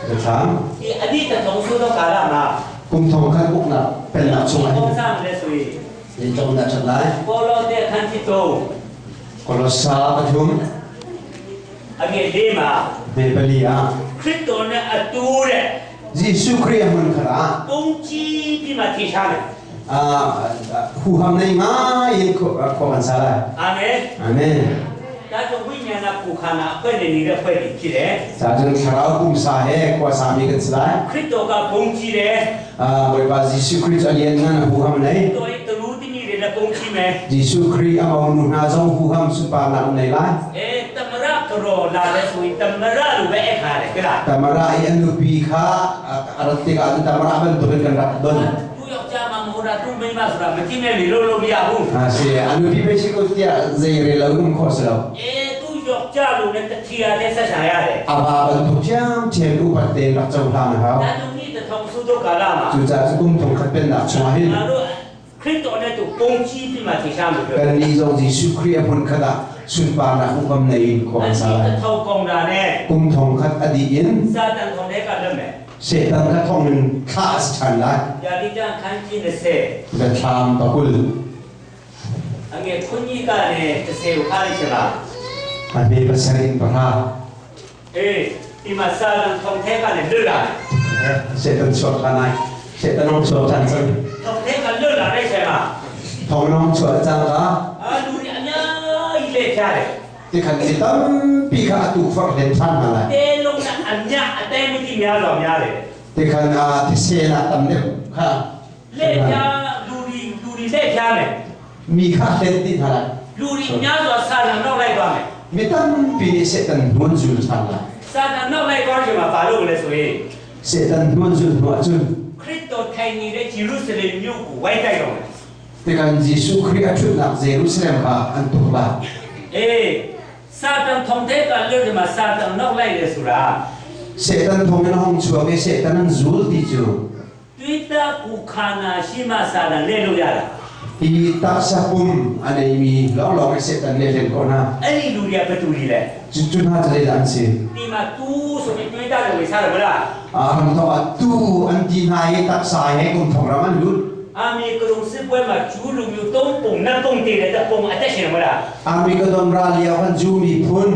biathlam ဒီအနည်းတစ်ထောင်ဆိုတော့ကာလမှာ kum thong khat uknak pennak chungah ပုံ hin စံလဲဆိုရင် zeitluk in dah ṭhat lai? ပေါ်လို့တဲ့ခန်းချစ်တော့ Kolosa pathum အငယ်လေးမှာ me pali ah ခရစ်တော်နဲ့အတူတဲ့ Jesuh Khrih a hmun khat ah ပုံကြည့်ပြီးမှထင်ရှားတယ် ah, huham nei ngai in khua kan sa lai. အာမင် Amen. ဒါကြောင့်ဝိညာဏကိုခန္ဓာအဖွဲ့နဲ့နေတဲ့အဖွဲ့တွေဖြစ်တယ် Ca cun thlarau pumsa he khua sami kan si lai. ခရစ်တော်ကဘုံကြည့်တယ် Ah, Bawipa Jesuh Khrih cu a lianngan a huham nei. တော်ရဲ့တလူတမီတွေလည်းဘုံကြည့်မယ် Jesuh Khrih a monu hna zong huham sunparnak an nei lai. အဲတမရကရောလာလဲဆိုရင်တမရလိုပဲအခါတယ်ကလား Tamara i an nupi kha a rat tikah cun Tamara bantukin kan rak don. သူယောက်ျားမှမဟုတ်တာသူမိန်းမဆိုတာမကြည့်နဲ့လေလို့လို့မရဘူး Ah, si a nupi pei si ko tiah zei rel lo in um khawh si lo. အဲသူယောက်ျားလိုနဲ့တထီရနဲ့ဆက်ဆံရတယ် A va bantuk ṭhiamṭhiam in upat tein rak cohlan a hau. ဒါသူနေ့တထောင်စုတို့ကာလမှာ Cucaah cu kum thong khat pennak chungah hin ငါတို့ခရစ်တော်နဲ့သူပုံကြည့်ပြီးမှထင်ရှားလို့ပြော kannih zong Jesuh Khrih a hmun khat ah sunparnak hukam nei in khua အ kan sa နိ lai. တထောင်ကောင်တာနဲ့ Kum thong khat a dih in စာတန်ထောင်တဲ့ကလွတ်မယ် Satan kha thong in thlah a si ṭhan lai. ယာတိကျန်ခန်းကြီး20 Biathlam pakul အငယ်ခွန်ကြီးကလည်း30ကိုခါလိုက်ချင်လား a hme pasarih in pahra. အေးဒီမှာစာတန်ထောင်ထဲကလည်းလွတ်လာတယ် Satan chuak ṭhan lai. Satan hong chuak ṭhan cang. ထောင်ထဲကလွတ်လာတဲ့ချိန်မှာ Thong in hong chuah cangka အာလူတွေအများကြီးလက်ချတယ် tikhan mi tampi kha a tukforh len ṭhan hna lai. တဲလုံးကအများအတဲမကြီးများတော့များတယ် Tikhan thisen ah tam deuh kha လက်ချလူတွေလူတွေလက်ချမယ် mi kha hlen dih hna lai. လူတွေအများစွာစာတန်နောက်လိုက်သွားမယ် Mi tampi nih Satan hnuan zul ṭhan lai. စာတန်နောက်လိုက်သွားချိန်မှာဘာလုပ်လဲဆိုရင် Satan hnuan zul hnu ahcun ခရစ်တော်ထိုင်နေတဲ့ဂျေရုရှလင်မြို့ကိုဝိုင်းတိုက်တော့မယ် tikhan Jesuh Khrih a ṭhutnak Jerusalem kha an tuk lai. အေးစာတန်ထုံတဲ့ကလွတ်တယ်မှာစာတန်နောက်လိုက်တယ်ဆိုတာ Satan thong in a hong chuak i Satan an zul ti cu တွေးတာကူခန္ဓာရှိမှစာတန်လဲလို့ရတာ hi taksa pum a neimi lawnglawng i Satan nih a hlen khawh hna. အဲ့ဒီလူတွေကဘယ်သူတွေလဲ Cucu hna cu zeidah an si? ဒီမှာတူးဆိုပြီးတွေးတာတွေဝင်စားတယ်မလား A hramthawk ah tu an ti hna i taksa he kum thong ram an lut. အာမီကရုံစစ်ပွဲမှာဂျူးလူမျိုးသုံးပုံနှစ်ပုံတည်တယ်တဲ့ပုံအသက်ရှင်တယ်မလား Armageddon ral lio khan Jew miphun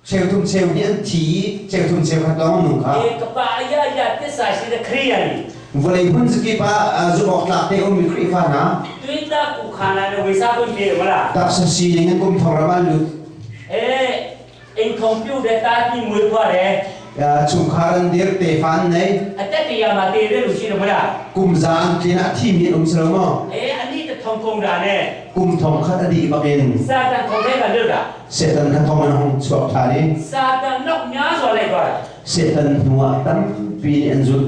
cheuthum cheu nih an thi i cheuthum cheukhat lawng an nung kha. အေးကပါအရာရာတစ္ဆာရှိတဲ့ခရိယာန် Vawlei hmun zakip ah zumh awk tlak te ummi Khrihfa hna တွေးတာကူခန္ဓာနဲ့ဝင်စားဖို့နေတယ်မလား taksa sining in kum thong ram an lut. အေးအိမ်ထုံပြုတ်တဲ့တာပြီးမွေးဖွားတယ် Chungkhar an dir, tefa an nei, အသက်တရားမှာတည်တဲ့လူရှိတယ်မလား kum za an tlin ah thimi an um si lo maw? အေးအနည်းတထုံကုန်တာနဲ့ Kum thong khat a dih bakin စာတန်ထုံတဲ့ကလွတ်တာ Satan kha thong in a hung chuak ṭhan i စာတန်နောက်များစွာလိုက်သွားတာ Satan hnu ah tampi nih an zulh.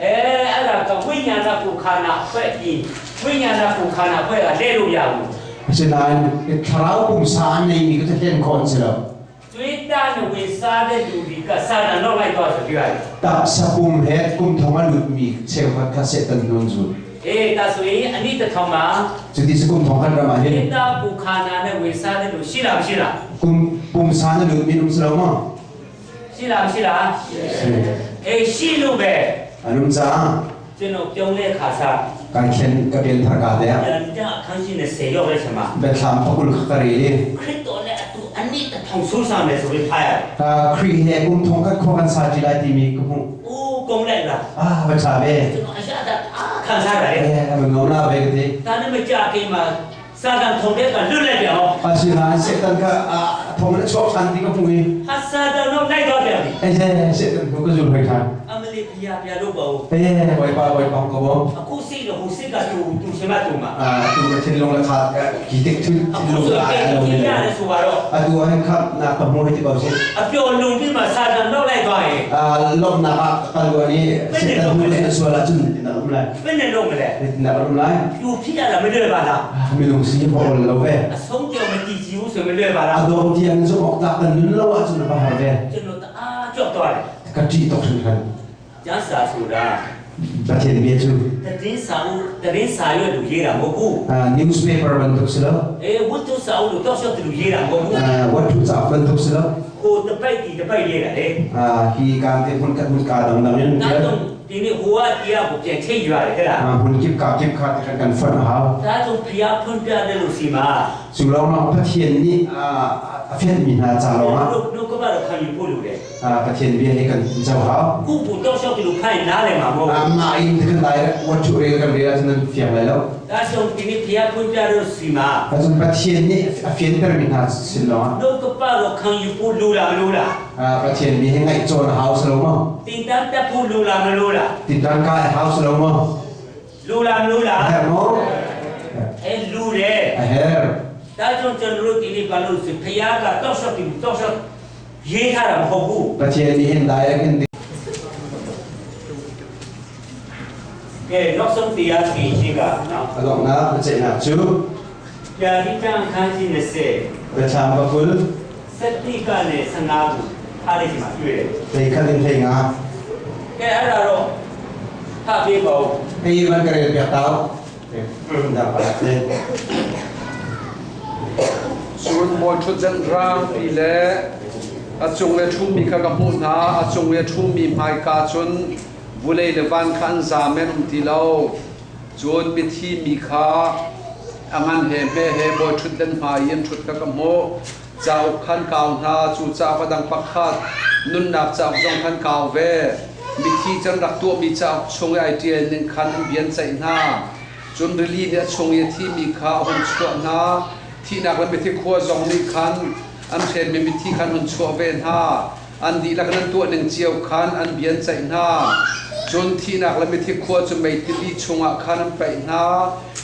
အဲအဲ့ဒါကဝိညာဏကိုခန္ဓာဖွဲ့ပြီးဝိညာဏကိုခန္ဓာဖွဲ့ကလဲလို့မရဘူး Asinain thlarau pumsa an neimi kha cu hlen khawh an si lo. သွေးသားနဲ့ဝင်စားတဲ့လူတွေကစာတန်နောက်လိုက်သွားဆိုပြောရတယ် Taksa pum he kum thong a lutmi cheukhat kha Satan hnu an zul. အေးဒါဆိုရင်အနိတထောင်မှာ Cuti cu kum thong khat ram ah သွေး hin သားကိုခန္ဓာနဲ့ဝင်စားတဲ့လူရှိလားမရှိလား kum pumsa na lutmi an um si lo maw? ရှိလားမရှိလား Si. အေးရှိလို့ပဲ An um caah ကျွန်တော်ပြုံးတဲ့ခါစား kai thlen ka pian thar ka te ah ပြန်ကြအခန်းရှိနေ10ရောက်တဲ့ချိန်မှာ biathlam pakul kha ka rel i ခရစ်တော်နဲ့အတူ အနည်းတထောင်ဆုံးဆောင်မယ်ဆိုပြီးဖားရတယ် Khrih he kum thong khat khua kan sa ṭi lai timi ka hmuh. ။အိုးကောင်းလိုက်လား Ah va ṭha ve. ။ကျွန်တော်အရှာတာအာခံစားရတယ် Eh va ngau na ve ka ti. ။ဒါနဲ့မကြခင်မှာစာတန်ထုံတဲ့ကလွတ်လိုက်ပြန်ဟော Asinain Satan kha thong na chuak ṭhan ti ka hmuh i ။ဟာစာတန်တော့လိုက်တော့ပြန်ပြီ eh Satan ku ka zul hoi ṭhan. ။အမလီဖျားဖျားလို့ပေါ့ Eh Bawipa Bawipa ko bo. ။အခုစိတ်တော့ဟိုစိတ်ကတူတူရှင်မတူမှာ Tu ka thinlung le kha ki tik ။thin အခု thinlung ဆို ka တော့ ai lo ကြည့် ni. ရတယ်ဆိုတော့ Atu ah kha na ka hmuh hi ti ko si. အပျော်လုံပြီးမှစာတန်တော့လိုက်သွားရင် Lom na ka kalwa ni Satan hu le sual ahcun ti na um lai. ဘယ်နဲ့လုံးမလဲ Ti na um lai. ။ပြူဖြစ်ရတာမလွယ်ပါလား Minung si pa ol lo ve. ။အဆုံးကြောင်မကြည့်ကြည့်ဘူးဆိုမလွယ်ပါလား A dong tiang zumh awk tlak kan nun lo ahcun na va har ve. ။ကျွန်တော်တအားကြောက်သွားတယ် Ka ṭih tuk hringhran. ။ကျန်းစာဆိုတာ Pathian bia cu တည်င်းစာဦးတည်င်းစာရွက်လူရေးတာမဟုတ်ဘူး newspaper bantuk si lo. ။အေးဝတ္ထုစာဦးလူတော့ရှော့တူရေးတာမဟုတ်ဘူး Wattu cauk bantuk si lo. ။ဟိုတပိုက်ဒီတပိုက်ရေးတာလေ Hi kan te hmun kat hmun ka dang dang in ။နောက် tial. တော့ဒီနေ့ဟိုကတရားကိုပြန်ချိတ်ယူရတယ်ဟဲ့လား Hmun kip ka kip kha te khan kan fonh a hau. ။ဒါကြောင့်ဖျားဖွင့်ပြတဲ့လူစီမှာ Cu lawngah Pathian nih a fianhmi hna ca lawngah နှုတ်နှုတ်ကပတော့ခံယူဖို့လိုတယ် Pathian bia hi kan zoh hau. ။ခုပူတော့ရှော့တူခိုင်းနားတယ်မှာမဟုတ်ဘူး Mah in te kan direct wattu rel kan rel ahcun nan fiang lai lo. ။ဒါကြောင့်ဒီနေ့ဖျားဖွင့်ပြတဲ့လူစီမှာ Cun Pathian nih a fiantermi hna sin lawngah နှုတ်ကပတော့ခံယူဖို့လိုလားမလိုလား Pathian bia hi ngaih cawn a hau si lo maw? ။တင်တန်းတက်ဖို့လိုလားမလိုလား Tintan kai a hau si lo maw? ။လိုလားမလို A လား herh maw? ။အဲလူတယ် A herh. ။ဒါကြောင့်ကျွန်တော်တို့ဒီနေ့ဘာလို့ဆိုဖျားကတော့ရှော့တူတော့ရှော့ရေးထားတာမဟုတ်ဘူး Pathian nih hin direct in ။ကဲနောက်ဆုံးတရားစီရင်ကနော် a donghnak biaceihnak cu ။ကြာတိတန်ခန်းကြီး20 biathlam pakul စတိကနဲ့15ခုထားလိုက်စီမှာတွေ့တယ် hlei khat in hlei nga. ။ကဲအဲ့ဒါတော့ဖတ်ပေးပါဦး Hei van ka rel piak tau. Dah palat te. Cun bawi ṭhutdan rangpi le a cung le ṭhumi kha ka hmuh hna. A cung le ṭhumi hmaika cun vulei le van kha an zaam i an um ti lo. Cun mithi mi kha a ngan he hme he bawi ṭhutdan hmai i an ṭhut kha ka hmuh. Cauk khan kau hna, cu cauk a dang pakhat nunnak cauk zong khan kau ve. Mithi can rak tuahmi cauk chung i ai ṭial ning khan an bia an ceih hna. Cun rili nih a chung i a thimi kha a hun chuah hna. Thihnak le mithi khua zong nih khan an hrenmi mithi khan hun chuah ve hna. An dihlak in an tuah ning cio khan an bia an ceih hna. Cun thihnak le mithi khua cu mei tili chungah khan an paih hna.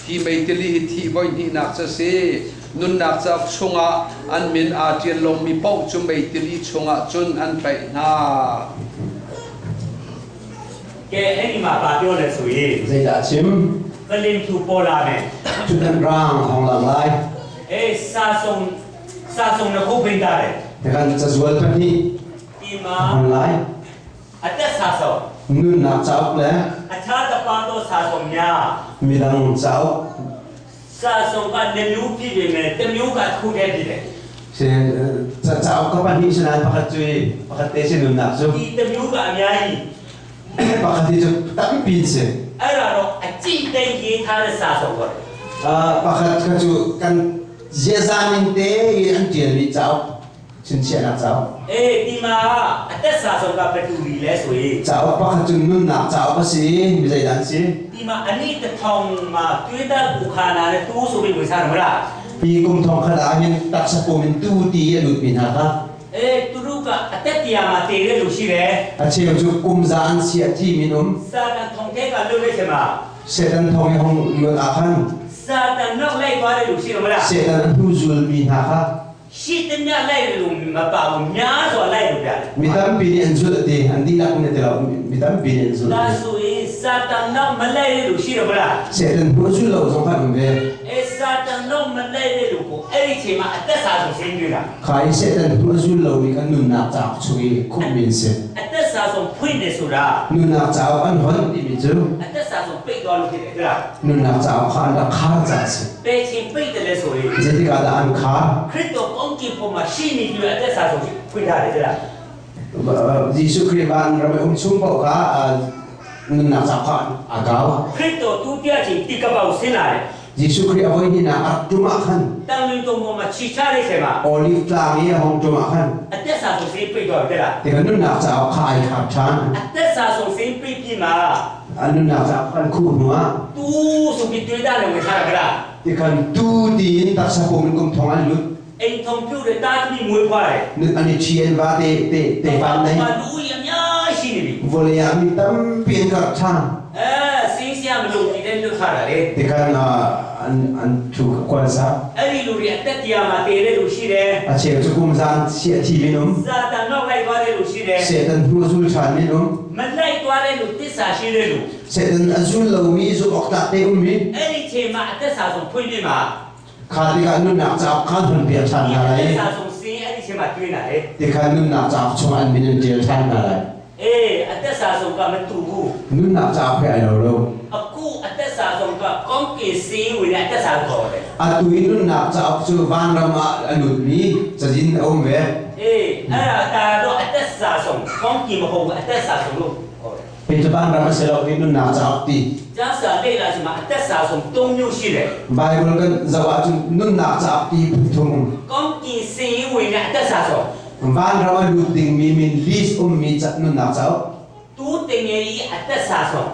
Hi mei tili hi thih voi hnihnak cu a si. Nunnak cauk chungah an min aa ṭial lomi paoh cu mei tili chungah cun an paih hna. ။ကဲအဲ့ဒီမှာဗာပြောလဲဆိုရင် Zeidah a chim? ပလင်သူပေါ်လာမယ် Ṭhutdan rang a hong lang lai. ။အေးစာဆုံစာဆုံတစ်ခုပြင်တာတယ် Tekan cazual pahnih ။ဒီမှာ a hon lai. အသက်စာဆုံ Nunnak cauk le အခြားတစ်ပါးသောစာဆုံများ midang cauk စာဆုံကနှစ်မျိုးဖြစ်ပေမဲ့တစ်မျိုးကတစ်ခုတည်းဖြစ်တယ် Si cauk ka pahnih sinain pakhat cu i pakhat te si nunnak cu ။ဒီတစ်မျိုးကအများကြီး pakhat hi cu tampi an si. အဲ့ဒါတော့အကြည့်တဲ့ရေးထားတဲ့စာဆုံခေါ်တယ် Pakhat kha cu kan ziaza ning te i an ṭialmi cauk chinchiahnak cauk. ။အေးဒီမှာအသက်စာဆုံကဘယ်သူတွေလဲဆိုရင် Cauk pakhat cu nunnak cauk a si mi zeidah an si? ဒီမှာအနည်းတစ်ထောင်မှာတွေးတဲ့ဥခါနာနဲ့တိုးဆိုပြီးဝင်စားတယ်မလား Hi kum thong khat ah hin taksa pum in tu ti a lutmi hna kha ။အေးသူတို့ကအသက်တရားမှာတည်တဲ့လူရှိတယ် a cheu cu kum za an si a thi min um ။စာတန်ထုံထဲကလွတ်တဲ့ချိန်မှာ Satan thong i hong luat ah khan စာတန်နောက်လိုက်သွားတဲ့လူရှိတယ်မလား Satan a hnu zulmi hna kha ။ရှိတဲ့မြတ်လိုက်တဲ့လူမပါဘူးများစွာလိုက်လို့ပြတယ် mi tampi nih an zulh a ti an dihlak in a ti lo mi tampi nih an ။ zulh ဒါဆိုရင်စာတန်နောက်မလိုက်တဲ့လူရှိတယ်မလား Satan hnu zul lo zong khan um ve ။အေးစာတန်နောက်မလိုက်တဲ့လူကိုအဲ့ဒီချိန်မှာအသက်စာဆုံးရှင်းပြတာ Kha i Satan hnu zul lomi kha nunnak cauk chung i khumh mi an si ။အသက်စာဆုံးဖွင့်တယ်ဆိုတာ nunnak cauk an hon timi cu အသက်စာဆုံးပိတ်သွားလို့ဖြစ်တယ်ဟုတ်လား nunnak cauk kha an rak khar ca a si ။ပဲချင်းပိတ်တယ်လဲဆိုရင် Zeitik ah dah an khar? ခရစ်တော်ကောင်းကင်ဘုံမှာရှိနေပြီးအသက်စာဆုံးဖွင့်ထားတယ်ဟုတ်လား Jesuh Khrih van ram i um chung paoh kha nunnak cauk kha a kau. ။ခရစ်တော်ဒုတိယချိန်တိကပောက်ဆင်းလာတယ် Jesuh Khrih a voi hnihnak a rak ṭum ah khan တောင်လူတုံပေါ်မှာခြိချတဲ့ချိန်မှာ Olive tlang i a hung ṭum ah khan အသက်စာဆုံးစင်းပိတ်သွားတယ်လား tikah nunnak cauk kha ai khar ṭhan. အသက်စာဆုံးစင်းပိတ်ပြီးမှ A nunnak cauk khan khuh hnuah တူးဆိုပြီးတွေးတာလည်းဝင်ထားတာကလား tikhan tu tiin taksa pum in kum thong an lut. အိမ်ထုံပြုတ်တဲ့တာသမီးမွေးဖွားတယ် An i ṭhi an va te te te van nei. မှာလူကြီးအများရှိနေပြီ Vawlei ah mi tampi an karh ṭhan. အဲစင်းစရာမလိုဒီတဲ့လွတ်ထားတာလေ Tikhan an an thu kuan sa. အဲ့ဒီလူတွေအသက်တရားမှာတည်တဲ့လူရှိတယ် A cheu cu kum zan si a thi minum. ဇာတန်နောက်လိုက်သွားတဲ့လူရှိတယ် Satan hnu a zul ṭhan minum. မလိုက်သွားတဲ့လူတစ္ဆာရှိတဲ့လူ Satan a zul lomi zul awk tlak te ummi. အဲ့ဒီချိန်မှာအသက်စာဆုံးဖွင့်ပြမှာ Kha tikah nunnak cauk khan hun piak ṭhan ဒီ hna အသက် lai. စာဆုံးစင်းအဲ့ဒီချိန်မှာတွေ့လာတယ် Tikhan nunnak cauk chungah an min an ṭial ṭhan hna lai. အေးအသက်စာဆုံးကမတူဘူး Nunnak cauk he ai lo lo. အခုအသက်စာဆုံးကကောင်းကင်စင်းဝင်တဲ့အသက်စာခေါ်တယ် Atu i nunnak cauk cu vanram ah a lutmi cazin a um ve. အေးအဲ့ဒါဒါတော့အသက်စာဆုံးကောင်းကင်မဟုတ်ဘူးအသက်စာဆုံးလို့ခေါ်တယ် Hi cu vanram a si lo i nunnak cauk ti. ကျမ်းစာလေ့လာချိန်မှာအသက်စာဆုံး၃မျိုးရှိတယ် Bible kan zoh ahcun nunnak cauk ti phun um. ကောင်းကင်စင်းဝင်တဲ့အသက်စာဆုံး Vanram a lut dingmi min list ummi nunnak cauk. တူးတင်ငယ်ကြီးအသက်စာဆုံး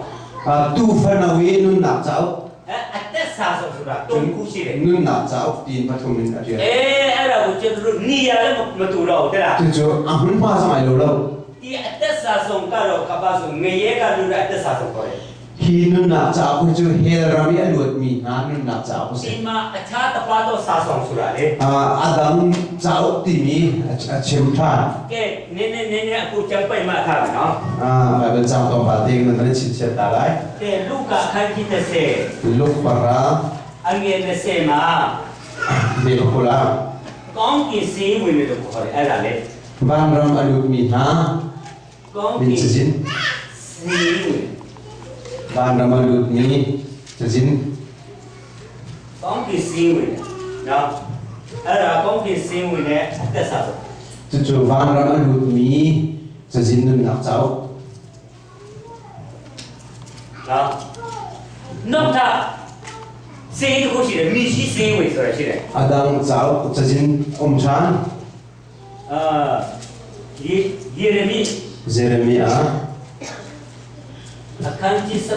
Tu fano i nunnak cauk. အဲအသက်စာဆုံးဆိုတာ၃ခုရှိတယ် Nunnak cauk tiin pathum in a ṭial. အေးအဲ့ဒါကိုကျွန်တော်တို့နေရာလည်းမတူတော့ဘူးတဲ့လား Cucu a hmunhma zong ai lo lo. ဒီအသက်စာဆုံးကတော့ကပ္ပဆုံးငရဲကလူတဲ့အသက်စာဆုံးခေါ်တယ် Hi nunnak cauk hi cu hell ram i a luatmi hna nunnak cauk a ဒီ si. မှာအခြားတစ်ပါးတော့စာဆုံးဆိုတာလေ A dang cauk timi a chim ṭhan. ကဲနင်းနေနင်းနေအခုကျန်ပိုက်မှထားမယ်နော် Bible caang tlawmpal te kan van chinchiah ta lai. ကဲလူကာခန်းကြီး30 Luke para အငယ်20မှာ me pakula. ကောင်းကင်စင်းဝင်တယ်လို့ခေါ်တယ်အဲ့ဒါလေ Vanram a lutmi hna min ကောင်းကင် cazin. စင်းဝင် Vanram a lutmi cazin. ကောင်းကင်စင်းဝင်တယ်နော်အဲ့ဒါကောင်းကင်စင်းဝင်တဲ့အသက်စာဆုံး Cucu vanram a lutmi cazin nunnak cauk. နော်နောက်ထပ်စင်းတစ်ခုရှိတယ်မိရှိစင်းဝင်ဆိုတာရှိတယ် A dang cauk cazin um ṭhan. အာယေယေရမိ Jeremiah အခန်းကြီး7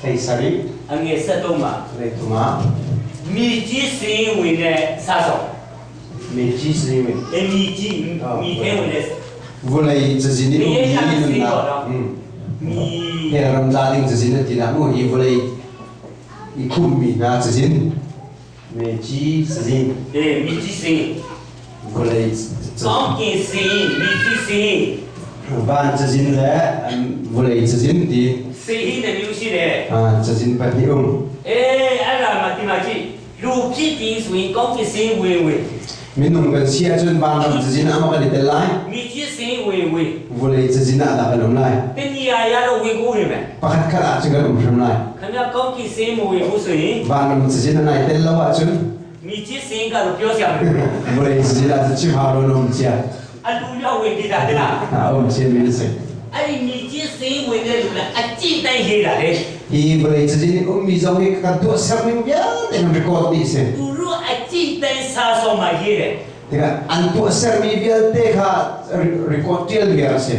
hlei sarih အငယ်7မှာ hlei thum ah မိကြီးစင်းဝင်တဲ့စာဆောင် Meji cazin. အမိကြီးမိထဲဝင်တဲ့ Vulei cazin in ummi nunnak. မိ Hell ram ca ding cazin a ti dah mu hi vulei i khummi hna cazin. Meji cazin. အေးမိကြီးစင်း Vulei ကောင်းကင်စင်းမိကြီးစင်း van cazin le vulei cazin ti စင်းတဲ့မျိုးရှိတယ် cazin pahnih um. အေးအဲ့ဒါမှဒီမှာကြည့်လူဖြစ်ပြီးဆိုရင်ကောင်းကင်စင်းဝင်ဝင် Minung kan si ahcun vanram cazin ah maw kan i tel lai? မိကြီးစင်းဝင်ဝင် Vulei cazin ah dah kan um lai? တနည်းအားရတော့ဝင်ကိုဝင်မယ် Pakhat khat ah cun kan um hrim lai. ခင်ဗျာကောင်းကင်စင်းမဝင်ဘူးဆိုရင် Vanram cazin ah nai tel lo ahcun မိကြီးစင်းကတော့ပြောစရာမလိုဘူး vulei cazin ah cun chim hau lo na um cia. အလူရောက်ဝင်နေတာတဲ့လား A um cia mi na si. အဲ့ဒီမိကြီးစင်းဝင်တဲ့လူကအကြည့်တိုင်းရေးတာလေ Hi vulei cazin i ummi zong hi kan tuahser ning vialte kan record dih si. သူတို့အကြည့်တိုင်းစားဆောင်မှရေးတယ် Tikah an tuahsermi vialte kha record tial viar a si.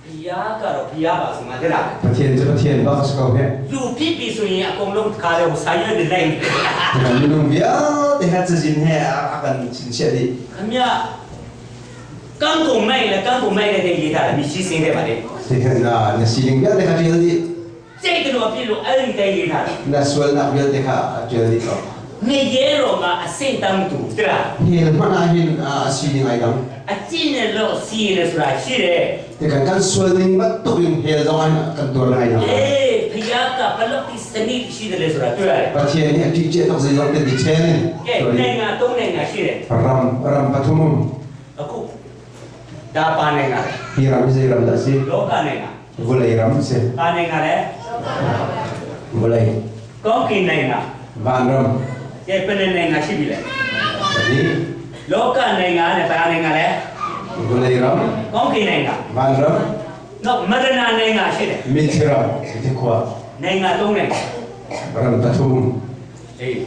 ဘုရားကတော့ဘုရားပါဆိုမှတဲ့လား Pathian cu Pathian bak a si ko heh. လူဖြစ်ပြီဆိုရင်အကုန်လုံးခါတယ်ဟိုဆိုင်ရတဲ့လိုက် Tikah minung vialte kha cazin he a kan chinchiah dih. ခင်ဗျာကန်းကုန်မိုက်လဲကန်းကုန်မိုက်တဲ့ရေးထားတယ်မိကြီးစင်းတဲ့ပါလေ Tikah na sining vialte kha tial dih. စိတ်တော်ဖြစ်လို့အဲ့ဒီတိုင်းရေးထားတယ် Na sualnak vialte kha a tial dih ko. ငရဲတော်မှာအစိမ့်တမ်းတူတဲ့လား Hell hmanh ah hin a sining ai dang. အကြည့်နဲ့လို့စီးနေဆိုတာရှိတယ် Tikah kan sual ning bantuk in hell zong ah kan tuar ngai dang. အေးဖယားကဘလောက်ဒီစနစ်ရှိတယ်လဲဆိုတာတွေ့ရတယ် Pathian nih a ṭih cia tuk zeizong te ti chen in. ကဲနိုင်ငံသုံးနိုင်ငံရှိတယ် Ram ram pathum um. အခုဒါပါနိုင်ငံ Hi ram hi zei ram dah si? လောကနိုင်ငံ Vulei ram si. ပါနိုင်ငံလဲ Vulei. ကောင်းကင်နိုင်ငံ Van ram. ကဲဘယ်နိုင်ငံရှိပြီလဲ Jadi လောကနိုင်ငံနဲ့ပါနိုင်ငံလဲ vulei ram, ကောင်းကင်နိုင်ငံ van ram, တော့မရဏနိုင်ငံရှိတယ် mithiram, ti khua. နိုင်ငံသုံးနိုင်ငံ Ram pathum. အေး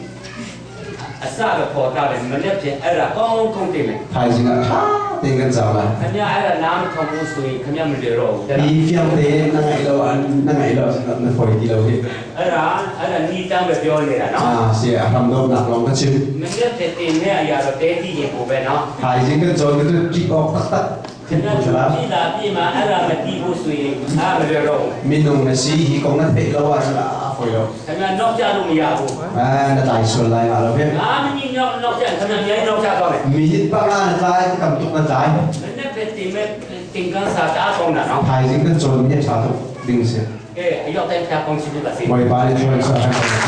အစပဲပေါ်တာတယ်မနေ့ပြန်အဲ့ဒါကောင်းကောင်းသိမယ် Thaizing ah ṭha tein kan cam lai. ခင်ဗျာအဲ့ဒါနားမထောင်ဘူးဆိုရင်ခင်ဗျာမလွယ်တော့ဘူးတဲ့ Hi fiang tein na ngaih lo ah na ngaih lo ahcun na fawi ti lo hih. အဲ့ဒါအဲ့ဒါနီးတမ်းပဲပြောနေတာနော် Ah, si a hram dawtnak lawng ka chim. မနေ့ပြန်တင်နေအရာတော့တဲတိရင်ပိုပဲနော် Thaizing kan cawn ka cu ṭih awk taktak ခင်ဗျာ thil phu salam. ကြည့်လာပြီးမှအဲ့ဒါမတီးဘူးဆိုရင်အားမလွယ်တော့ဘူး Minung na si hi kong na theih lo ahcun a fawi lo. ခင်ဗျာနောက်ကျလို့မရဘူး Ah, na tlai sual lai ma lo hih. ငါမကြီးနောက်နောက်ကျခင်ဗျာအများကြီးနောက်ကျသွားမယ် Mi hit bak ah na tlai, kam tuk na tlai. မနေ့ပြန်တင်မဲ့တင်ကန်းစာတအားကောင်းတာနော် Thaizing kan cawn mi a ṭha tuk ding a si. ကဲအရောက်တိုင်းဖျားကောင်းရှိပြပါစေ Bawipa nih thluachuah hram ko seh.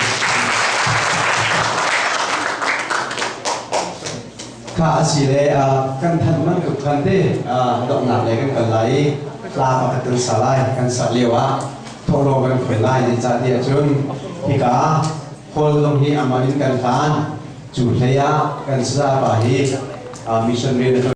Kha a si le kan thanh man tuk khan te donghnak lei kan kal lai i tla pakhat kan sa lai kan sak lio ah thawhlawm kan khoi lai zeicahtiah cun hika hall zong hi amah in kan hlan cu hlei ah kan sazapa hi mission rian a.